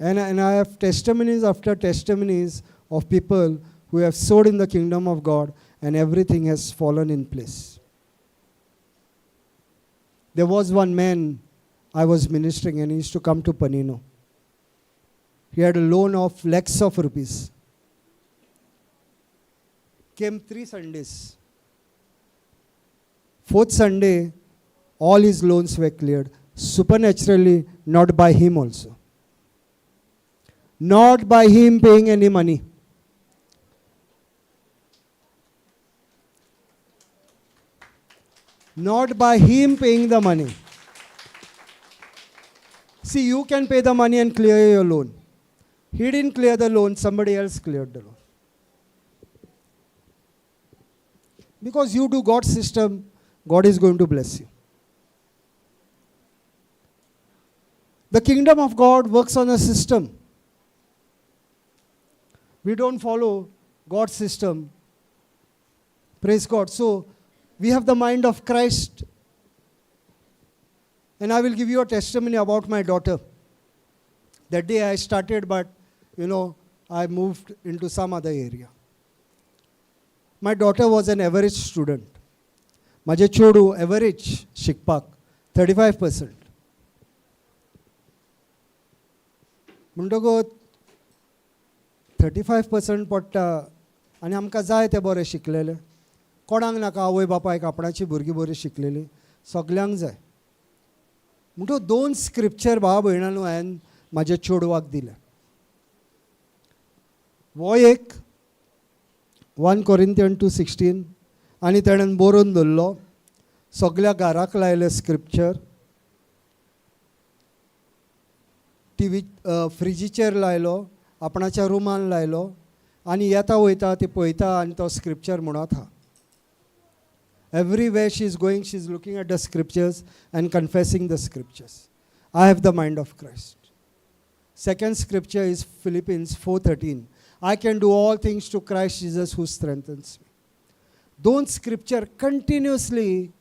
And I have testimonies after testimonies of people who have sowed in the kingdom of God and everything has fallen in place. There was one man I was ministering and he used to come to Panino. He had a loan of lakhs of rupees. Came 3 Sundays. 4th Sunday, all his loans were cleared. Supernaturally, not by him also. Not by him paying any money. Not by him paying the money. See, you can pay the money and clear your loan. He didn't clear the loan, somebody else cleared the loan. Because you do God's system, God is going to bless you. The kingdom of God works on a system. We don't follow God's system. Praise God. So, we have the mind of Christ. And I will give you a testimony about my daughter. That day I started, but I moved into some other area. My daughter was an average student. म्हाजें चेडूं average शिकपाक 35%. म्हणटकच 35% पडटा आनी आमकां जाय तें बरें शिकलेलें. कोणाक नाका आवय बापायक आपणाची भुरगीं बरीं शिकलेलीं, सगल्यांक जाय. म्हणटकच 2 स्क्रिप्चर भाव भयणांनो हांवें म्हाज्या चेडवाक दिलें. हो एक 1 Corinthians 2:16 आनी तेणेन बरोवन दवरलो, सगल्या घराक लायलें स्क्रिप्चर, टिवी फ्रिजीचेर लायलो, आपणाच्या रुमान लायलो आनी येता वयता ती पळयता आनी तो स्क्रिप्चर म्हणत आहा. Everywhere she is going, she is looking at the scriptures and confessing the scriptures. I have the mind of Christ. Second scripture is Philippians 4:13. I can do all things to Christ Jesus who strengthens me. 2 scripture continuously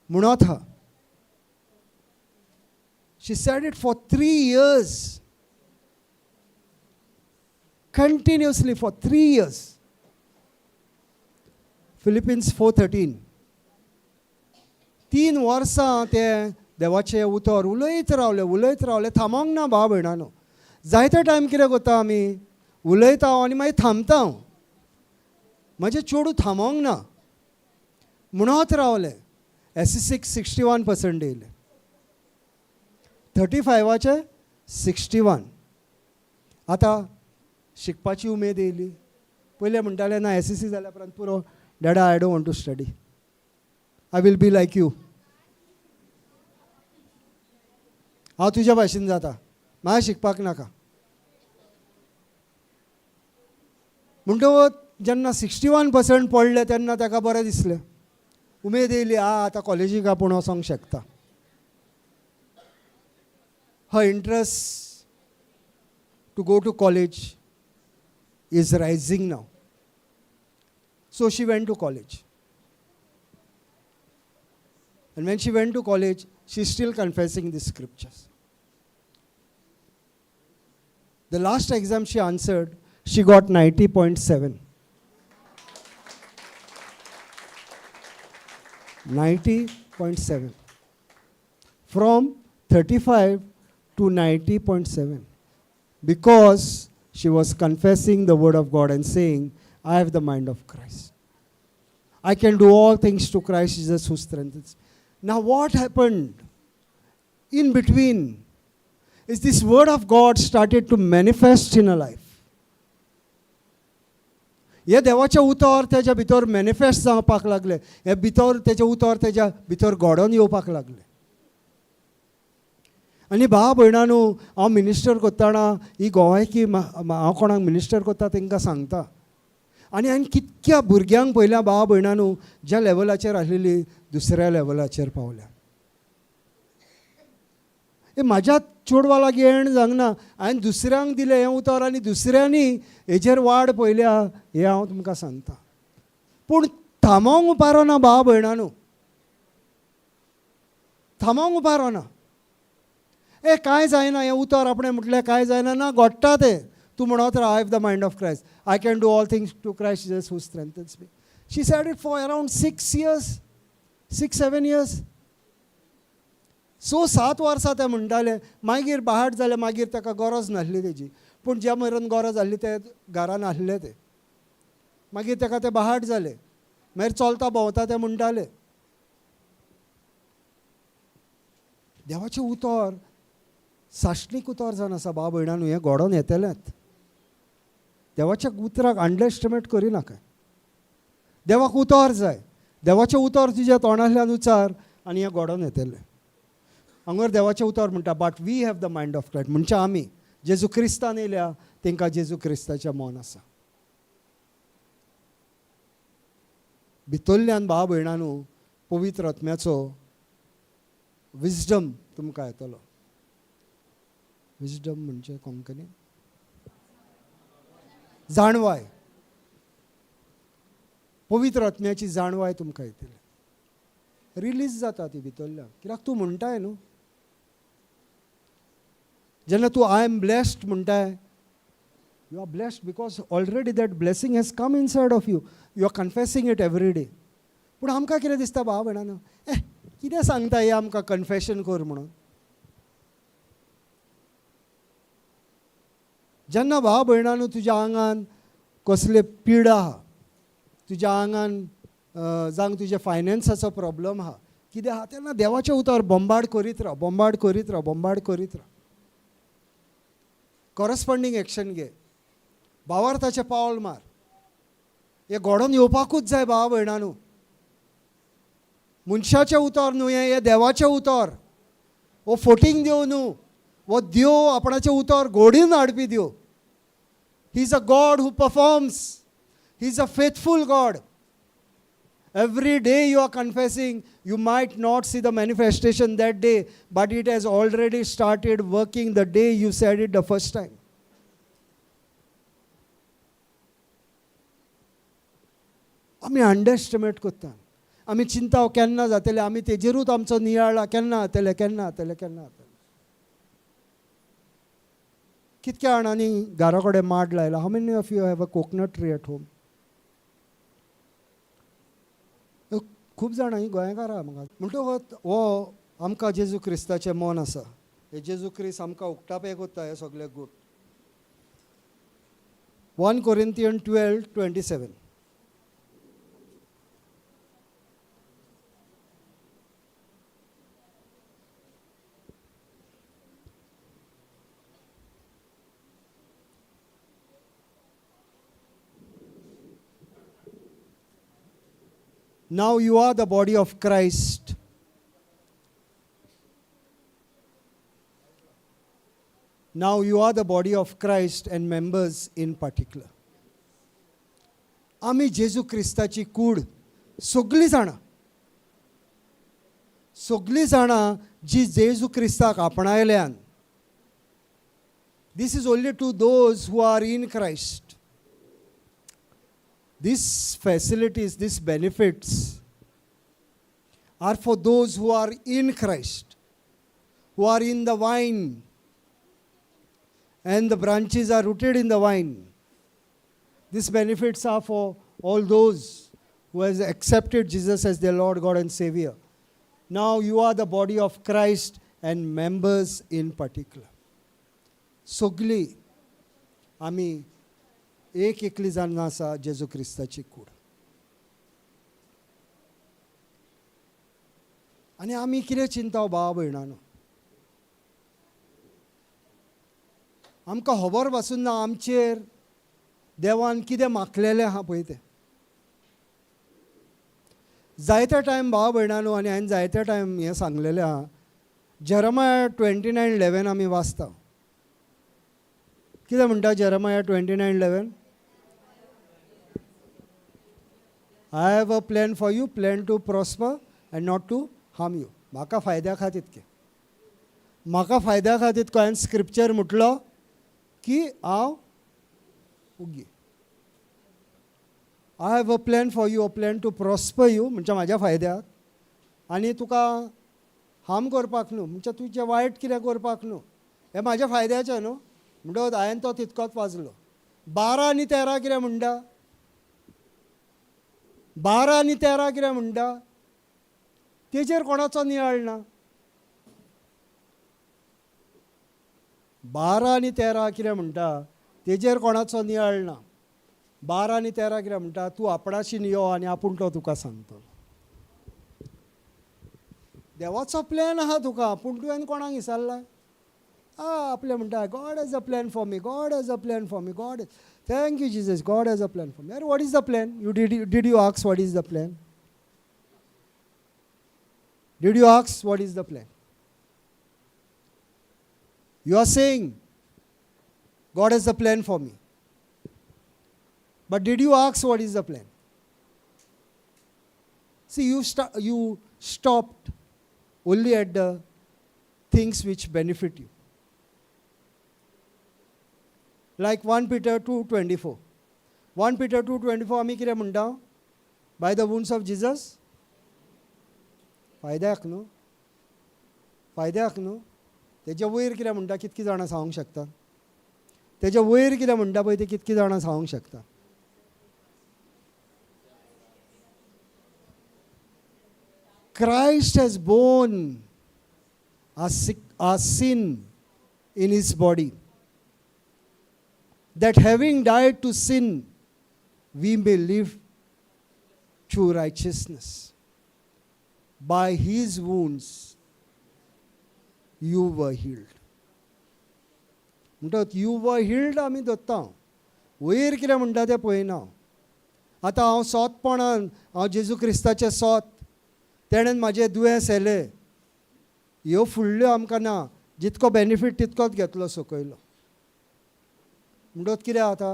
म्हणत आहा. She said it for 3 years. Continuously for 3 years. Philippians 4:13. 3 वर्सां ते देवाचें उतर उलयत रावले, उलयत रावले, थांबोंक ना भाव भयणांनो. जायते टायम कितें करता आमी, उलयता आनी मागीर थांबता. म्हजें चेडूं थांबोंक ना, म्हणत रावले. एस एस सीक 61% येयले, 35 61. आतां शिकपाची उमेद येयली. पयलें म्हणटालें ना एस एस सी जाल्या उपरांत पुरो, Dada I don't want to study, I will be like you, हांव तुज्या भाशेन जाता, म्हाका शिकपाक नाका. म्हणटकच जेन्ना 61% पडले तेन्ना ताका बरें दिसलें, उमेद येयली, आ आतां कॉलेजीक आपूण वचोंक शकता. Her interest to go to college is rising now. So she went to college. And when she went to college, she's still confessing the scriptures. The last exam she answered, she got 90.7. 90.7. From 35 to 90.7. Because she was confessing the word of God and saying, I have the mind of Christ. I can do all things to Christ Jesus who strengthens me. Now what happened in between is this word of God started to manifest in her life. हें देवाचें उतर तेज्या भितर manifest जावपाक लागलें, हें भितर तेजें उतर तेज्या भितर घडोवन येवपाक लागलें. आनी भाव भयणानू, हांव मिनिस्टर करतना ही गोवायकी हांव कोणाक मिनिस्टर करता तांकां सांगता. आनी हांवें कितक्या भुरग्यांक पळयल्या भाव भयणानू ज्या लेवलाचेर आसलेली दुसऱ्या लेवलाचेर पावल्या. हे म्हाज्या चेडवा लागीं येण जावंक ना, हांवें दुसऱ्यांक दिलें हें उतर आनी दुसऱ्यांनी हेजेर वाड पळयल्या हें हांव तुमकां सांगता. पूण थांबोवंक उपारो ना भाव भयणानू, थांबोवंक उपारो ना. ए कांय जायना, हें उतर आपणें म्हटलें कांय जायना, ना घडटा तें. तूं म्हणत राव, I have the mind of Christ, I can do all things to Christ Jesus who strengthens me. She said it for around 6 years, 6-7 years. 6-7 वर्सां तें म्हणटालें. मागीर बाहाट जालें, मागीर ताका गरज नासली तेजी, पूण ज्या मेरेन गरज आसली तें घरान आसलें तें. मागीर ताका तें बाहाट जालें, मागीर चलता भोंवता तें म्हणटालें. देवाचें उतर साश्टीक उतर जावन आसा भाव भयणानू, हें घडोवन येतलेंच. देवाच्या उतराक अंडरएस्टिमेट करिनाका. देवाक उतर जाय, देवाचें उतर तुज्या तोंडांतल्यान उचार आनी हें घडोवन येतलें. हांगर देवाचें उतर म्हणटा, but we have the mind of Christ. म्हणजे आमी जेजू क्रिस्तान येयल्या तांकां जेजू क्रिस्ताचें मन आसा. भितरल्यान भाव भयणानू पवित्र आत्म्याचो विजडम तुमकां येतलो. विजडम म्हणजे कोंकणी जाणवाय, पवित्र आत्म्याची जाणवाय तुमकां येतली. रिलीज जाता ती भितरल्यान, कित्याक तूं म्हणटाय न्हू. जेन्ना तूं I am blessed म्हणटाय, you are blessed because already that blessing has come inside of you. You are confessing it every day. पूण आमकां कितें दिसता भाव भयणानो, ए कितें सांगता हें आमकां कन्फेशन कर म्हणून. जेन्ना भाव भयणानो तुज्या आंगान कसले पिडा आहा, तुज्या आंगान जावं तुज्या फायनान्साचो प्रॉब्लम आहा, कितें आहा, तेन्ना देवाचें उतर बोंबार्ड करीत राव, बोंबार्ड करीत राव, बोंबार्ड करीत राव. कॉरस्पोंडींग एक्शन घे, भावार्थाचें पावल मार. हें घडोवन येवपाकूच जाय भाव भयणानू. मनशाचें उतर न्हू हें, हें देवाचें उतर. हो फोटींग देव न्हू, हो देव आपणाचें उतर घडोवन हाडपी देव. He is a God who performs, he is a faithful God. Every day you are confessing, you might not see the manifestation that day, but it has already started working the day you said it the first time. आमी underestimate करता, आमी चिंता केन्ना जातलें, आमी तेजेरूच आमचो नियाळ केन्ना जातलें, केन्ना जातलें, केन्ना जातलें. कितक्या जाणांनी घरा कडेन माड लायला? How many of you have a coconut tree at home? खूब जाणां ही गोंयकारां म्हाका म्हणटकच हो आमकां जेजू क्रिस्ताचें मन आसा. हे जेजू क्रिस्त आमकां उक्तापें करता हे सगळे गूट. 1 Corinthians 12:27. Now you are the body of Christ. Now you are the body of Christ and members in particular. आमी जेजू क्रिस्ताची कूड सगळीं जाणां, सगळीं जाणां जी जेजू क्रिस्ताक आपणायल्यान. This is only to those who are in Christ. These facilities, these benefits are for those who are in Christ, who are in the vine, and the branches are rooted in the vine. These benefits are for all those who has accepted Jesus as their Lord, God and Savior. Now you are the body of Christ and members in particular. सगळी आमी एक एकली जावन आसा जेजू क्रिस्ताची कूड. आनी आमी कितें चिंता भाव भयणानो, आमकां खबर पासून ना आमचेर देवान कितें माखलेलें आहा पळय तें. जायते टायम भाव भयणांनो, आनी हांवें जायते टायम हें सांगलेलें आहा, जेरमाया 29:11 आमी वाचता. कितें म्हणटा Jeremiah 29:11? I have a plan for you, plan to prosper and not to harm you. म्हाका फायद्या खातीर इतकें, म्हाका फायद्या खातीर हांवें स्क्रिप्चर म्हटलो की हांव उगी. I have a plan for you, a plan to prosper you, म्हणजे म्हाज्या फायद्याक, आनी तुका हार्म करपाक न्हू, म्हणजे तुजें वायट कितें करपाक न्हू, हें म्हाज्या फायद्याचें न्हू. म्हणटकच हांवें तो तितकोच वाजलो. 12 आनी 13 कितें म्हणटा? 12 आनी 13 कितें म्हणटा? तेजेर कोणाचो नियाळ ना. 12 आनी 13 कितें म्हणटा? तेजेर कोणाचो नियाळ ना. 12 आनी 13 कितें म्हणटा? तूं आपणाशीन यो आनी आपूण तो तुका सांगतलो. देवाचो प्लॅन आहा तुका, पूण तुवें कोणाक विचारला? आपलें म्हणटा God has a plan for me, God has a plan for me, God, thank you Jesus, God has a plan for me. अरे what is the plan? You did you ask what is the plan? Did you ask what is the plan? You are saying God has a plan for me, but did you ask what is the plan? See, you stopped only at the things which benefit you. Like 1 Peter 2:24. 1 Peter 2:24 आमी कितें म्हणटा? By the wounds of Jesus. फायद्याक न्हू, फायद्याक न्हू. तेज्या वयर कितें म्हणटा कितकी जाणां सांगूंक शकता? तेज्या वयर कितें म्हणटा पळय तें कितकी जाणां सांगूंक शकता? Christ has borne our sin in his body, that having died to sin, we may live to righteousness. By his wounds you were healed. म्हणटात you were healed आमी धरता, वयर कितें म्हणटा तें पळयना. आतां हांव सोंतपणान, हांव जेजू क्रिस्ताचें सोत, तेणेन म्हाजें दुयेंस येलें, ह्यो फुडल्यो आमकां ना, जितको बेनिफीट तितकोच घेतलो सकयलो. म्हणटकच कितें जाता,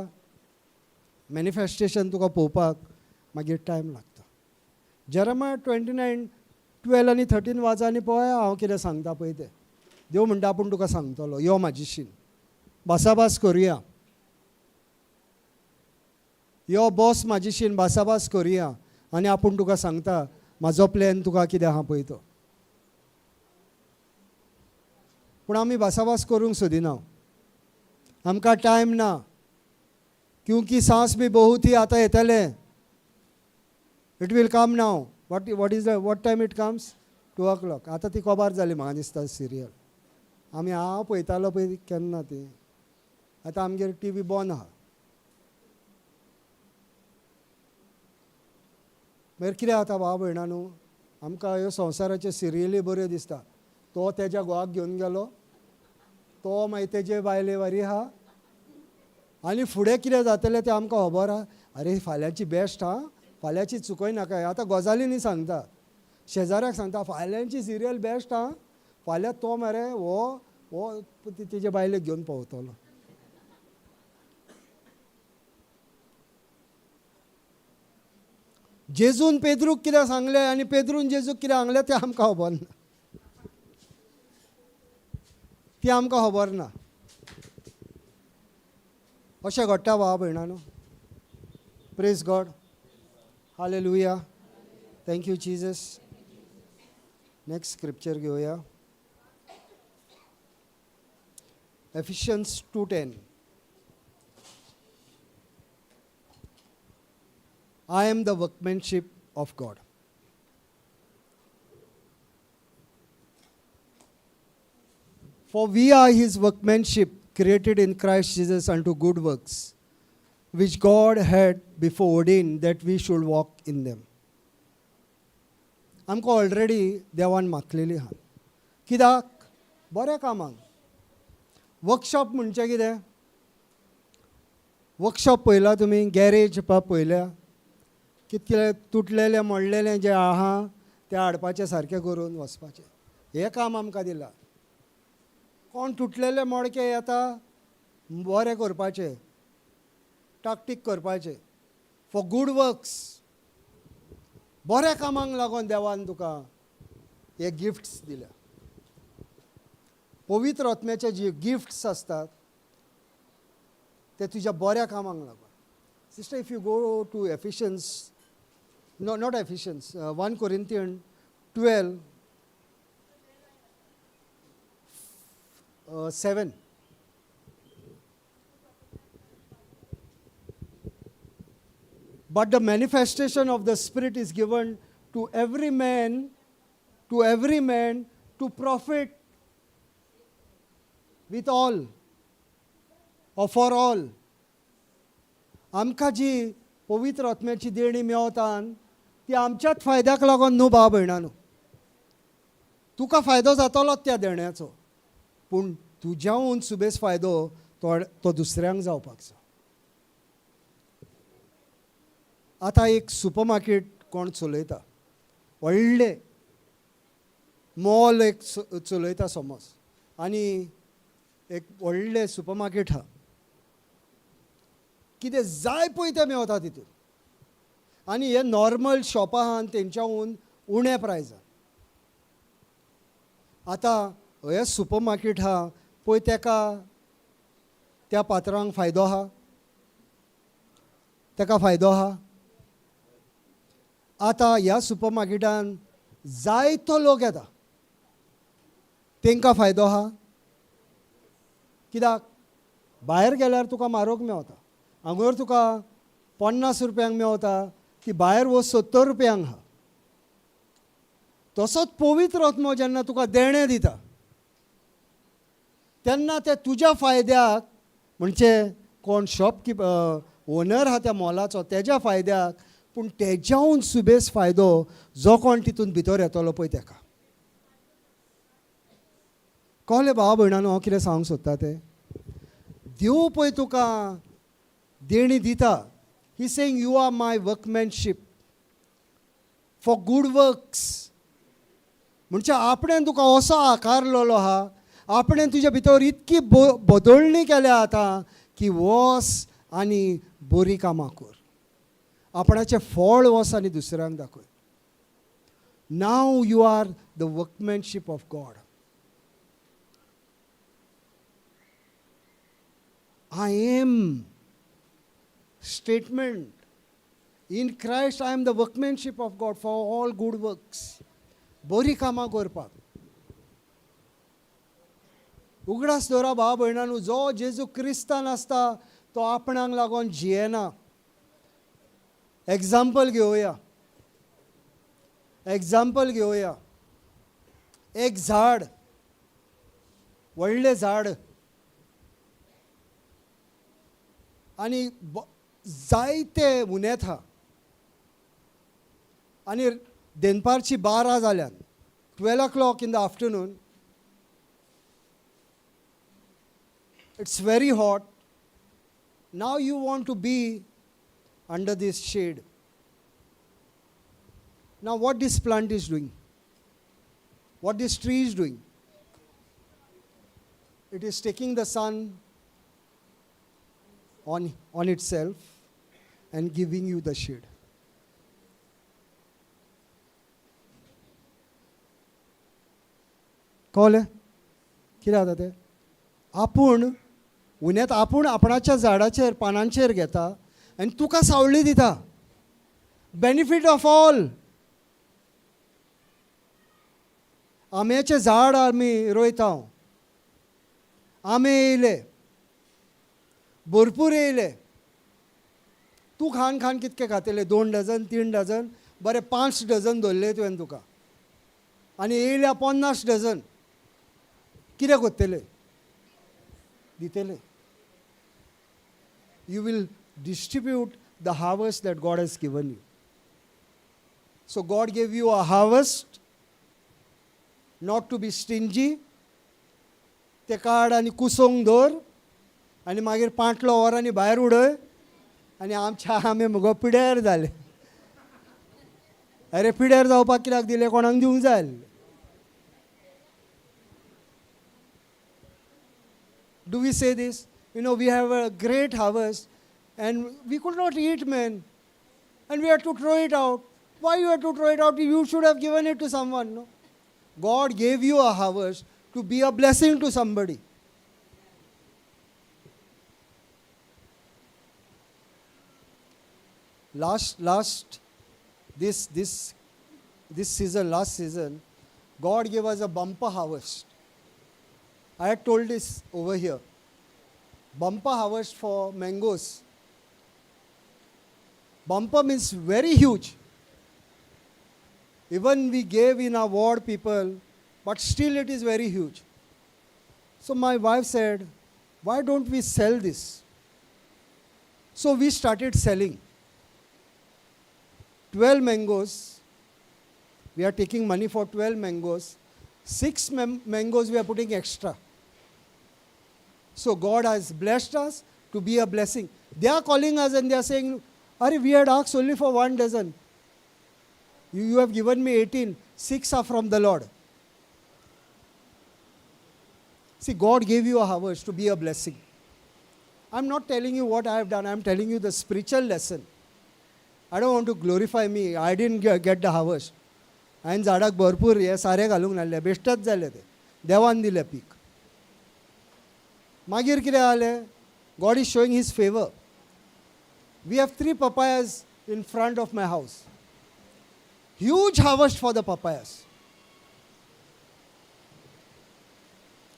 मॅनिफेस्टेशन तुका पळोवपाक मागीर टायम लागता. जेरमाया 29:12 आनी 13 वाचा आनी पळया हांव कितें सांगता पळय तें. देव म्हणटा आपूण तुका सांगतलो, यो म्हाजीशीन भासाभास करुया, यो बॉस म्हाजीशीन भासाभास करुया, आनी आपूण तुका सांगता म्हाजो प्लॅन तुका कितें आहा पळय तो. पूण आमी भासाभास करूंक सोदिना, आमकां टायम ना, क्योंकि सांस बी बहुत ही आतां येतलें. It will come now. What is the what time it comes? 2 o'clock. आतां ती कोबार जाली म्हाका दिसता सिरियल. आमी हांव पळयतालो पळय केन्ना ती, आतां आमगेर टी व्ही बंद आहा. मागीर कितें जाता भाव भयणा न्हू, आमकां ह्यो संवसाराच्यो सिरियली बऱ्यो दिसता. तो तेज्या घोवाक घेवन गेलो, तो मागीर तेजे बायले वारी आहा, आनी फुडें कितें जातलें तें आमकां खबर आहा. अरे फाल्यांची बेस्ट आहा, फाल्यांची चुकय नाका. आतां गजालींनी सांगता, शेजाऱ्याक सांगता फाल्यांची सिरियल बेस्ट आहा, फाल्यां तो मरे हो हो तेजे बायलेक घेवन पावतलो. जेजून पेद्रूक कितें सांगलें आनी पेद्रून जेजूक कितें सांगलें तें आमकां खबर ना, ती आमकां खबर ना. अशें घडटा भावा भयणांनो. Praise God, hallelujah, thank you Jesus. Next scripture घेवया, Ephesians 2:10. I am the workmanship of God. For we are his workmanship, created in Christ Jesus unto good works, which God had before ordained that we should walk in them. आमकां already देवान माखलेली आहा. कित्याक? बऱ्या कामाक. Workshop म्हणजे कितें? Workshop पळयला तुमी, गॅरेज पळयल्या, कितले तुटलेले मोडलेले जे आहा ते हाडपाचें, सारकें करून वचपाचें. हें काम आमकां दिलां. कोण तुटलेले मोडके येता, बरें करपाचें, टाकटीक करपाचें, फॉर गूड वर्क्स. बऱ्या कामांक लागून देवान तुका हे गिफ्ट्स दिल्या. पवित्र आत्म्याचे जे गिफ्ट्स आसतात ते तुज्या बऱ्या कामांक लागून. Sister, if you go to Ephesians, no, not Ephesians, 1 Corinthian 12:7. But the manifestation of the Spirit is given to every man, to every man to profit with all or for all. आमकां जी पवित्र आत्म्याची देणी मेवता ती आमच्याच फायद्याक लागून न्हू भाव भयणांनो. तुका फायदो जातलोच त्या देण्याचो, पूण तुज्याहून सुबेज फायदो तो दुसऱ्यांक जावपाक जाय. आतां एक सुपर मार्केट कोण चलयता, व्हडलें मॉल एक चलयता समज, आनी एक व्हडलें सुपर मार्केट आहा, कितें जाय पळय तें मेवता तितून, आनी हे नॉर्मल शॉपां आहा तेंच्याहून उण्या प्रायजान. आतां हे सुपर मार्केट आहा पळय, तेका त्या पात्रांक फायदो आहा, तेका फायदो आहा. आतां ह्या सुपर मार्केटान जायतो लोक येता, तेंकां फायदो आहा. कित्याक भायर गेल्यार तुका म्हारग मेवता, हांगर तुका 50 रुपयांक मेवता, ती भायर वच 70 रुपयांक आहा. तसोच पवित्र आत्मो जेन्ना तुका देणें दिता तेन्ना ते तुज्या फायद्याक, म्हणजे कोण शॉपकीप ओनर आहा त्या मॉलाचो तेज्या फायद्याक, पूण तेज्याहून सुबेज फायदो जो कोण तितून भितर येतलो पळय तेका. कळ्ळें भावा भयणांनो हांव कितें सांगूंक सोदता तें? देव पळय तुका देणी दिता. He saying you are my workmanship for good works. म्हणजे आपणें तुका असो आकारलेलो आहा, आपणें तुज्या भितर इतकी बदलणी केल्या आतां की वस आनी बरी कामां कर, आपणाचें फळ वस आनी दुसऱ्यांक दाखय. Now you are the workmanship of God. I am statement. In Christ I am the workmanship of God for all good works. बरी कामां करपाक. उगडास दवरा भाव भयणांनो, जो जेजू क्रिस्तान आसता तो आपणाक लागून जियेना. एग्जाम्पल घेवया, एग्जाम्पल घेवया. एक झाड, व्हडलें झाड, आनी जायते उनेत आहा, आनी दनपारची 12 जाल्यान, 12 o'clock in the afternoon, it's very hot. Now you want to be under this shade. Now what this plant is doing, what this tree is doing, it is taking the sun on itself and giving you the shade. कळ्ळें कितें जाता तें? आपूण उन्यांत आपूण आपणाच्या झाडाचेर पानांचेर घेता आनी तुका सावळी दिता. Benefit of all. आंब्याचें झाड आमी रोयता, आंबे येयले भरपूर येयले, तूं खान खान कितके खातले, 2 डझन 3 डझन, बरें 5 डझन धरले तुवें तुका, आनी येयल्या 50 डझन, कितें करतले? दितले. You will distribute the harvest that God has given you. So God gave you a harvest, not to be stingy. ते काड आनी कुसोवंक दवर आनी मागीर पांटलो व्हर आनी भायर उडय. आनी आमच्या आमी मुगो पिड्यार जाले. अरे पिड्यार जावपाक कित्याक दिलें? कोणाक दिवंक जाय. Do we say this? You know, we have a great harvest and we could not eat, man. And we had to throw it out. Why you had to throw it out? You should have given it to someone, no? God gave you a harvest to be a blessing to somebody. Last, last, this, this, this season, last season, God gave us a bumper harvest. I had told this over here. Bumper harvest for mangoes. Bumper means very huge. Even we gave in our ward people, but still it is very huge. So my wife said, "Why don't we sell this?" So we started selling. 12 mangoes. We are taking money for 12 mangoes. 6 mangoes we are putting extra. So God has blessed us to be a blessing. They are calling us and they are saying, "Arey, we had asked only for 1 dozen. You have given me 18. 6 are from the Lord." See, God gave you a harvest to be a blessing. I'm not telling you what I have done. I'm telling you the spiritual lesson. I don't want to glorify me. I didn't get the harvest. हांवें झाडाक भरपूर हे सारें घालूंक नासलें, बेश्टेच जालें तें. देवान दिलें पीक. मागीर कितें जालें? God is showing His favour. We have 3 papayas in front of my house. Huge harvest for the papayas.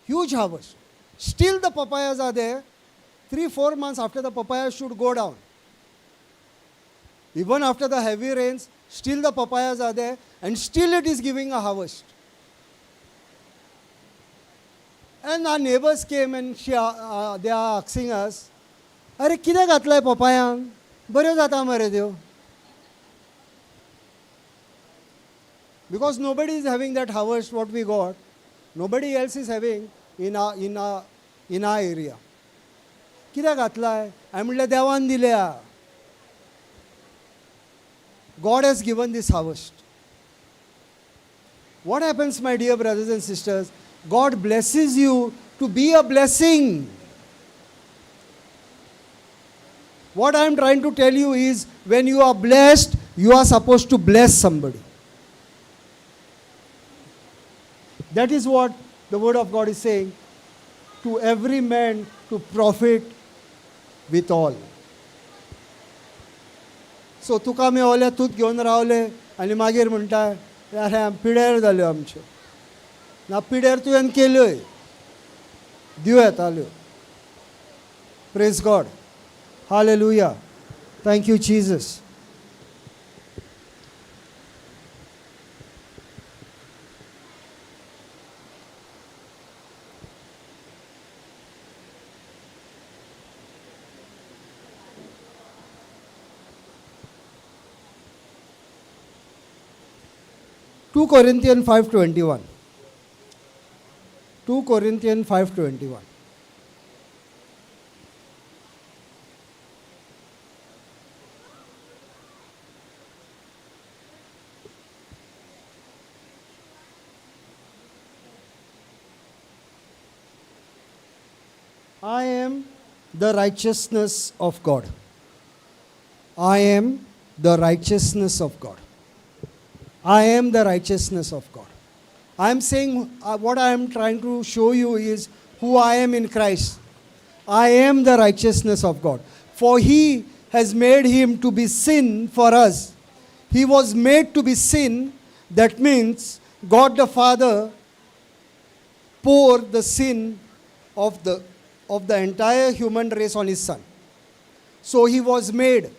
Huge harvest. Still the papayas are there. 3-4 months after the papayas should go down. Even after the heavy rains, still the papayas are there and still it is giving a harvest. And our neighbors came and they are asking us, "Arey, कितें घातलाय पपायांक? बऱ्यो जाता मरे त्यो." Because nobody is having that harvest what we got. Nobody else is having in our area. कितें घातलाय? हांवें म्हणलें देवान दिल्या. God has given this harvest. What happens, my dear brothers and sisters? God blesses you to be a blessing. What I am trying to tell you is, when you are blessed, you are supposed to bless somebody. That is what the word of God is saying. To every man to profit with all. So तुका मेवलें तूंच घेवन रावलें आनी मागीर म्हणटा अरे पिड्यार जाल्यो आमच्यो. ना पिड्यार तुवें केल्योय दिवं येताल्यो. Praise God. Hallelujah. Thank you Jesus. 2 Corinthians 5:21. 2 Corinthians 5:21. I am the righteousness of God. I am the righteousness of God. I am the righteousness of God. I am saying, what I am trying to show you is who I am in Christ. I am the righteousness of God. For he has made him to be sin for us. He was made to be sin. That means God the Father poured the sin of the entire human race on his son. So he was made.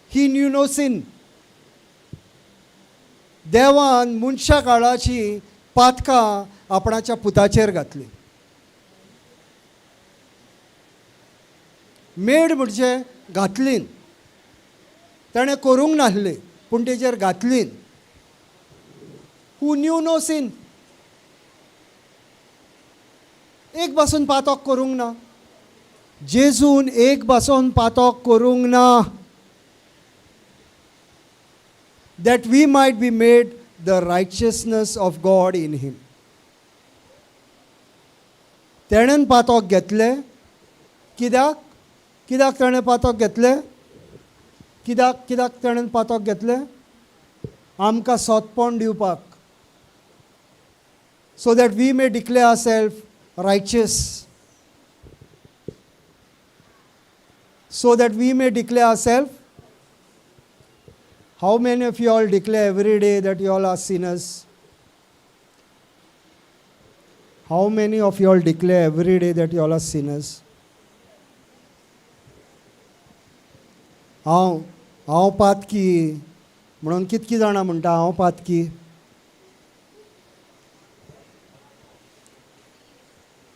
He knew no sin. देवान मनशा काळाची पातकां आपणाच्या पुताचेर घातली. Made म्हणजे घातलीन, ताणें करूंक नासली पूण तेजेर घातलीन. हू न्यू नो सीन. एक पासून पातक करूंक ना. जेजून एक पासून पातक करूंक ना. That we might be made the righteousness of God in him. तेणेन पातोक घेतलें. कित्याक? कित्याक तेणें पातोक घेतलें? कित्याक कित्याक तेणेन पातोक घेतलें? आमकां सोतपण दिवपाक, so that we may declare ourself righteous, so that we may declare ourself. How many of you all declare every day that you all are sinners? How many of you all declare every day that you all are sinners? हांव हांव पातकी म्हणून कितकी जाणां म्हणटा हांव पातकी?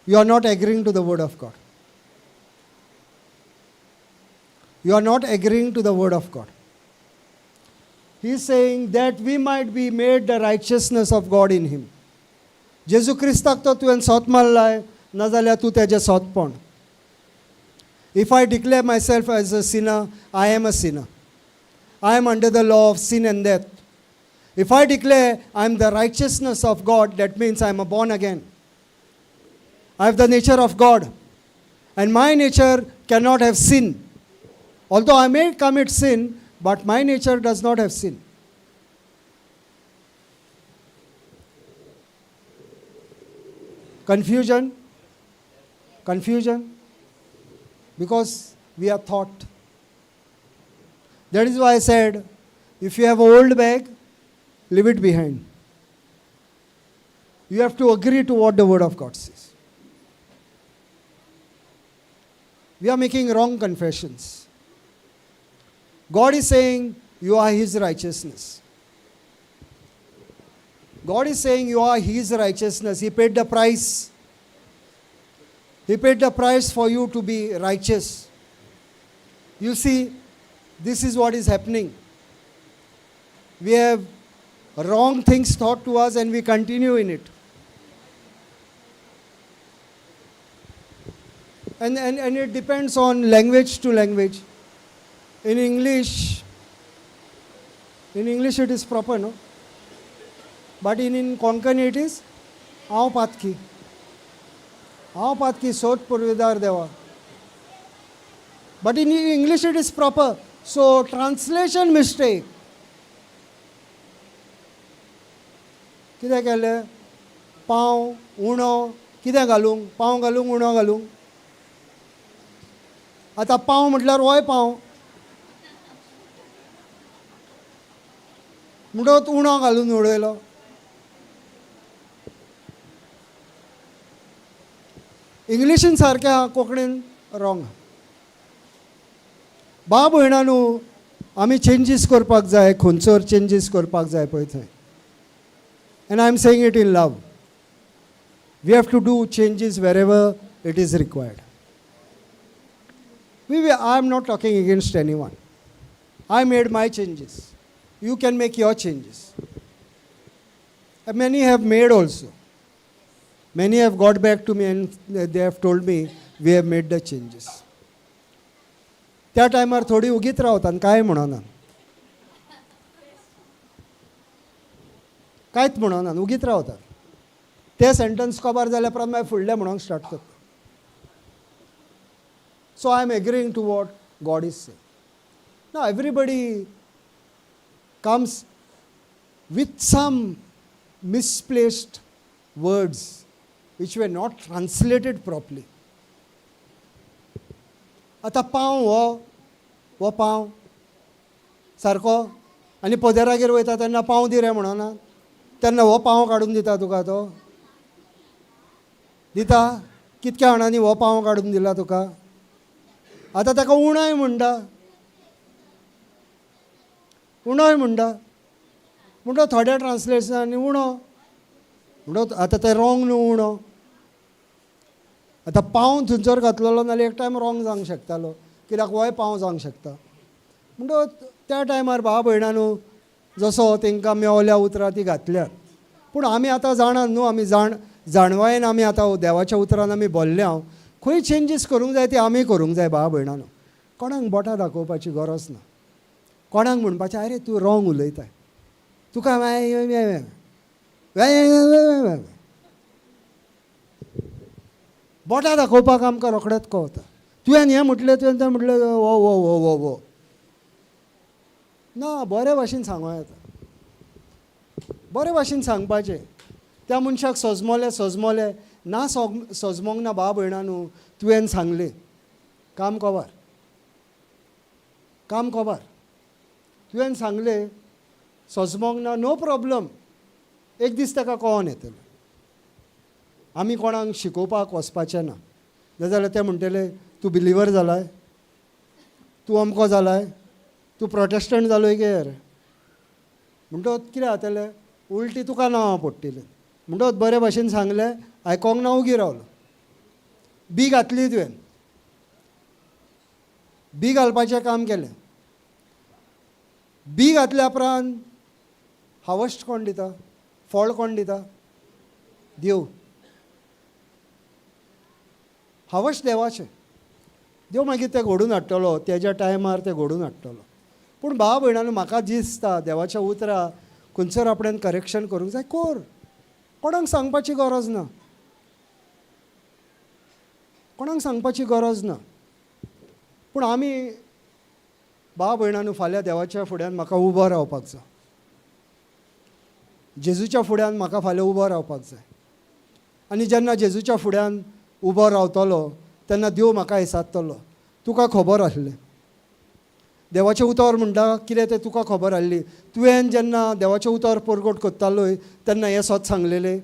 You are not agreeing to the word of God. You are not agreeing to the word of God. He is saying that we might be made the righteousness of God in him. जेजू क्रिस्ताक तो तुवें सोत मारलाय, नाजाल्यार तूं तेजें सोतपण. If I declare myself as a sinner, I am a sinner. I am under the law of sin and death. If I declare I am the righteousness of God, that means I am a born again. I have the nature of God. And my nature cannot have sin. Although I may commit sin, but my nature does not have sin. Confusion? Confusion? Because we are taught. That is why I said, if you have an old bag, leave it behind. You have to agree to what the Word of God says. We are making wrong confessions. God is saying, you are His righteousness. God is saying, you are His righteousness. He paid the price. He paid the price for you to be righteous. You see, this is what is happening. We have wrong things taught to us and we continue in it. And it depends on language to language. In English it is proper, no? But in Konkani it is, हांव पातकी, हांव पातकी सोद पुर्विदार देवा. But in English it is proper. So translation mistake. कितें केलें? पांव उणो कितें घालूंक? पांव घालूंक उणो घालूंक? आतां पांव म्हटल्यार होय पांव, म्हणटकच उणो घालून उडयलो. इंग्लिशीन सारकें आहा, कोंकणीन रॉंग. बा भयणानू, आमी चेंजीस करपाक जाय, खंयसर चेंजीस करपाक जाय पळय थंय. And I am saying it in love. We have to do changes wherever it is required. I am not talking against anyone. I made my changes. You can make your changes. And many have made also. Many have got back to me and they have told me, we have made the changes. त्या टायमार थोडी उगीत रावता आनी कांय म्हणना, कांयच म्हणना, उगीत रावतात. ते सेंटन्स कबार जाल्या उपरांत मागीर फुडलें म्हणूंक स्टार्ट करता. So I am agreeing to what God is saying. Now everybody comes with some misplaced words which were not translated properly. आतां पांव हो हो पांव सारको, आनी पदेरागेर वयता तेन्ना पांव दी रे म्हणना, तेन्ना हो पांव काडून दिता तुका, तो दिता. कितक्या जाणांनी हो पांव काडून दिला तुका? आतां ताका उणाय म्हणटा, उणोय म्हणटा. म्हणटा थोड्या ट्रान्सलेशनांनी उणो म्हणटा. आतां तें रॉंग न्हू उणो. आतां पांव थंयसर घातलेलो नाल्यार एक टायम रॉंग जावंक शकतालो, कित्याक होय पांव जावंक शकता. म्हणटकच त्या टायमार भाव भयणां जसो तांकां मेवल्या उतरां ती घातल्यात. पूण आमी आतां जाणात न्हू, आमी जाणवायेन आमी आतां देवाच्या उतरान आमी बोल्ले. खंय चेंजीस करूंक जाय ती आमी करूंक जाय भाव भयणां. कोणाक बोटां दाखोवपाची गरज ना, कोणाक म्हणपाचें अरे तूं रॉंग उलयताय. तुका बोटां दाखोवपाक आमकां रोखडेंच कळता. तुवें हें म्हटलें, तुवें तें म्हटलें, वो वो वो वो वो ना, बरे भाशेन सांगूं येता, बरे भाशेन सांगपाचें. त्या मनशाक सजमोलें सजमोलें ना, सजमोंक ना बा भयणा न्हू, तुवें सांगलें काम कवर, काम कवर, तुवें सांगलें सजमोंक ना, नो प्रॉब्लम, एक दीस ताका कळोन येतलें. आमी कोणाक शिकोवपाक वचपाचें ना, नाजाल्यार ते म्हणटले तूं बिलिवर जालाय, तूं अमको जालाय, तूं प्रोटेस्टंट जालोय गे. म्हणटकच कितें जातलें, उल्टी तुका नांवां पडटलीं. म्हणटकच बरे भाशेन सांगलें, आयकोंक ना, उगी रावलो. बी घातली तुवें, बी घालपाचें काम केलें. बी घातल्या उपरांत हावस्ट कोण दिता, फळ कोण दिता? देव. हावस्ट देवाचें, देव मागीर तें घडून हाडटलो, तेज्या टायमार तें घडून हाडटलो. पूण भाव भयणांनो, म्हाका दिसता देवाच्या उतरां खंयसर आपणें करेक्शन करूंक जाय, कोर, कोणाक सांगपाची गरज ना, कोणाक सांगपाची गरज ना. पूण आमी भाव भयणांनो फाल्यां देवाच्या फुड्यान म्हाका उबो रावपाक जाय, जेजूच्या फुड्यान म्हाका फाल्यां उबो रावपाक जाय. आनी जेन्ना जेजूच्या फुड्यान उबो रावतलो तेन्ना देव म्हाका विचारतलो, तुका खबर आसलें देवाचें उतर म्हणटा कितें तें तुका खबर आसली, तुवें जेन्ना देवाचें उतर परगट करतालोय तेन्ना हें सत सांगलेलें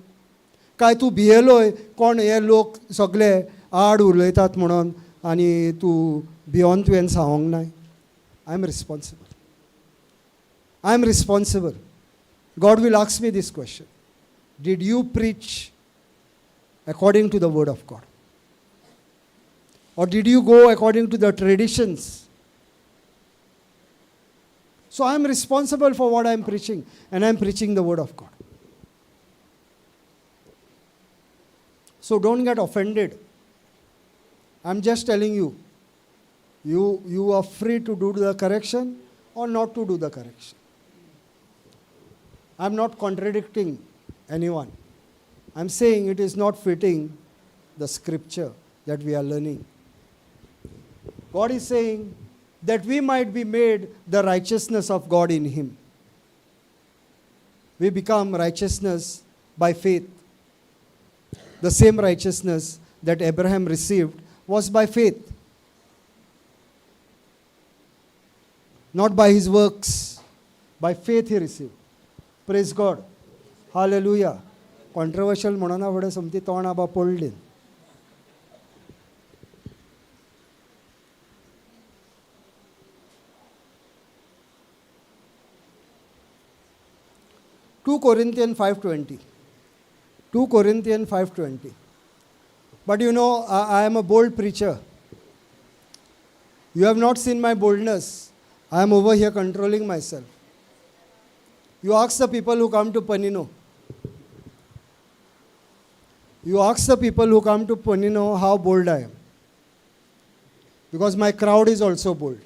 काय तूं भियेलोय कोण हे लोक सगळे आड उलयतात म्हणून आनी तूं भियोन तुवें सांगोंक नाय? I am responsible, I am responsible. God will ask me this question, did you preach according to the word of God or did you go according to the traditions? So I am responsible for what I am preaching, and I am preaching the word of God. So don't get offended. I am just telling you, you are free to do the correction or not to do the correction. I am not contradicting anyone. I am saying it is not fitting the scripture that we are learning. God is saying that we might be made the righteousness of God in Him. We become righteousness by faith. The same righteousness that Abraham received was by faith, not by his works. By faith he received. Praise God. Hallelujah. Controversial म्हणना फुडें सोमती तोंड आबा पडली. 2 Corinthians 5:20. 2 Corinthians 5:20. But you know, I am a bold preacher. You have not seen my boldness. I am over here controlling myself. You ask the people who come to Panino. You ask the people who come to Panino how bold I am. Because my crowd is also bold.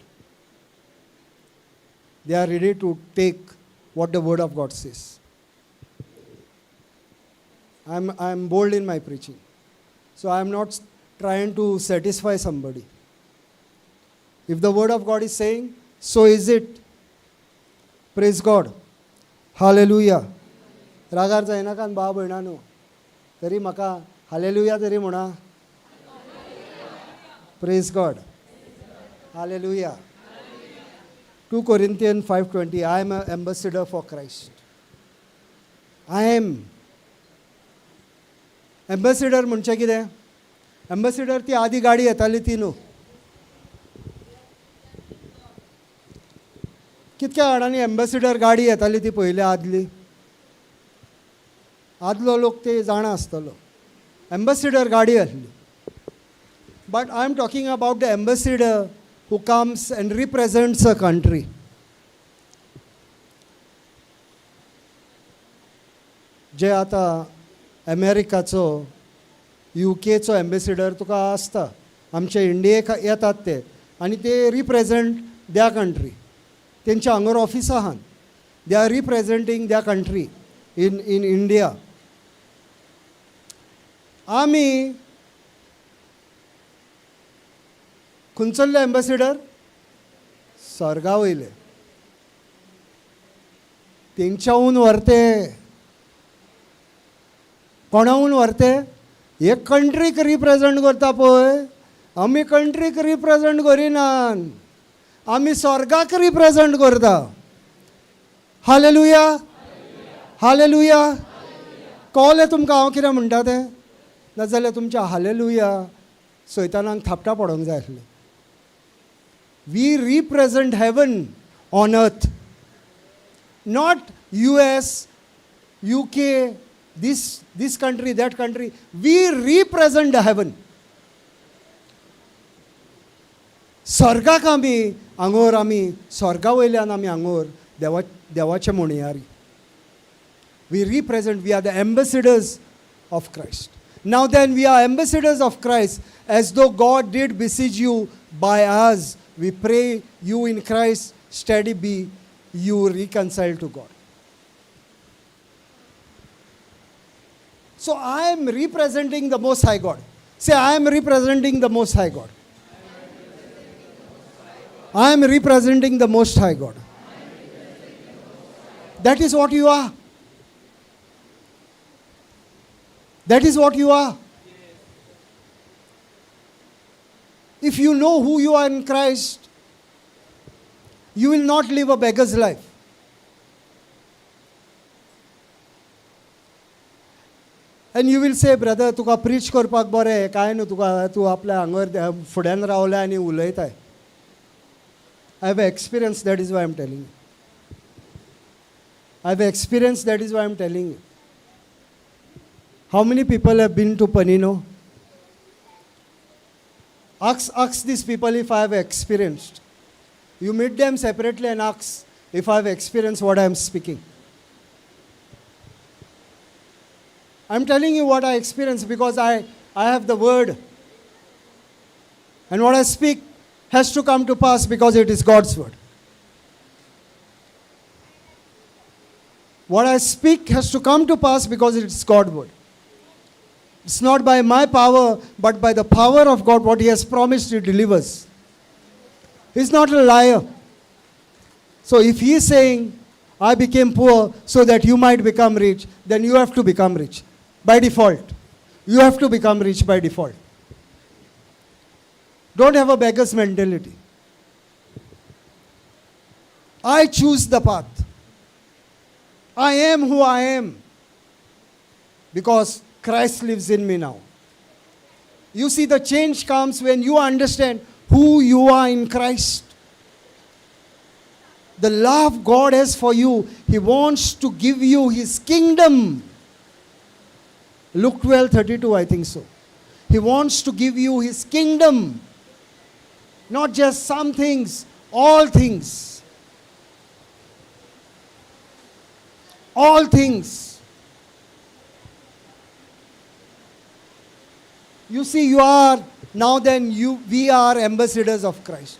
They are ready to take what the word of God says. I am bold in my preaching. So I am not trying to satisfy somebody. If the word of God is saying, so is it. Praise God. Hallelujah. रागार जायनाका भाव भयणानो, तरी म्हाका hallelujah तरी म्हणा. Praise God. Hallelujah. 2 Corinthians 5:20. I am an ambassador for Christ. I am. Ambassador म्हणजे कितें? Ambassador ती आदी गाडी येताली ती न्हू. कितक्या जाणांनी एम्बॅसिडर गाडी येताली ती पयली आदली? आदलो लोक ते जाणा आसतलो. एम्बॅसिडर गाडी आसली. But I am talking about the ambassador who comes and represents a country. जे आतां अमेरिकाचो, युकेचो एम्बेसिडर तुका आसता, आमचे इंडियेक येतात ते आनी ते रिप्रेजेंट त्या कंट्री. तेंच्या हांगर ऑफिसां आहात. They are representing their country in India. आमी खंयसरले एम्बेसिडर? स्वर्गा वयले. तेंच्याहून व्हरते. कोणाहून व्हरते? हे कंट्रीक रिप्रेजेंट करता पळय. आमी कंट्रीक रिप्रेजेंट करिनात, आमी स्वर्गाक रिप्रेजेंट करता. Hallelujah, hallelujah. कळ्ळें तुमकां हांव कितें म्हणटा तें? नाजाल्यार तुमच्या हालेलुया सैतानाक थापटां पडोंक जाय आसलें. We represent heaven on earth, not US, UK, this country, that country. We represent the heaven. स्वर्गाक आमी हांगोर, आमी स्वर्गा वयल्यान आमी हांगोर देवा देवाचे म्हणयारी. We represent, we are the ambassadors of Christ. Now then, we are ambassadors of Christ, as though God did beseech you by us. We pray you in Christ's stead be you reconciled to God. So I am representing the Most High God. Say, I am representing the Most High God. I am representing the Most High God. That is what you are. That is what you are. If you know who you are in Christ, you will not live a beggar's life. And you will say, brother, तुका preach करपाक बरें कांय न्हू, तुका तूं आपल्या हांगर फुड्यान रावला आनी उलयताय. I have experience, that is why I am telling you. I have experience, that is why I am telling you. How many people have been to Panino? Ask these people if I have experienced. You meet them separately and ask if I have experienced what I am speaking. I am telling you what I experienced because I have the word. And what I speak has to come to pass because it is God's word. What I speak has to come to pass because it is God's word. It's not by my power, but by the power of God, what He has promised, He delivers. He's not a liar. So if He is saying, I became poor so that you might become rich, then you have to become rich by default. You have to become rich by default. Don't have a beggar's mentality. I choose the path. I am who I am because Christ lives in me now. You see, the change comes when you understand who you are in Christ. The love God has for you, He wants to give you His kingdom. Luke 12:32, I think so. He wants to give you His kingdom. Not just some things, all things. All things. You see, you are, now then, we are ambassadors of Christ.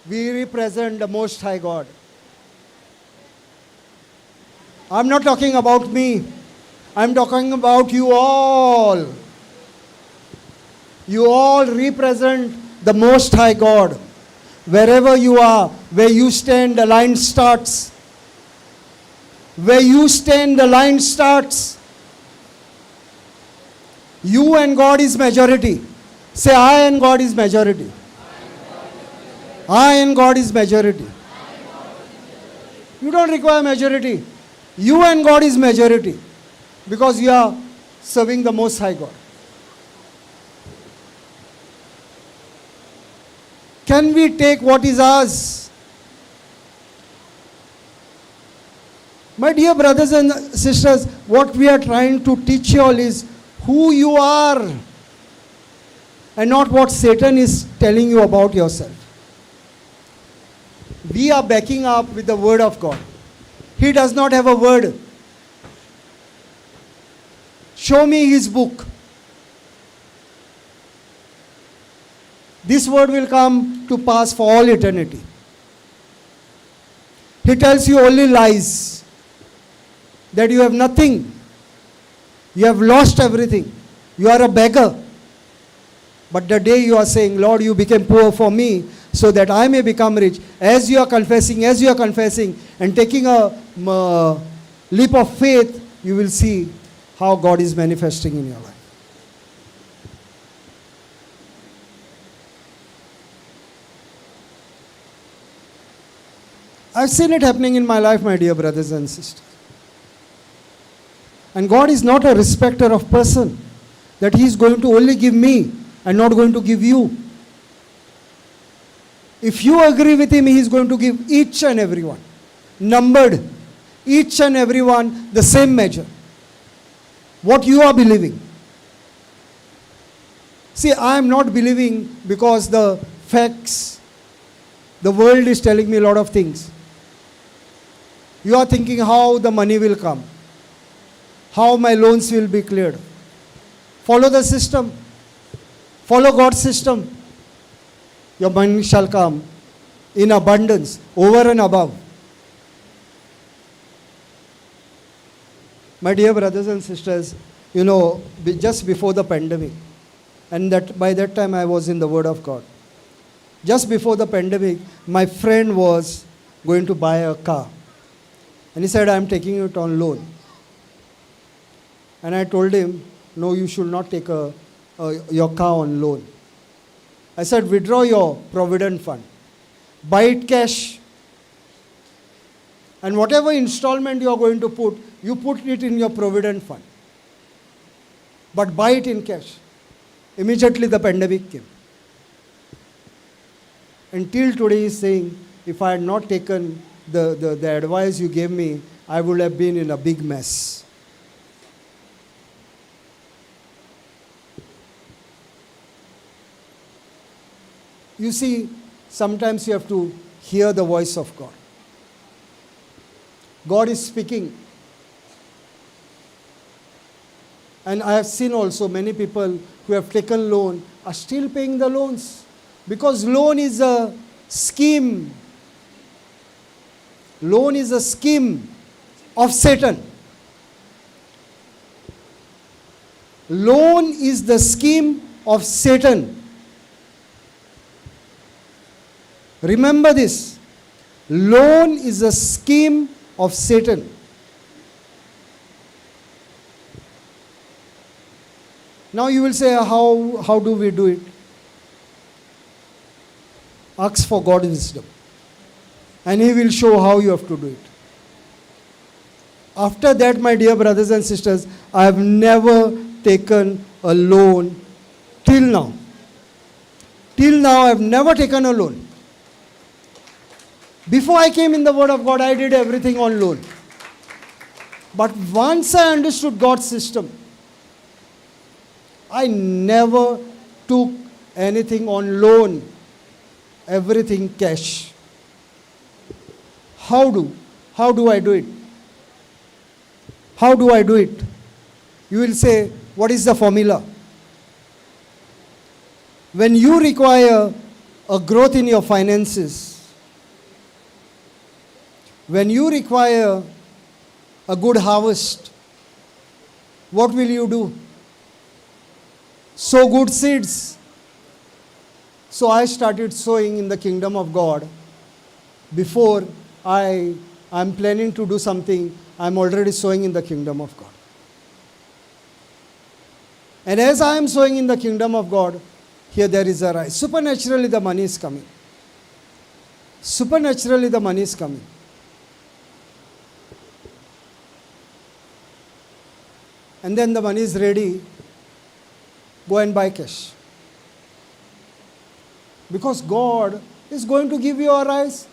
We represent the Most High God. I'm not talking about me. I'm talking about you all. You all represent the Most High God. Wherever you are, where you stand, the line starts. Where you stand, the line starts. You and God is majority. Say, I and God is majority. I and God is majority. You don't require majority. You and God is majority because you are serving the Most High God. Can we take what is ours? My dear brothers and sisters, what we are trying to teach you all is who you are and not what Satan is telling you about yourself. We are backing up with the word of God. He does not have a word. Show me his book. This word will come to pass for all eternity. He tells you only lies, that you have nothing, you have lost everything, you are a beggar. But the day you are saying, Lord, you became poor for me so that I may become rich, as you are confessing, as you are confessing and taking a leap of faith, you will see how God is manifesting in your life. I've seen it happening in my life, my dear brothers and sisters. And God is not a respecter of person, that He is going to only give me and not going to give you. If you agree with Him, He is going to give each and every one, numbered, each and every one the same measure. What you are believing. See, I am not believing because the facts, the world is telling me a lot of things. You are thinking how the money will come, how my loans will be cleared. Follow the system. Follow God's system. Your money shall come in abundance, over and above. My dear brothers and sisters, just before the pandemic, and that by that time I was in the Word of God. Just before the pandemic, my friend was going to buy a car. And he said, I am taking it on loan. And I told him, no, you should not take your car on loan. I said, withdraw your provident fund. Buy it cash. And whatever installment you are going to put, you put it in your provident fund. But buy it in cash. Immediately the pandemic came. And till today he is saying, if I had not taken the advice you gave me, I would have been in a big mess. You see, sometimes you have to hear the voice of God. God is speaking. And I have seen also many people who have taken loan are still paying the loans. Because loan is a scheme. Loan is a scheme of Satan. Loan is the scheme of Satan. Remember this. Loan is a scheme of Satan. Now you will say, how do we do it? Ask for God's wisdom. And He will show how you have to do it. After that, my dear brothers and sisters, I have never taken a loan till now. Till now, I have never taken a loan. Before I came in the Word of God, I did everything on loan. But once I understood God's system, I never took anything on loan. Everything cash. How do I do it? How do I do it? You will say, what is the formula? When you require a growth in your finances, when you require a good harvest, what will you do? Sow good seeds. So I started sowing in the kingdom of God. Before I'm planning to do something, I'm already sowing in the kingdom of God. And as I am sowing in the kingdom of God, here there is a rise. Supernaturally the money is coming. Supernaturally the money is coming. And then the money is ready, go and buy cash. Because God is going to give you a rise.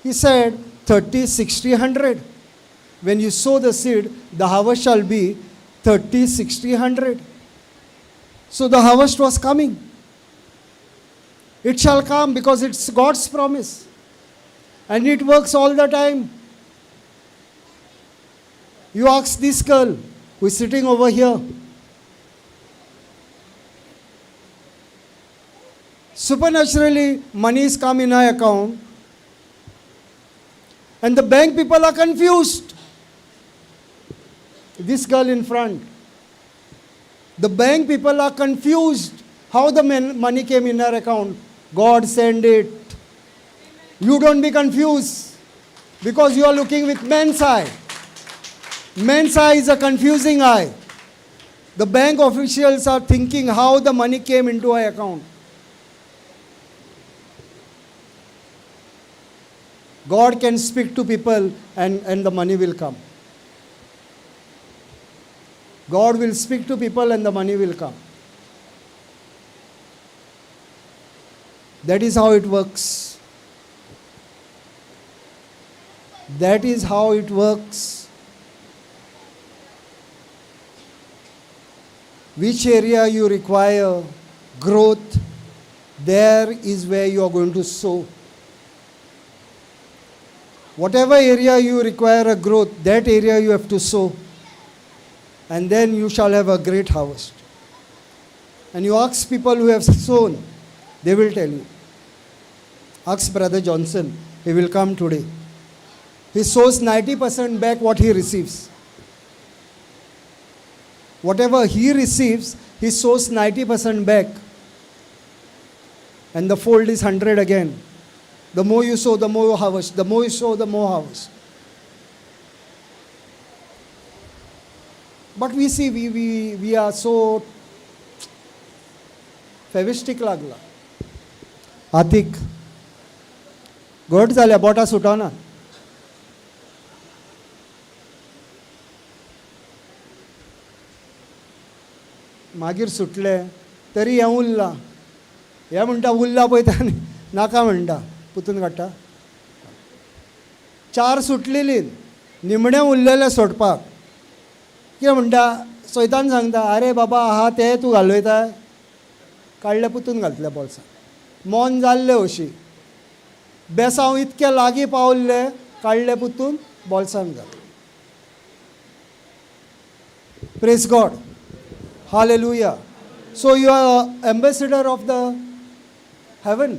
He said 30, 60, 100. When you sow the seed, the harvest shall be 30, 60, 100. So the harvest was coming. It shall come because it's God's promise. And it works all the time. You ask this girl who is sitting over here. Supernaturally, money is come in her account. And the bank people are confused. This girl in front. The bank people are confused how the money came in her account. God sent it. You don't be confused because you are looking with man's eye. Man's eye is a confusing eye. The bank officials are thinking how the money came into her account. God can speak to people and the money will come. God will speak to people and the money will come. That is how it works. That is how it works. Which area you require growth, there is where you are going to sow. Whatever area you require a growth, that area you have to sow. And then you shall have a great harvest. And you ask people who have sown, they will tell you. Ask Brother Johnson, he will come today. He sows 90% back what he receives. Whatever he receives, he sows 90% back. And the fold is 100 again. The more you sow, the more you harvest. The more you sow, the more harvest. But we see, we are so Fevistik लागला. हातीक घट जाल्या, बोटां सुटना. मागीर सुटले तरी हें उरलां. हें म्हणटा उरलां पळय तें नाका म्हणटा, पुतून काडटा. चार सुटलेली, निमणें उरलेलें सोडपाक. कितें म्हणटा, सैतान सांगता, आरे बाबा आहा तें तूं घालयता. काडलें पुतून घातलें बोल्सां. मन जाल्लें अशी बेसांव इतकें लागीं पावल्लें, काडलें पुतून बोल्सांत घातलें. Praise God. Hallelujah. So you are ambassador of the heaven.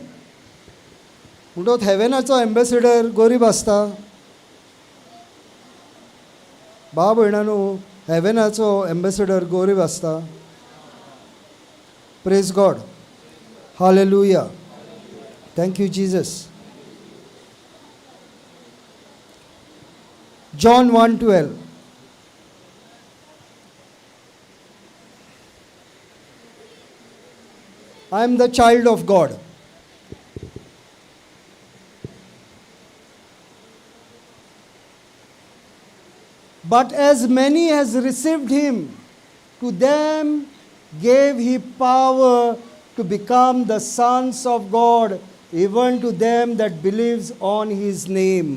म्हणटकच हेवनाचो एम्बेसिडर गरीब आसता. भाव भयणांनो, हेवनाचो एम्बेसिडर गरीब आसता. Praise God. Hallelujah. Thank you Jesus. John 1:12. I am the child of God. But as many as received him, to them gave he power to become the sons of God, even to them that believes on his name.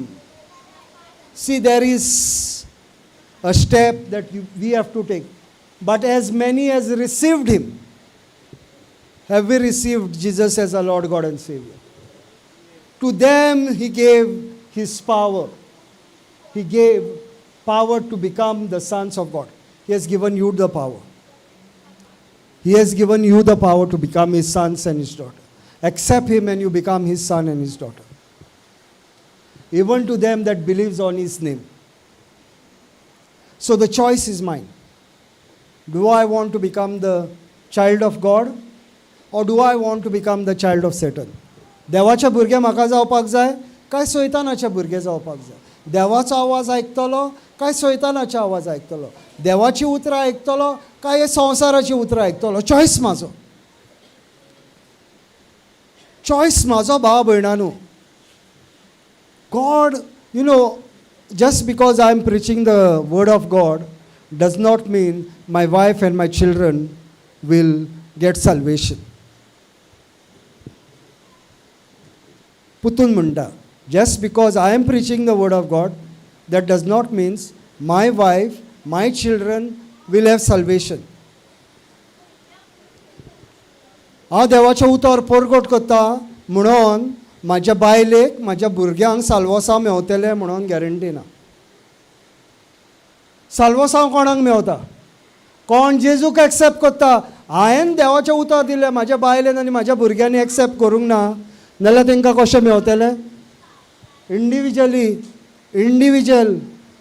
See, there is a step that we have to take. But as many as received him, have we received Jesus as our Lord God and Savior? To them he gave his power. He gave power to become the sons of God. He has given you the power. He has given you the power to become his sons and his daughter. Accept him and you become his son and his daughter. Even to them that believes on his name. So the choice is mine. Do I want to become the child of God or do I want to become the child of Satan? देवाच्या भुरगें म्हाका जावपाक जाय काय सैतानाच्या भुरगें जावपाक जाय? देवाचो आवाज आयकतलो काय सैतानाचो आवाज आयकतलो? देवाची उतरां आयकतलो काय हे संवसाराची उतरां आयकतलो? चॉयस म्हाजो, चॉयस म्हाजो भाव भयणानू. God, just because I am preaching the word of God does not mean my wife and my children will get salvation. पुतून म्हणटा, just because I am preaching the word of God, that does not means my wife, my children will have salvation. हांव देवाचें उतर परगट करता म्हणून म्हाज्या बायलेक, म्हाज्या भुरग्यांक साल्वोसांव मेवतलें म्हणून गॅरंटी ना. साल्वोसांव कोणाक मेवता? कोण जेजूक एक्सेप्ट करता. हांवें देवाचें उतर दिलें, म्हाज्या बायलेन आनी म्हाज्या भुरग्यांनी एक्सेप्ट करूंक ना, नाल्यार तांकां कशें मेवतलें? Individually individual.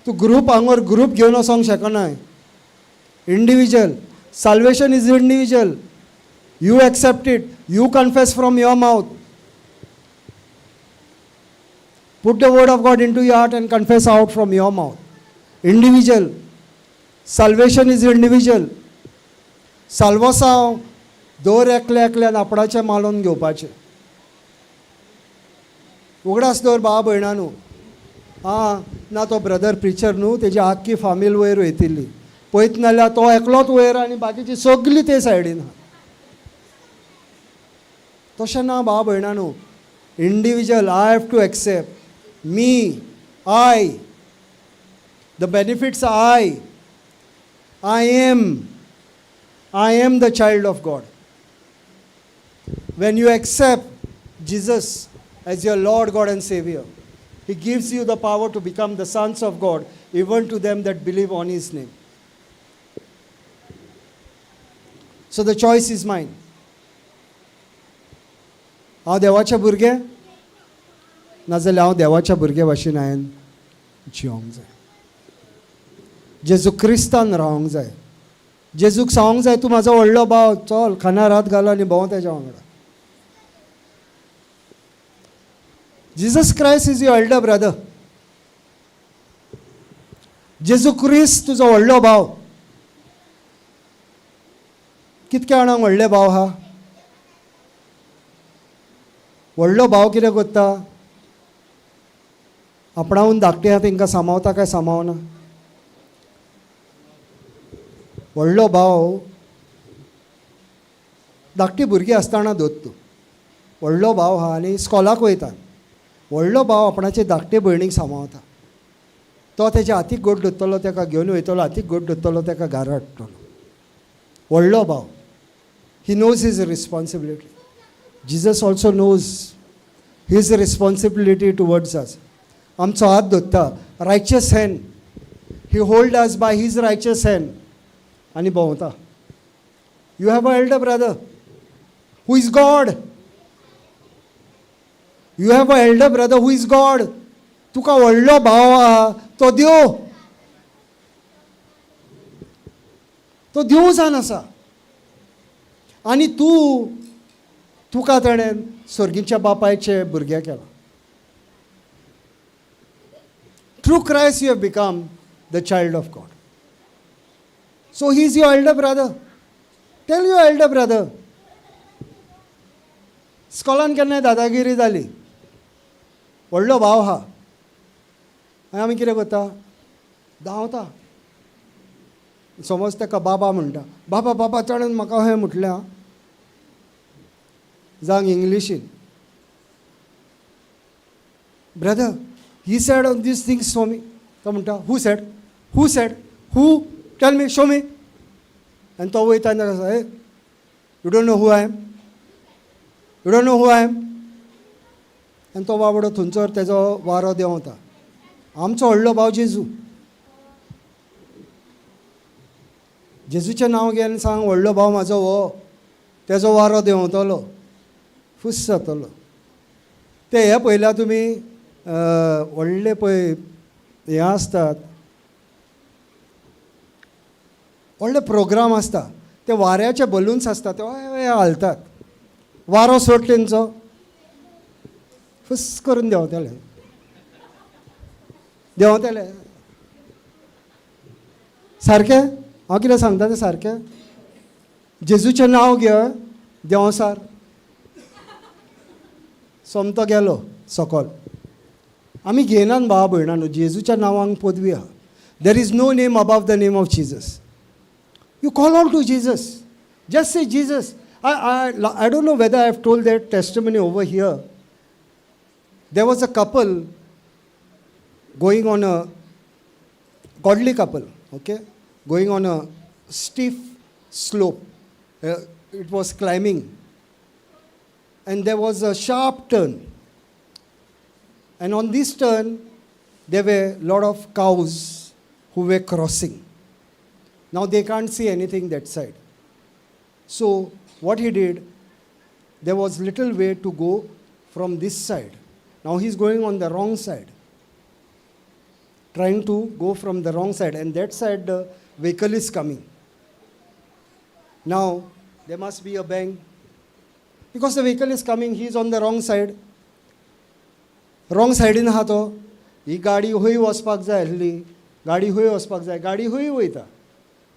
तूं ग्रूप आंगोर ग्रूप घेवन वचोंक शकना. Individual salvation is individual. You accept it, you confess from your mouth. Put the word of God into your heart and confess out from your mouth. Individual. Salvation is individual. साल्वसांव दर एकल्या एकल्यान आपणाचें मालोवन घेवपाचें. उगडास दवर भाव भयणानू, आं, ना तो ब्रदर प्रिचर न्हू, तेजी आख्खी फामील वयर वयतिल्ली. पळयत नाल्यार तो एकलोच वयर आनी बाकीची सगळीं ते सायडीन आहा. तशें ना भाव भयणानू. Individual. I have to accept me, I, the benefits. I am the child of God. When you accept Jesus as your Lord God and Savior, He gives you the power to become the sons of God, even to them that believe on His name. So the choice is mine. हांव देवाचें भुरगें नाजाल्यार हांव देवाच्या भुरग्या भाशेन हांवें जिवंक जाय, जेजू क्रिस्तान रावंक जाय. जेजूक सांगूंक जाय, तूं म्हाजो व्हडलो भाव, चल खांदार हात घाल आनी भोंव तेज्या वांगडा. Jesus Christ is your elder brother. जेजू क्रिस्त तुजो व्हडलो भाव. कितक्या जाणांक व्हडले भाव आहा? व्हडलो भाव कितें करता? आपणावून धाकटे आहा तेंकां सांबाळता काय सांबाळना? व्हडलो भाव धाकटी भुरगीं आसतना दोत तूं. व्हडलो भाव आहा आनी स्कॉलाक वयता. व्हडलो भाव आपणाचे धाकटे भयणीक सांबाळता. तो तेच्या हातीक गोड धरतलो, तेका घेवन वयतलो, हातीक गोड धरतलो, तेका घरा हाडटलो. व्हडलो भाव, he knows his responsibility. Jesus also knows his responsibility towards us. आमचो हात धरता, righteous hand. He hold us by his righteous hand आनी भोंवता. You have a elder brother who is God. You have a elder brother who is God. तुका व्हडलो भाव आहा, तो देव, तो देव जावन आसा. आनी तूं, तुका ताणें सर्गीच्या बापायचे भुरगें केलां. Through Christ you have become the child of God. So he is your elder brother. Tell your elder brother. स्कॉलान केन्नाय दादागिरी जाली, व्हडलो भाव आहा, आनी आमी कितें करता? धांवता. समज ताका बाबा म्हणटा, बाबा बाबा ताणें म्हाका अशें म्हटलें आं, जावं इंग्लिशीन, brother he said on these things for me. तो म्हणटा, who said, who said, who, tell me, show me. आनी तो वयता आनी ताका, hey, you don't know who I am, you don't know who I am. आनी तो बाबडो थंयसर तेजो वारो देंवता. आमचो व्हडलो भाव जेजू. जेजूचें नांव घेवन सांग, व्हडलो भाव म्हाजो हो, तेजो वारो देंवतलो, फुस जातलो. ते हे पळयल्या तुमी, व्हडले पळय हें आसतात, व्हडले प्रोग्राम आसता, ते वाऱ्याचे बलून्स आसता, ते हालतात. वारो सोड तेंचो, फुस करून देंवतले, देंवतले सारकें. हांव कितें सांगता तें सारकें. जेजूचें नांव घे, देंवसार सोमतो गेलो सकल. आमी घेयनात भावा भयणां, जेजूच्या नांवांक पदवी आहा. There is no name above the name of Jesus. You call out to Jesus. Just say Jesus. I don't know whether I have told that testimony over here. There was a couple going on a godly couple, okay, going on a steep slope. It was climbing. And there was a sharp turn. And on this turn, there were a lot of cows who were crossing. Now they can't see anything that side. So what he did, there was little way to go from this side. Now he's going on the wrong side. Trying to go from the wrong side and that side the vehicle is coming. Now there must be a bang because the vehicle is coming, he is on the wrong side. Wrong सायडीन आहा तो. ही गाडी खंय वचपाक जाय आसली, गाडी खंय वचपाक जाय, गाडी खंय वयता.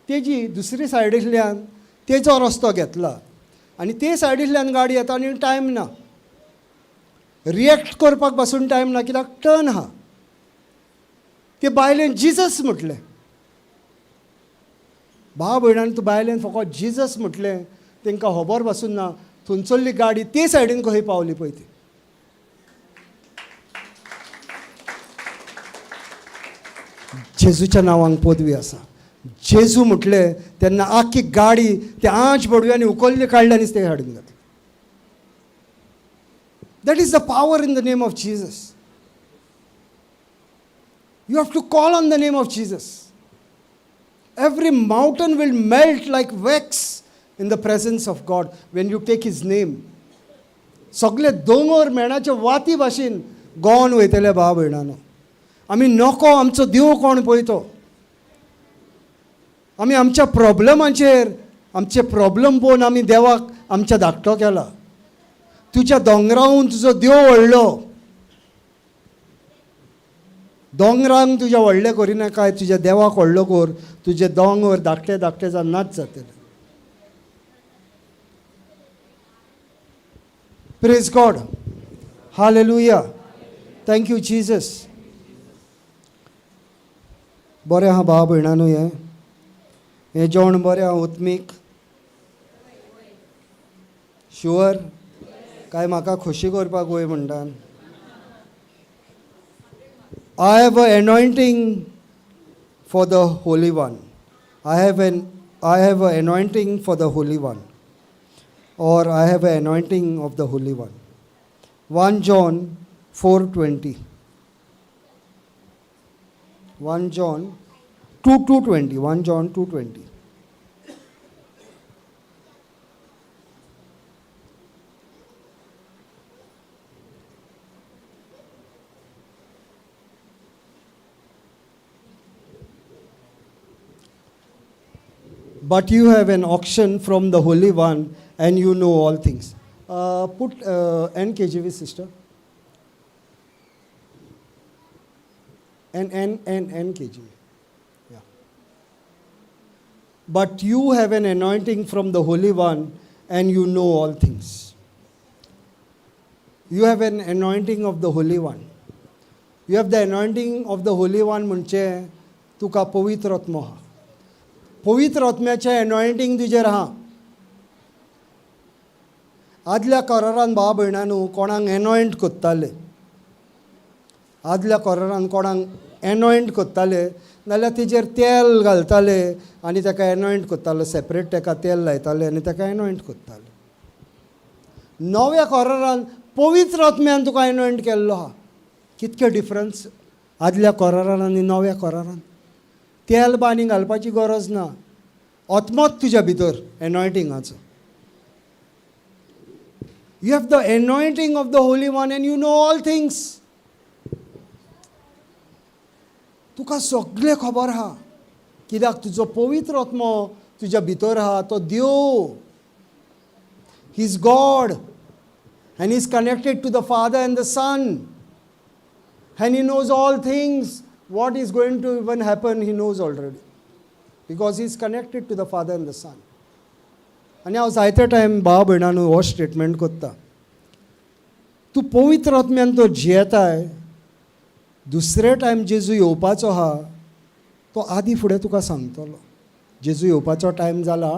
तेजी दुसरी सायडींतल्यान तेजो रस्तो घेतला आनी ते सायडींतल्यान गाडी येता आनी टायम ना, रिएक्ट करपाक पासून टायम ना, कित्याक टर्न आहा. ते बायलेन जिजस म्हटलें. भाव भयणान, तूं बायलेन फकत जिजस म्हटलें, तांकां खबर पासून ना थंयसरली गाडी ते सायडीन खंय पावली पळय ती. जेजूच्या नांवांक पदवी आसा. जेजू म्हटलें तेन्ना आख्खी गाडी ते आंच बडव्यांनी उखल्ली काडली आनी ते सायडीन घातली. That is the power in the name of Jesus. You have to call on the name of Jesus. Every mountain will melt like wax in the presence of God when you take His name. सगळे दोंगर मेणाचे वाती भाशेन gone वयतले. भाव भयणानो, आमी नको आमचो देव कोण पळय तो. आमी आमच्या प्रॉब्लमाचेर, आमचे प्रॉब्लम पळोवन आमी देवाक आमच्या धाकटो केला. तुज्या दोंगराहून तुजो देव व्हडलो. दोंगरांक तुज्या व्हडलें करिनाकाय, तुज्या देवाक व्हडलो कर. तुजे दोंगर धाकटे धाकटे जावन नाच जातले. Praise God. Hallelujah. Thank you Jesus. बरें आहा भाव भयणानू, हें हें जेवण बरें आहा उत्मीक शुअर काय म्हाका खोशी करपाक वय म्हणटान? I have a anointing for the Holy One. I have a anointing for the Holy One, or I have an anointing of the Holy One. 1 John 4:20. 1 John 2 2:20. 1 John 2:20. But you have an unction from the Holy One and you know all things. Put NKJV, sister. N, N, N, NKJV. Yeah. But you have an anointing from the Holy One and you know all things. You have an anointing of the Holy One. You have the anointing of the Holy One म्हणजे तुका पवित्र आत्मो आहा. पवित्र आत्म्याचें एनॉयंटींग तुजेर आहा. आदल्या करारान, भाव भयणानू, कोणाक एनॉयंट करताले? आदल्या करारान कोणाक एनॉयंट करताले नाल्यार तेजेर तेल घालताले आनी ताका एनॉयंट करताले. सेपरेट ताका तेल लायताले आनी ताका एनॉयंट करताले. नव्या करारान पवित्र आत्म्यान तुका एनॉयंट केल्लो आहा. कितके डिफरन्स आदल्या करारान आनी नव्या करारान! तेल बानी घालपाची गरज ना, आत्मोच तुज्या भितर एनॉयटिंगाचो. You have the anointing of the Holy One and you know all things. तुका सगळें खबर आहा, कित्याक तुजो पवित्र आत्मो तुज्या भितर आहा. तो देव. He is God and is connected to the Father and the Son and he knows all things. What is going to even happen, he knows already because he is connected to the Father and the Son. आनी हांव जायते time, भाव भयणानू, हो statement करता. तूं पवित्र आत्म्यान तो जियेताय, दुसरे टायम जेजू येवपाचो आहा तो आदी फुडें तुका सांगतलो, जेजू येवपाचो टायम जाला,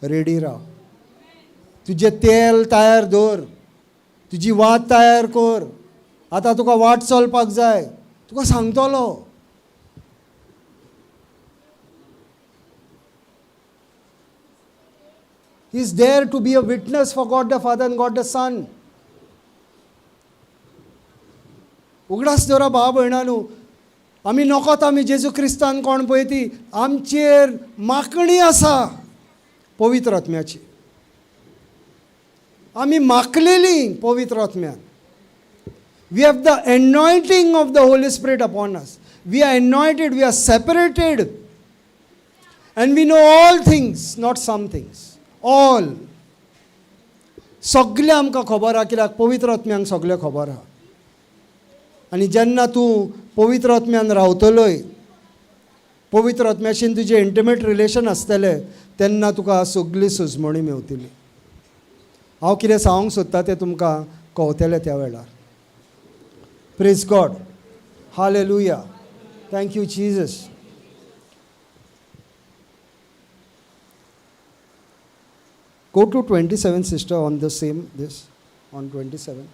रेडी राव, तुजें तेल तयार दवर, तुजी वात तयार कर, आतां तुका वाट चलपाक जाय. तुका सांगतलो. He is there to be a witness for God the Father and God the Son. उगडास दवरा भाव भयणानू, आमी नकोत आमी जेजू क्रिस्तान कोण पळय ती आमचेर मागणी आसा पवित्र आत्म्याची. आमी मागलेली पवित्र आत्म्यान. We have the anointing of the Holy Spirit upon us. We are anointed, we are separated and we know all things, not some things, all. सगळें आमकां खबर आहा, कित्याक पवित्र आत्म्यांक सगळें खबर आहा. आनी जेन्ना तूं पवित्र आत्म्यान रावतलोय, पवित्र आत्म्याशीन तुजें इंटिमेट रिलेशन आसतलें, तेन्ना तुका सगळी सुजमणी मेवतली. हांव कितें सांगूंक सोदता तें तुमकां कवतलें त्या वेळार. Praise God, hallelujah, thank you Jesus. Go to 27, sister, on the same, this, on 27.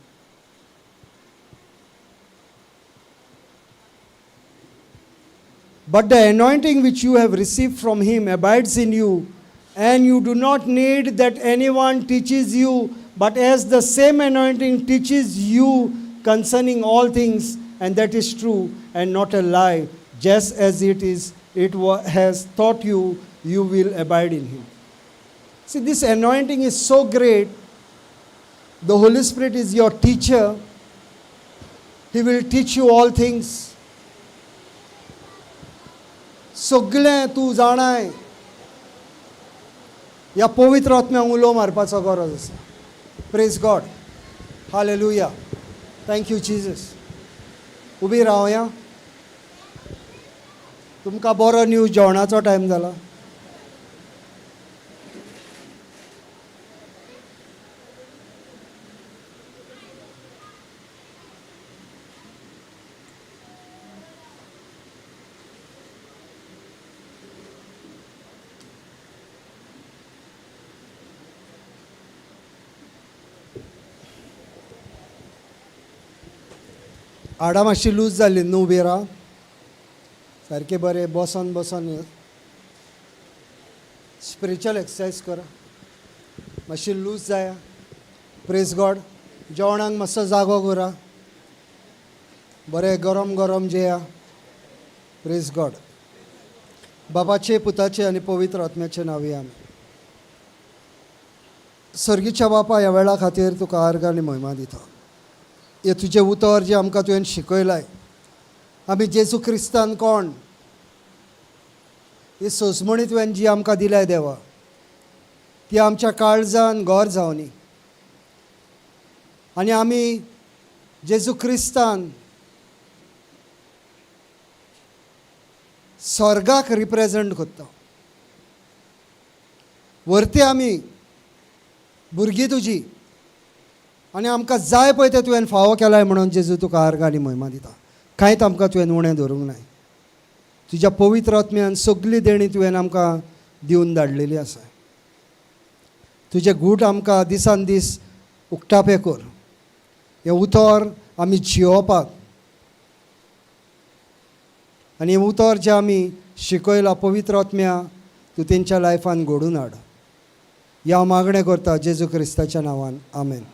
But the anointing which you have received from him abides in you, and you do not need that anyone teaches you, but as the same anointing teaches you concerning all things, and that is true and not a lie, just as it is, it has taught you, you will abide in him. See, this anointing is so great. The Holy Spirit is your teacher. He will teach you all things. सगळें तूं जाणाय. ह्या पवित्र आत्म्याक उलो मारपाचो गरज आसा. Praise God, hallelujah, thank you Jesus. उबी रावया. तुमकां बरो न्यूज, जेवणाचो टायम जाला. हाडां मातशी लूज जाल्ली न्हू, उबी राव सारकें बरें बसोन बसोन स्पिरिच्युअल एक्सरसायज करा, मातशी लूज जाया. Praise God. जेवणाक मातसो जागो करा, बरें गरम गरम जेया. Praise God. बाबाचे, पुताचे आनी पवित्र आत्म्याचे नांवी आमी. सर्गीच्या बापा, ह्या वेळा खातीर तुका आर्गां आनी म्हयमा दिता. हें तुजें उतर जें आमकां तुवें शिकयलाय, आमी जेजू क्रिस्तान कोण ही सोजमणी तुवें जी आमकां दिल्या देवा, ती आमच्या काळजान घर जावनी आनी आमी जेजू क्रिस्तान स्वर्गाक रिप्रेजेंट करता. वरती आमी भुरगीं तुजी आनी आमकां जाय पळय तें तुवें फावो केलाय म्हणून जेजू तुका आर्गां आनी म्हयमा दिता. कांयच आमकां तुवें उणें धरूंक नाय. तुज्या पवित्र आत्म्यान सगळी देणी तुवें आमकां दिवन धाडलेली आसा. तुजें गूट आमकां दिसान दीस उक्तापें कर. हें उतर आमी जियोवपाक आनी हें उतर जें आमी शिकयलां पवित्र आत्म्या तूं तेंच्या लायफान घडून हाड. ह्या मागणें करता जेजू क्रिस्ताच्या नांवान, आमेन.